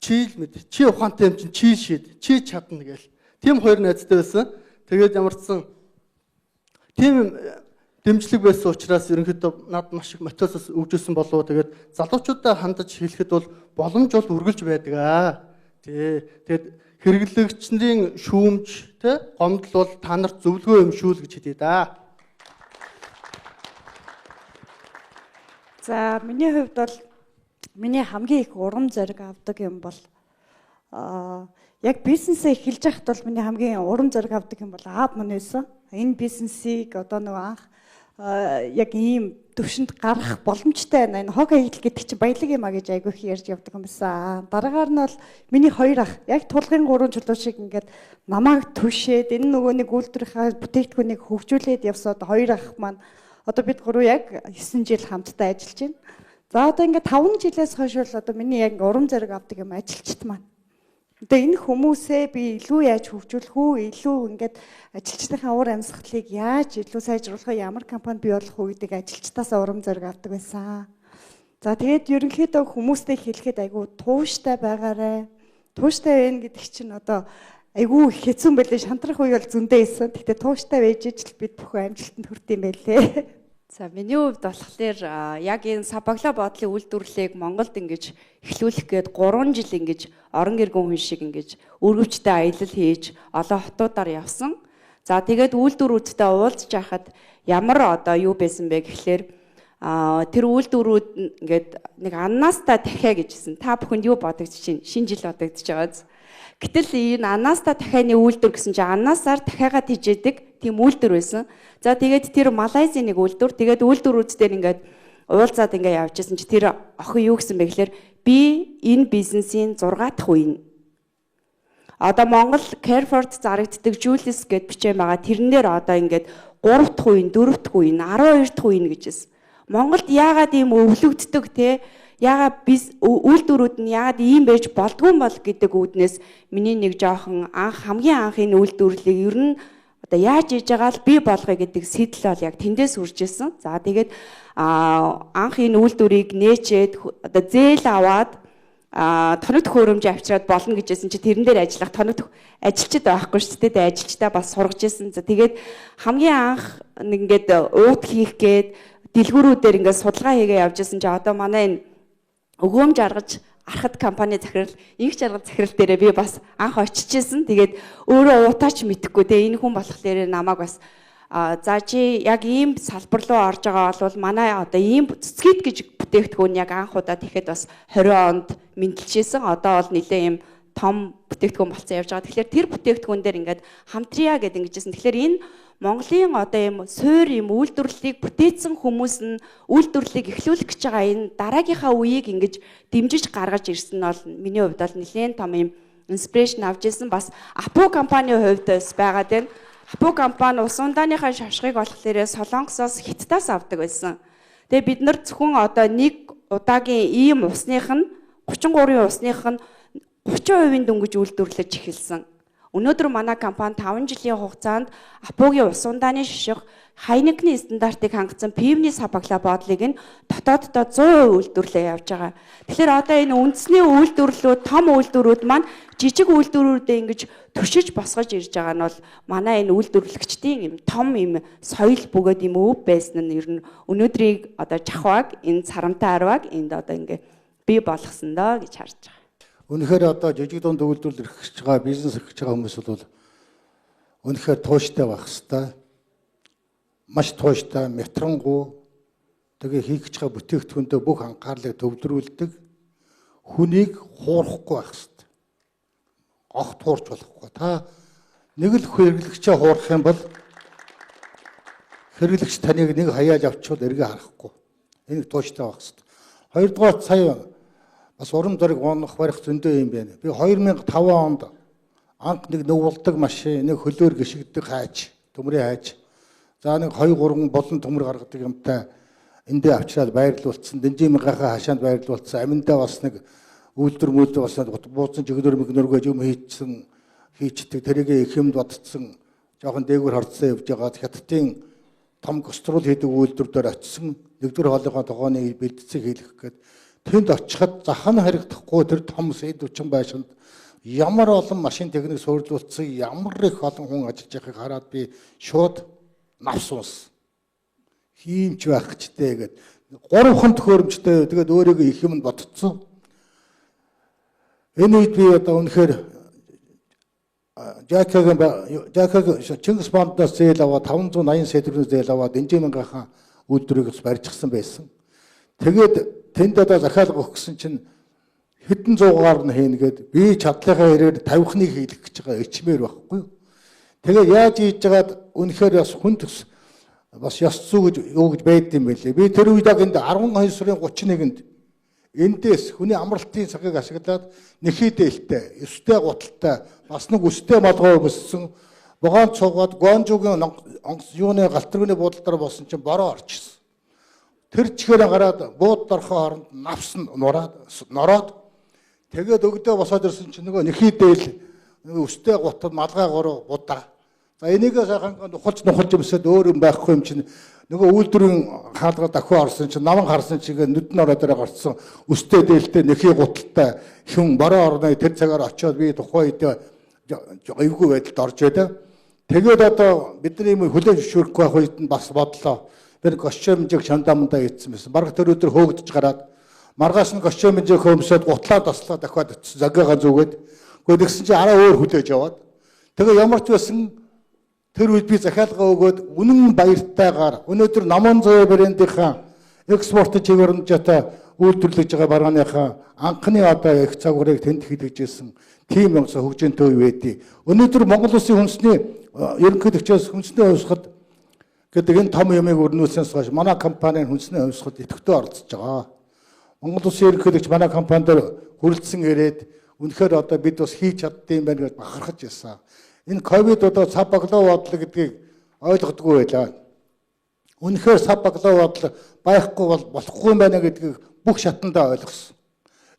Чи л мэд. Чи ухаантай юм чинь чи шийд. Чи чадна гээл. Тийм хоёр найзтай байсан. Тэгээд ямар ч сан тийм дэмжлэг байсан учраас ерөнхийдөө над маш их мотивацаас өгжсэн болов. Тэгээд залуучуудаа хандаж хэлэхэд бол боломж бол үргэлж байдаг аа. Тий. Тэгээд хэрэглэгчдийн шүүмж тэ гомдол бол та нарт зөвлөгөө юм шүү л гэж хэлье да. За, миний хувьд бол миний хамгийн их урам зориг авдаг юм бол яг бизнесээ эхэлж байхад бол миний хамгийн урам зориг авдаг юм бол аав маань байсан. Энэ бизнесийг одоо нөгөө анх яг ийм төвшөнд гарах боломжтой байна. Энэ хог аялал гэдэг чинь баялаг юм а гэж айгүй их ярьж явдаг юм байсан. Дараагаар нь бол миний хоёр ах яг тулгын гурван чулуу шиг ингээд намайг түшээд энэ нөгөө нэг үйлдвэрийнхаа бүтээгдэхүүнийг хөгжүүлээд явсан одоо хоёр ах маань одоо бид гурав яг 9 жил хамтдаа ажиллаж байна. За, одоо ингээд 5 жилээс хойш бол одоо миний яг урам зориг авдаг юм ажилчид маань. Одоо энэ хүмүүсээ би илүү яаж хөгжүүлэх үү, илүү ингээд ажилчдынхаа уур амьсгалыг яаж илүү сайжруулах вэ, ямар компани бий болох уу гэдэг ажилчдаас урам зориг авдаг байсан. За, тэгээд ерөнхийдөө хүмүүстэй хэлэхэд айгүй тууштай байгаарай. Тууштай байна гэдэг чинь одоо айгүй хэцүү байлээ. Шантрах үе бол зөндөө байсан. Гэхдээ тууштай байж ижил бид бүхэн амжилтанд хүрт юм байлээ. За, миний хувьд болохоор яг энэ Сабагла бодлын үйлдвэрлэлийг Монголд ингэж эхлүүлэх гээд 3 жил ингэж орон гэргүн хүн шиг ингэж өргөвчтэй аялал хийж олон хотуудаар явсан. За, тэгээд үйлдвэрүүдтэй уулзж байхад ямар одоо юу байсан бэ гэхлээр тэр үйлдвэрүүд ингээд нэг аннаста дахиа гэжсэн. Та бүхэнд юу бодогдож чинь? Шинэ жил бодогдож байгааз. Гэтэл энэ Анаста дахианы үйлдвэр гэсэн чинь анасаар дахиагаа тижээдэг тийм үйлдвэр байсан. За, тэгээд тэр Малайзын нэг үйлдвэр, тэгээд үйлдвэрүүд дээр ингээд уулзаад ингээд явж исэн чи тэр охин юу гэсэн бэ гэхээр би энэ бизнесийн 6 дахь үе. Одоо Монгол Carrefour-т зарагддаг Julius гэд бичээн байгаа. Тэрнээр одоо ингээд 3 дахь үе, 4 дахь үе, 12 дахь үе гэжсэн. Монголд яагаад ийм өвлөгддөг те? Яагаад үйлдвэрүүд нь яагаад ийм байж болдгүй юм бол гэдэг үүднээс миний нэг жоохон анх хамгийн анх энэ үйлдвэрлэлийг ер нь одоо яаж хийж байгаа л би болгоё гэдэг сэтэл бол яг тэндээс үрж исэн. За, тэгээд анх энэ үйлдвэрийг нээчээд одоо зээл аваад Тоног төхөөрөмж авчираад болно гэжсэн чи тэрэн дээр ажиллах тоног ажилчид байхгүй шүү дээ. Ажилчдаа бас сургаж исэн. За тэгээд хамгийн анх нэг ингээд уут хийх гээд дэлгүүрүүдээр ингээд судалгаа хийгээ явж исэн чи одоо манай энэ өгөөмж аргаж архад компани захирал, инх жаргал захирал дээрээ би бас анх очиж исэн. Тэгээд өөрөө уутаач мэдэхгүй те, энэ хүн болохоор намайг бас за чи яг ийм салбар руу орж байгаа бол манай одоо ийм цэцгийд гэж бүтээгдэхүүн яг анх удаа тэгэхэд бас 20 онд мэндэлжсэн. Одоо бол нэлээ ийм том бүтээгдэхүүн болсон явж байгаа. Тэгэхээр тэр бүтээгдэхүүн дээр ингээд хамтрия гэдэг ингэжсэн. Тэгэхээр энэ Монголын одоо ийм суур ийм үйлдвэрлэлийг бүтээсэн хүмүүс нь үйлдвэрлэлийг эхлүүлэх гэж байгаа энэ дараагийнхаа үеийг ингэж дэмжиж гаргаж ирсэн нь бол миний хувьд бол нэлээд том ийм инспирэшн авч ирсэн. Бас Апу компанийн хувьд бас байгаад байна. Апу компани ус ундааныхаа шавшгыг болохоор Солонгосоос Хятадаас авдаг байсан. Тэгээ бид нар зөвхөн одоо нэг удаагийн ийм усных нь 33-ын усных нь 30% дөнгөж үйлдвэрлэж эхэлсэн. Өнөөдөр манай компани 5 жилийн хугацаанд Апугийн ус ундааны шишиг Хайнекны стандартыг хангасан пивний сабагла бодлыг нь дотооддоо 100% үйлдвэрлээ явж байгаа. Тэгэхээр одоо энэ үндэсний үйлдвэрлэлүүд, том үйлдвэрүүд маань жижиг үйлдвэрүүдээ ингэж төшөж босгож ирж байгаа нь бол манай энэ үйлдвэрлэгчдийн юм том юм соёл бөгөөд юм өв байсан нь ер нь өнөөдрийг одоо жахваг энэ сарамтай арваг энд одоо ингээ бий болгосон доо гэж харж байгаа. Үнэхээр одоо жижиг дунд үйлдвэрлэл эрхэж байгаа, бизнес эрхэж байгаа хүмүүс бол үнэхээр тууштай байх хэвээр. Маш тууштай, метронгуу тэгээ хийх гэж байгаа бүтээгдэхүүндээ бүх анхаарлыг төвлөрүүлдэг. Хүнийг хуурахгүй байх хэвээр. Огт хуурч болохгүй. Та нэг л хэрэглэгчээ хуурах юм бол хэрэглэгч таныг нэг хаяаж авчвал эргээ харахгүй. Энийг тууштай байх хэвээр. Хоёрдугаар сая бас урам зориг унах барих зөндөө юм байна. Би 2005 онд анх нэг нүвэлдэг машин, нэг хөлөөр гიშгдэг хайж, төмрийн хайж. За нэг 2 3 болон төмөр гаргадаг юмтай эндээ авчираад байрлуулсан. Дэнжимийнхаа хашаанд байрлуулсан. Аминдаа бас нэг үйлдвэр мүлдвэр бас бууцсан жигнөр мэгнөргөө юм хийчихсэн, хийчдэг. Тэрийг их юмд бодцсон. Жохон дээгүүр харцсан явж байгаа. Хятадын том гастрол хийдэг үйлдвэр дээр очисон. Нэгдүгээр хоолынхоо тогооны бэлтцэг хийлгэх гээд тэнд очиход зах нь харагдахгүй тэр том сэдвчин байшинд ямар олон машин техник суурилуулсан, ямар их олон хүн ажиллаж байгааг хараад би шууд навс унс. Хиймч байх гэжтэй гээд гурван төхөөрөмжтэй тэгээд өөрийгөө их юмд ботцсон. Энэ үед би одоо үнэхээр Жакагийн Чингис Бондоос зээл аваад 580 сэдвэрнээс зээл аваад Энжимингийнхаа үйлдвэрийг бас барьчихсан байсан. Тэгээд тэнд одоо захиалга өгсөн чинь хэдэн зуугаар нь хийнэ гээд би чадлынхаа хэрээр 50-ыг хийлгэх гэж байгаа ичмээр байхгүй юу. Тэгээ яаж хийж байгаад үнэхээр бас хүн төс бас ёс зүй гэж юу гэж байд юм бэлээ. Би тэр үед яг энд 12 сарын 31-нд эндээс хүний амралтын цагийг ашиглаад нэхий дээлтэй, өстэй гуталтай, бас нэг өстэй малгай өмссөн вагон цуугаад Гонжуугийн юуны галтэргүний буудлын дээр болсон чинь бороо орчихсон. Тэр чихээр гараад бууд дорхоо хооронд навс нороод тэгээд өгдөө босоод ирсэн чинь нөгөө нэхий дээл нөгөө өстэй гутал малгай гурав будаа. За энийгээ сайхан нухалж өмсөд өөр юм байхгүй юм чинь нөгөө үйлдвэрийн хаалга дахиад орсон чинь наван харсан чинь нүд нь ороо дээр гарцсан өстэй дээлтэй нэхий гуталтай хүн бороо орно тэр цагаар очиод би тухайн үед эвгүй байдалд орж байлаа. Тэгээд одоо бидний юм хүлээж зөвшөөрөхгүй байх үед нь бас бодлоо. Би гошчомжийг чандаа мандаа ийдсэн байсан. Бараг тэр өдөр хөөгдөж гараад маргааш нь гошчомжийг хөмсөд гутлаа таслаа дахиад очсон. Заггаагаа зүгээд. Гэхдээ тэгсэн чинь араа өөр хүлээж аваад. Тэгээ ямар ч байсан тэр үед би захиалга өгөөд үнэн баяртайгаар өнөөдөр Номон зөө брендийнхаа экспорт чиглэлжтэй үйлдвэрлэж байгаа барааныхаа анхны одоо их загварыг тэнд хийлгэж ирсэн. Тийм юм хөгжинтэй үе байдیں۔ Өнөөдөр Монгол улсын хүнсний ерөнхийлөгчөөс хүнсний хувьсгал гэдэг энэ том юмыг өрнүүлсэнээс хойш манай компанийн хүнсний хувьсгалд идэвхтэй оролцож байгаа. Монгол улсын ерөнхийлөгч манай компани дээр хүрэлцэн ирээд үнэхээр одоо бид бас хийж чаддсан юм байна гэж бахархаж байсан. Энэ ковид одоо сав баглаа бодлого гэдгийг ойлгодгүй байлаа. Үнэхээр сав баглаа бодлого байхгүй бол болохгүй юм байна гэдгийг бүх шатандаа ойлгосон.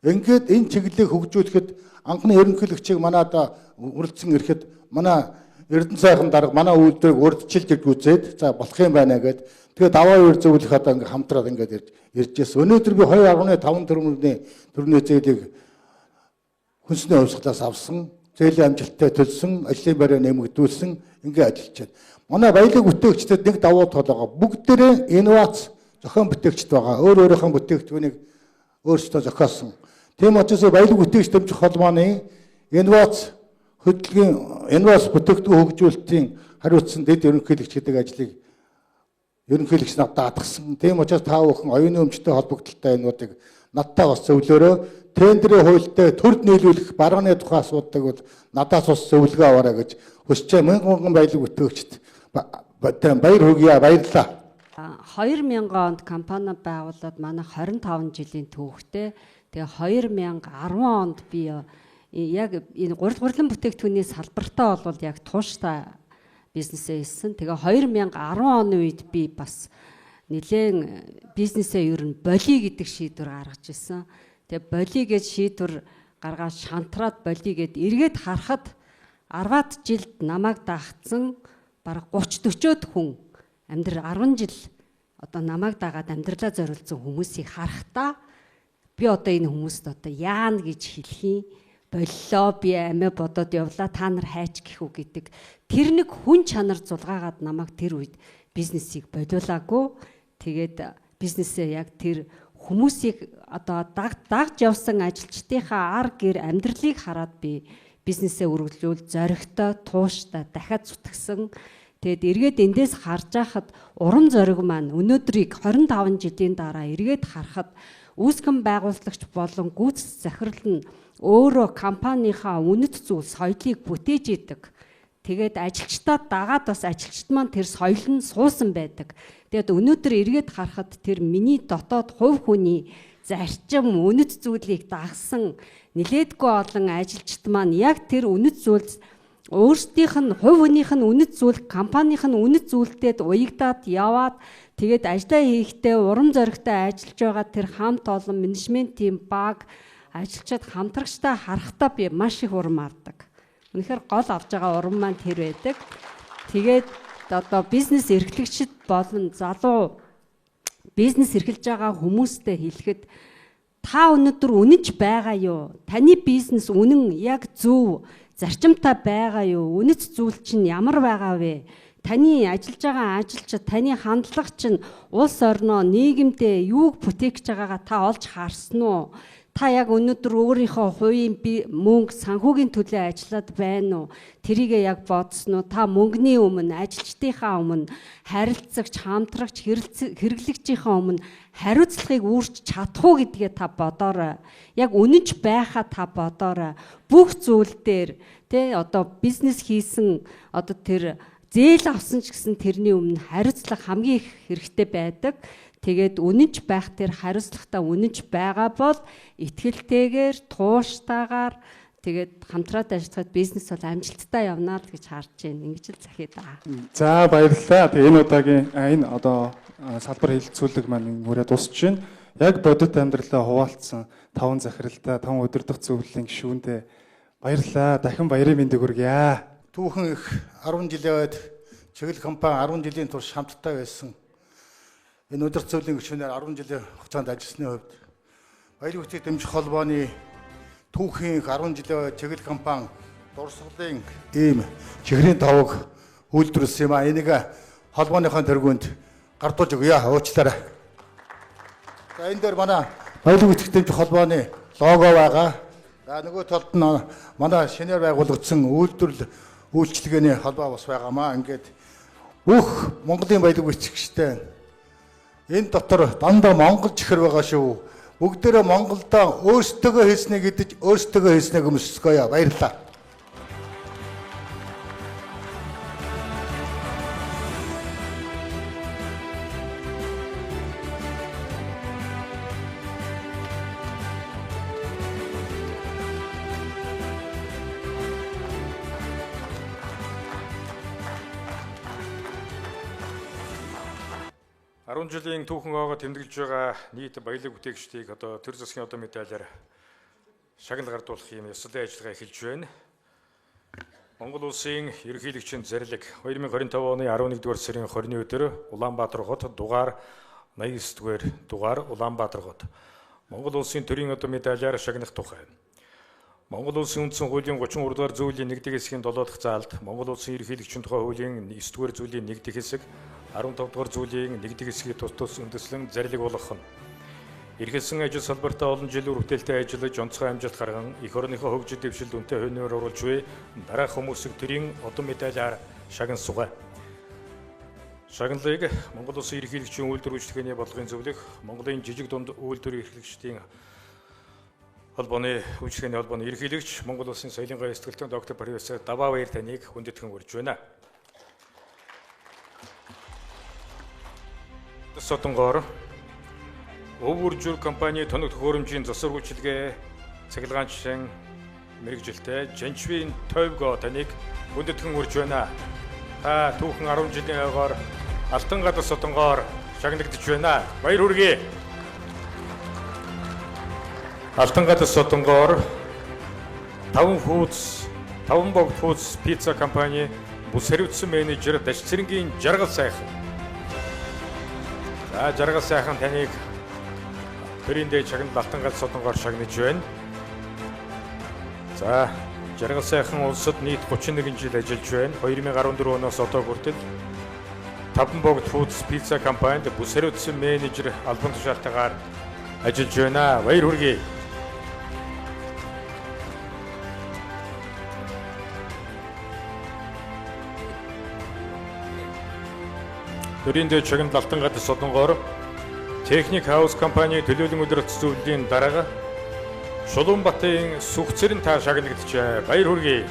Ингээд энэ чиглэлийг хөгжүүлэхэд анхны ерөнхийлөгчийг манай одоо хүрэлцэн ирэхэд манай Эрдэнэ сайхан дарга манай үйлдвэрийг урьдчилж ирж үзээд за болох юм байна гэд тэгээ даваа үер зөвлөх одоо ингээ хамтраад ингээд ирж ирсэн. Өнөөдөр би 2.5 тэрбумын төрний зээлийг хүнсний хувьсгалаас авсан, зээлийн амжилттай төлсөн, ажлын байраа нэмэгдүүлсэн, ингээ ажиллаж байна. Манай баялаг бүтээгчдэд нэг давуу тал байгаа. Бүгдээрээ инновац зохион бүтээгчд байгаа. Өөр өөрийнхөө бүтээгдэхүүнийг өөрсдөө зохиосон. Тийм учраас баялаг бүтээгч дэмжих холбооны инновац хөдөлгөөний инновац бүтээгдэхүүн хөгжүүлэлтийн хариуцсан дэд ерөнхийлөгч гэдэг ажлыг ерөнхийлөгч надад даатгсан. Тийм учраас та бүхэн оюуны өмчтэй холбогдлолтой юмнуудыг надтай бас зөвлөөрөө, тендерийн хуультай төрд нийлүүлэх барганы тухай асуудаг бол надаас бас зөвлөгөө аваарай гэж хүсэж байна. Мянга баялаг бүтээгчд баяр хүргье, баярлалаа. 2000 онд компани байгуулад манай 25 жилийн түүхтэй. Тэгээ 2010 онд би яг энэ гурил бүтээгдэхүүний салбартаа бол яг тууштай бизнесээ хийсэн. Тэгээ 2010 оны үед би бас нэлээд бизнесээ ер нь болиё гэдэг шийдвэр гаргаж ирсэн. Тэгээ болиё гэж шийдвэр гаргаад шантраад болиё гэд эргээд харахад 10-аад жилд намайг дагцсан бараг 30 40-од хүн амьдрал 10 жил одоо намайг дагаад амьдралаа зориулсан хүмүүсийг харахтаа би одоо энэ хүмүүст одоо яана гэж хэлэх юм боллоо, би амиа бодоод явлаа, та нар хайч гэх үү гэдэг тэр нэг хүн чанар зулгаагаад намайг тэр үед бизнесийг болиулаагүй. Тэгээд бизнесээ яг тэр хүмүүсийг одоо дагж явсан ажилчдынхаа ар гэр амьдралыг хараад би бизнесээ үргэлжлүүл зоригтой, тууштай дахиад зүтгэсэн. Тэгээд эргээд эндээс харж байхад урам зориг маань өнөөдрийг 25 жилийн дараа эргээд харахад үүсгэн байгуулагч болон гүйцэтгэх захирал нь өөрөө компанийнхаа үнэт зүйл соёлыг бүтээж идэг. Тэгээд ажилчдаа дагаад бас ажилчид маань тэр соёл нь суусан байдаг. Тэгээд өнөөдөр эргээд харахад тэр миний дотоод хувь хүний зарчим үнэт зүйлийг дагсан нилээдгүй олон ажилчид маань яг тэр үнэт зүйлс өөрсдийнх нь хувь хүнийх нь үнэт зүйл компанийн нь үнэт зүйлтэд уягдаад яваад тэгээд ажлаа хийхдээ урам зоригтой ажиллаж байгаа тэр хамт олон менежментийн баг ажилчид хамтрагчтай харахтаа би маш их урам авдаг. Үнэхээр гол авч байгаа урам маань тэр байдаг. Тэгээд одоо бизнес эрхлэгчид болон залуу бизнес эрхэлж байгаа хүмүүстэй хэлэхэд та өнөөдөр үнэнч байгаа юу? Таны бизнес үнэн яг зөв зарчимтай байгаа юу? Үнэт зүйл чинь ямар байгаа вэ? Таны ажиллаж байгаа ажилчид, таны хандлага чинь улс орноо, нийгэмдээ юуг бүтээх гэж байгаагаа та олж харсан уу? Та яг өнөөдөр өөрийнхөө хувийн мөнгө санхүүгийн төлөө ажиллаад байна уу? Тэрийгээ яг бодсон уу? Та мөнгөний өмнө, ажилчдынхаа өмнө, харилцагч, хамтрагч, хэрэглэгчийнхээ өмнө хариуцлагыг үүрч чадах уу гэдгээ та бодоорой. Яг үнэнч байхаа та бодоорой. Бүх зүйл дээр тэ одоо бизнес хийсэн одоо тэр зээл авсан ч гэсэн тэрний өмнө хариуцлага хамгийн их хэрэгтэй байдаг. Тэгээд үнэнч байх тэр хариуцлагатай үнэнч байгаа бол итгэлтэйгээр, тууштайгаар тэгээд хамтраад ажиллахад бизнес бол амжилттай явна л гэж харж байна. Ингэж л захиа даа. За баярлалаа. Тэгээ энэ удаагийн энэ одоо салбар хэлэлцүүлэг маань хүрээ дуусч байна. Яг бодит амьдралаа хуваалцсан 5 захиралтай, 5 удирдах зөвлөлийн гишүүндээ баярлалаа. Дахин баярын мэндийг хүргье. Түүхэн их 10 жилийн үед чиглэл компани 10 жилийн турш хамттай байсан. Энэ удирдах зөвлөлийн гишүүнээр 10 жилийн хугацаанд ажилласны хувьд баялаг бүтээгдэхүүн дэмжих холбооны түүхийн их 10 жилийн чиглэл компани дурсгалын ийм чихрийн тавг үйлдвэрлэсэн юм а. Энийг холбооныхоо тэргуунд гардуулж өгье. Уучлаарай. За энэ дээр манай баялаг бүтээгдэхүүн дэмжих холбооны лого байгаа. За нөгөө талд нь манай шинээр байгуулагдсан үйлдвэрлэл үйлчилгээний холбоо бас байгаамаа. Ингээд бүх Монголын баялаг бүтээгчтэй энэ дотор дандаа монгол чихэр байгаа шүү. Бүгдээрээ Монголдо өөрсдөө хийснийг идэж, өөрсдөө хийснийг өмсөцгөөе. Баярлалаа. Жилийн түүхэн оогоо тэмдэглэж байгаа нийт баялаг бүтээгчдийг одоо төр засгийн одоо медалиар шагнал гардуулах юм ёслолын ажиллагаа эхэлж байна. Монгол улсын ерөнхийлөгчийн зарлиг 2025 оны 11-р сарын 20-ны өдөр Улаанбаатар хот дугаар 89-р дугаар Улаанбаатар хот Монгол улсын төрийн одоо медалиар шагнах тухай. Монгол Улсын үндсэн хуулийн 33 дугаар зүйлийн 1-р хэсгийн 7 дахь заалд, Монгол Улсын ерөнхийлөгчийн тухай хуулийн 9 дугаар зүйлийн 1-р хэсэг, 15 дугаар зүйлийн 1-р хэсгийг тус тус үндэслэн зарлиг болгох нь. Эрхэлсэн ажил салбартаа олон жил үр бүтээлтэй ажиллаж, онцгой амжилт гарган, эх орныхоо хөгжил дэвшилд үнэтэй хувь нэмэр оруулж буй дараах хүмүүсийг төрийн одон медалиар шагнан сугай. Шагналыг Монгол Улсын ерөнхийлөгчийн үйлдвэр үйлчилгээний бодлогын зөвлөх, Монголын жижиг дунд үйлдвэр эрхлэгчдийн холбооны үйлчилгээний холбооны ерөнхийлөгч, Монгол Улсын соёлын гай сэтгэлтэн доктор профессор Даваа Баяр таныг хүндэтгэн урьж байна. Содонгоор Өв үржүр компани тоног төхөөрөмжийн засвар үйлчилгээ цахилгаанчин мэрэгжилтэй Жанчвийн Тойвго таныг хүндэтгэн урьж байна. Та түүхэн 10 жилийн ойгоор Алтан гадас содонгоор шагнагдж байна. Баяр хүргэе. Алтан гадас содонгоор 5 фудс, 5 богд фудс пицца компани бүс хариуцсан менежер Дашцэрэнгийн Жаргал сайхан. За, Жаргал сайхан таныг төрийн дээд шагнал Алтан гадас содонгоор шагнаж байна. За, Жаргал сайхан улсад нийт 31 жил ажиллаж байна. 2014 оноос одоо хүртэл Таван богд фудс пицца компанид бүс хариуцсан менежер албан тушаалтайгаар ажиллаж байна. Баяр хүргэе. Төрийн дээд шагнал Алтан гадас содонгоор Техник хаус компани төлөөлөн удирдах зөвлөлийн дарга Чулуунбатын Сүхцэрэн та шагнагджээ. Баяр хүргэе.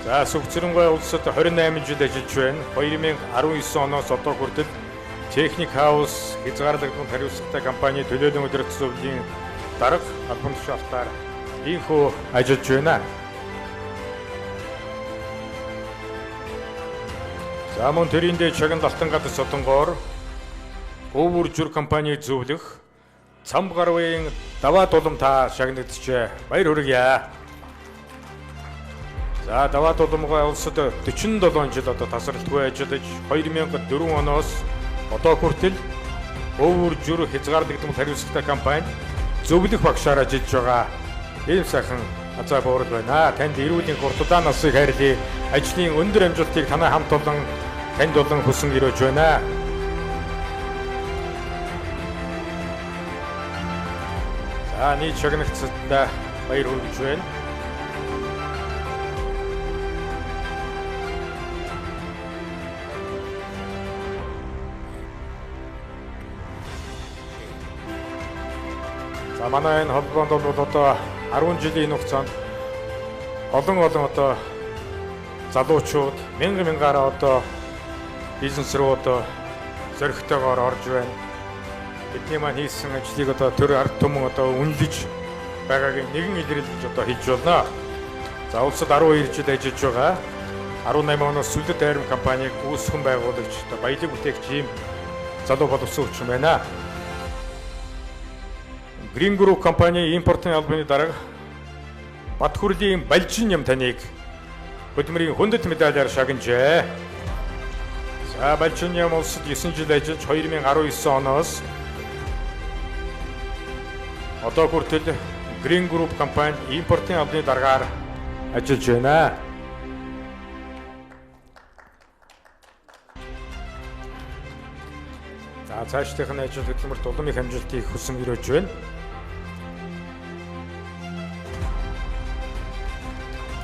За, Сүхцэрэнгой улсад 28 жил ажиллаж байна. 2019 оноос одоо хүртэл Техник хаус хязгаарлагдмал хариуцлагатай компани төлөөлөн удирдах зөвлөлийн дарга албан тушаалтаар ийхүү ажиллаж байна. За, мөн төрийн дээд шагнал Алтан гадас содонгоор Өв үржүр компани зөвлөх Цам гарвын Даваа дулам та шагнагджээ. Баяр хүргье. За, Даваа дуламгай улсад 47 жил одоо тасралтгүй ажиллаж 2004 оноос одоо хүртэл Өв үржүр хязгаарлагдмал хариуцлагатай компанид зөвлөх багшаар ажиллаж байгаа. Ийм сайхан азаа буурал байна. Танд эрүүл энх урт удаан насыг хайрлая. Ажлын өндөр амжилтыг танай хамт олон танд болон хүсэн өрөөж байна. За, нийт шагнагцсадаа баяр хүргэж байна. За, манай энэ холбоонд бол одоо 10 жилийн хугацаанд олон олон одоо залуучууд мянга мянгаараа одоо бизнес рүү одоо зоригтойгоор орж байна. Бидний маань хийсэн ажлыг одоо төр ард түмэн одоо үнэлж байгаагийн нэгэн илрэл гэж одоо хэлж болно. За, улсад 12 жил ажиллаж байгаа. 18 оноос Сүлдэт дайрам компаниг үүсгэн байгуулагч одоо баялаг бүтээгч ийм залуу боловсон хүчин байна. Green Group компани импортын албаны дарга Батхүрлийн Балжин ям таныг хөдөлмөрийн хүндэт медалиар шагнажээ. За, Балжин ям улсад 9 жил ажиллаж 2019 оноос одоо хүртэл Green Group компанид импортын албаны даргаар ажиллаж байна. За, цаашдынх нь ажил хөдөлмөрт улам их амжилтыг хүсэн өрөөж байна.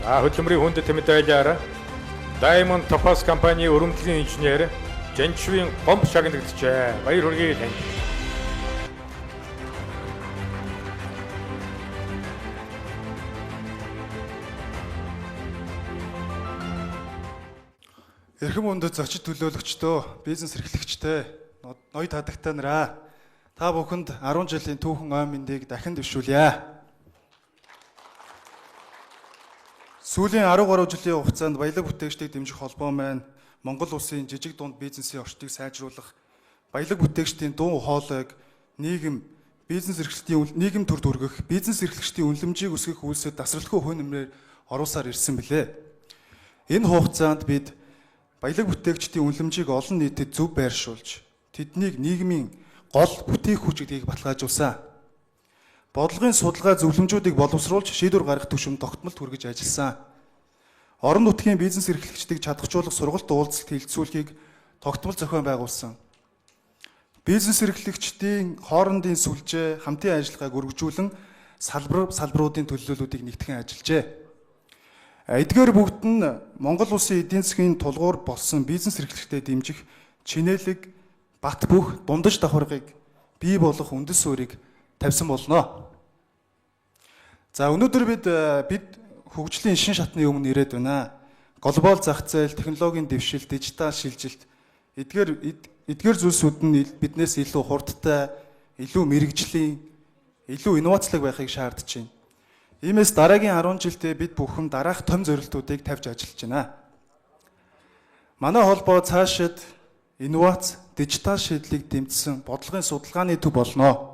За, хөдөлмөрийн хүндэт медалиар Diamond Topaz компани өрөмдлийн инженер Жанчвийн Гомб шагнагджээ. Баяр хүргэе танд. Эрхэм хүндэт зочид төлөөлөгчдөө, бизнес эрхлэгчдээ, ноёд хадагтай нараа, та бүхэнд 10 жилийн түүхэн ой мэндийг дахин дэвшүүлье. Сүүлийн 10 гаруй жилийн хугацаанд баялаг бүтээгчдийг дэмжих холбоо маань Монгол улсын жижиг дунд бизнесийн орчдыг сайжруулах, баялаг бүтээгчдийн дуу хоолойг нийгэм бизнес эрхлэлтийн нийгэм төрд хүргэх, бизнес эрхлэгчдийн үнэлэмжийг өсгөх үйлсэд тасралтгүй хувь нэмрээр оруулсаар ирсэн билээ. Энэ хугацаанд бид баялаг бүтээгчдийн үнэлэмжийг олон нийтэд зөв байршуулж, тэднийг нийгмийн гол бүтээх хүч гэдгийг баталгаажуулсан. Бодлогын судалгаа зөвлөмжүүдийг боловсруулж шийдвэр гаргах түвшинд тогтмол хүргэж ажилласан. Орон нутгийн бизнес эрхлэгчдийг чадахжуулах сургалт уулзалт хэлэлцүүлэхийг тогтмол зохион байгуулсан. Бизнес эрхлэгчдийн хоорондын сүлжээ, хамтын ажиллагааг өргөжүүлэн салбаруудын төлөөллүүдийг нэгтгэн ажиллажээ. Эдгээр бүгд нь Монгол улсын эдийн засгийн тулгуур болсон бизнес эрхлэгчдэд дэмжих чинээлэг бат бөх дундаж давхаргыг бий болгох үндэс суурийг тавьсан болно. За өнөөдөр бид хөгжлийн шин шатны өмнө ирээд байна. Глобал зах зээл, технологийн дэвшил, дижитал шилжилт эдгээр зүйлсүүд нь биднээс илүү хурдтай, илүү мэрэгжлийн, илүү инновацлог байхыг шаардж байна. Иймээс дараагийн 10 жилдээ бид бүхэн дараах том зорилтуудыг тавьж ажиллаж байна. Манай холбоо цаашид инновац, дижитал шийдлийг дэмжсэн бодлогын судалгааны төв болно.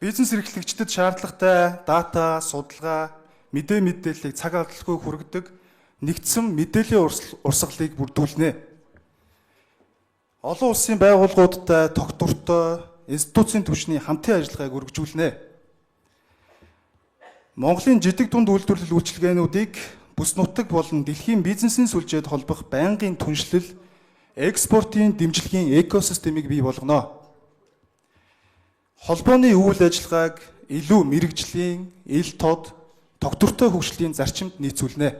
Бизнес эрхлэгчдэд шаардлагатай дата, судалгаа, мэдээллийг цаг алдалгүй хүргэдэг нэгдсэн мэдээллийн урсгалыг бүрдүүлнэ. Олон улсын байгууллагуудтай тогтвортой институцийн түвшний хамтын ажиллагааг өргөжүүлнэ. Монголын жидэг дунд үйлдвэрлэл үйлчилгээнүүдийг бүс нутаг болон дэлхийн бизнесийн сүлжээд холбох байнгын түншлэл, экспортын дэмжлэгийн экосистемийг бий болгоно. Холбооны үйл ажиллагааг илүү мэрэгжлийн, ил тод, тогтвортой хөгжлийн зарчимд нийцүүлнэ.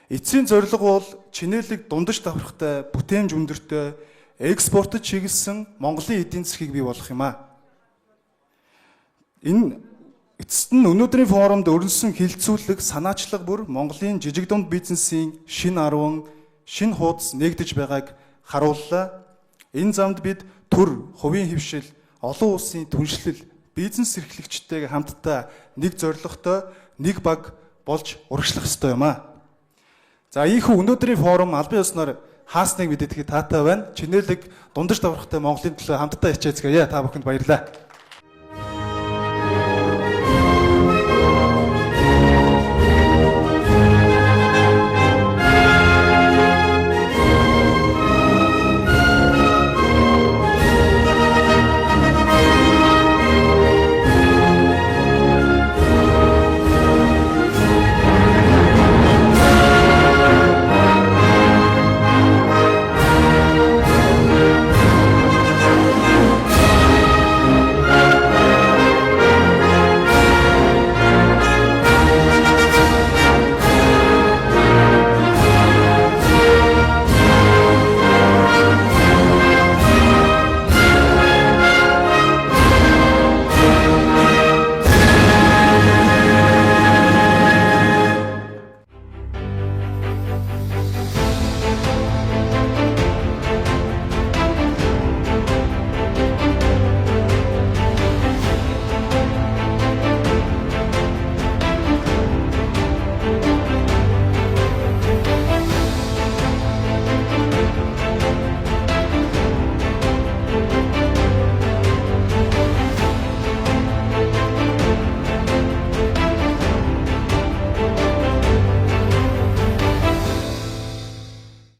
Эцсийн зорилго бол чинээлэг дундаж давхархтай, бүтээмж өндөртэй, экспортод чиглэсэн Монголын эдийн засгийг бий болгох юм аа. Энэ эцэст нь өнөөдрийн форумд өрнөсөн хилцүүлэг, санаачлага бүр Монголын жижиг дунд бизнесийн шинэ арван, шинэ хуудас нээгдэж байгааг харууллаа. Энэ замд бид төр, хувийн хэвшил, олон улсын түншлэл, бизнес эрхлэгчтэйгээ хамтдаа нэг зорилготой, нэг баг болж урагшлах ёстой юм аа. За ийхүү өнөөдрийн форум албан ёсноор хаасныг мэддэхэд таатай байна. Чинээлэг дундаж давхархтай Монголын төлөө хамтдаа хичээцгээе. Та бүхэнд баярлалаа.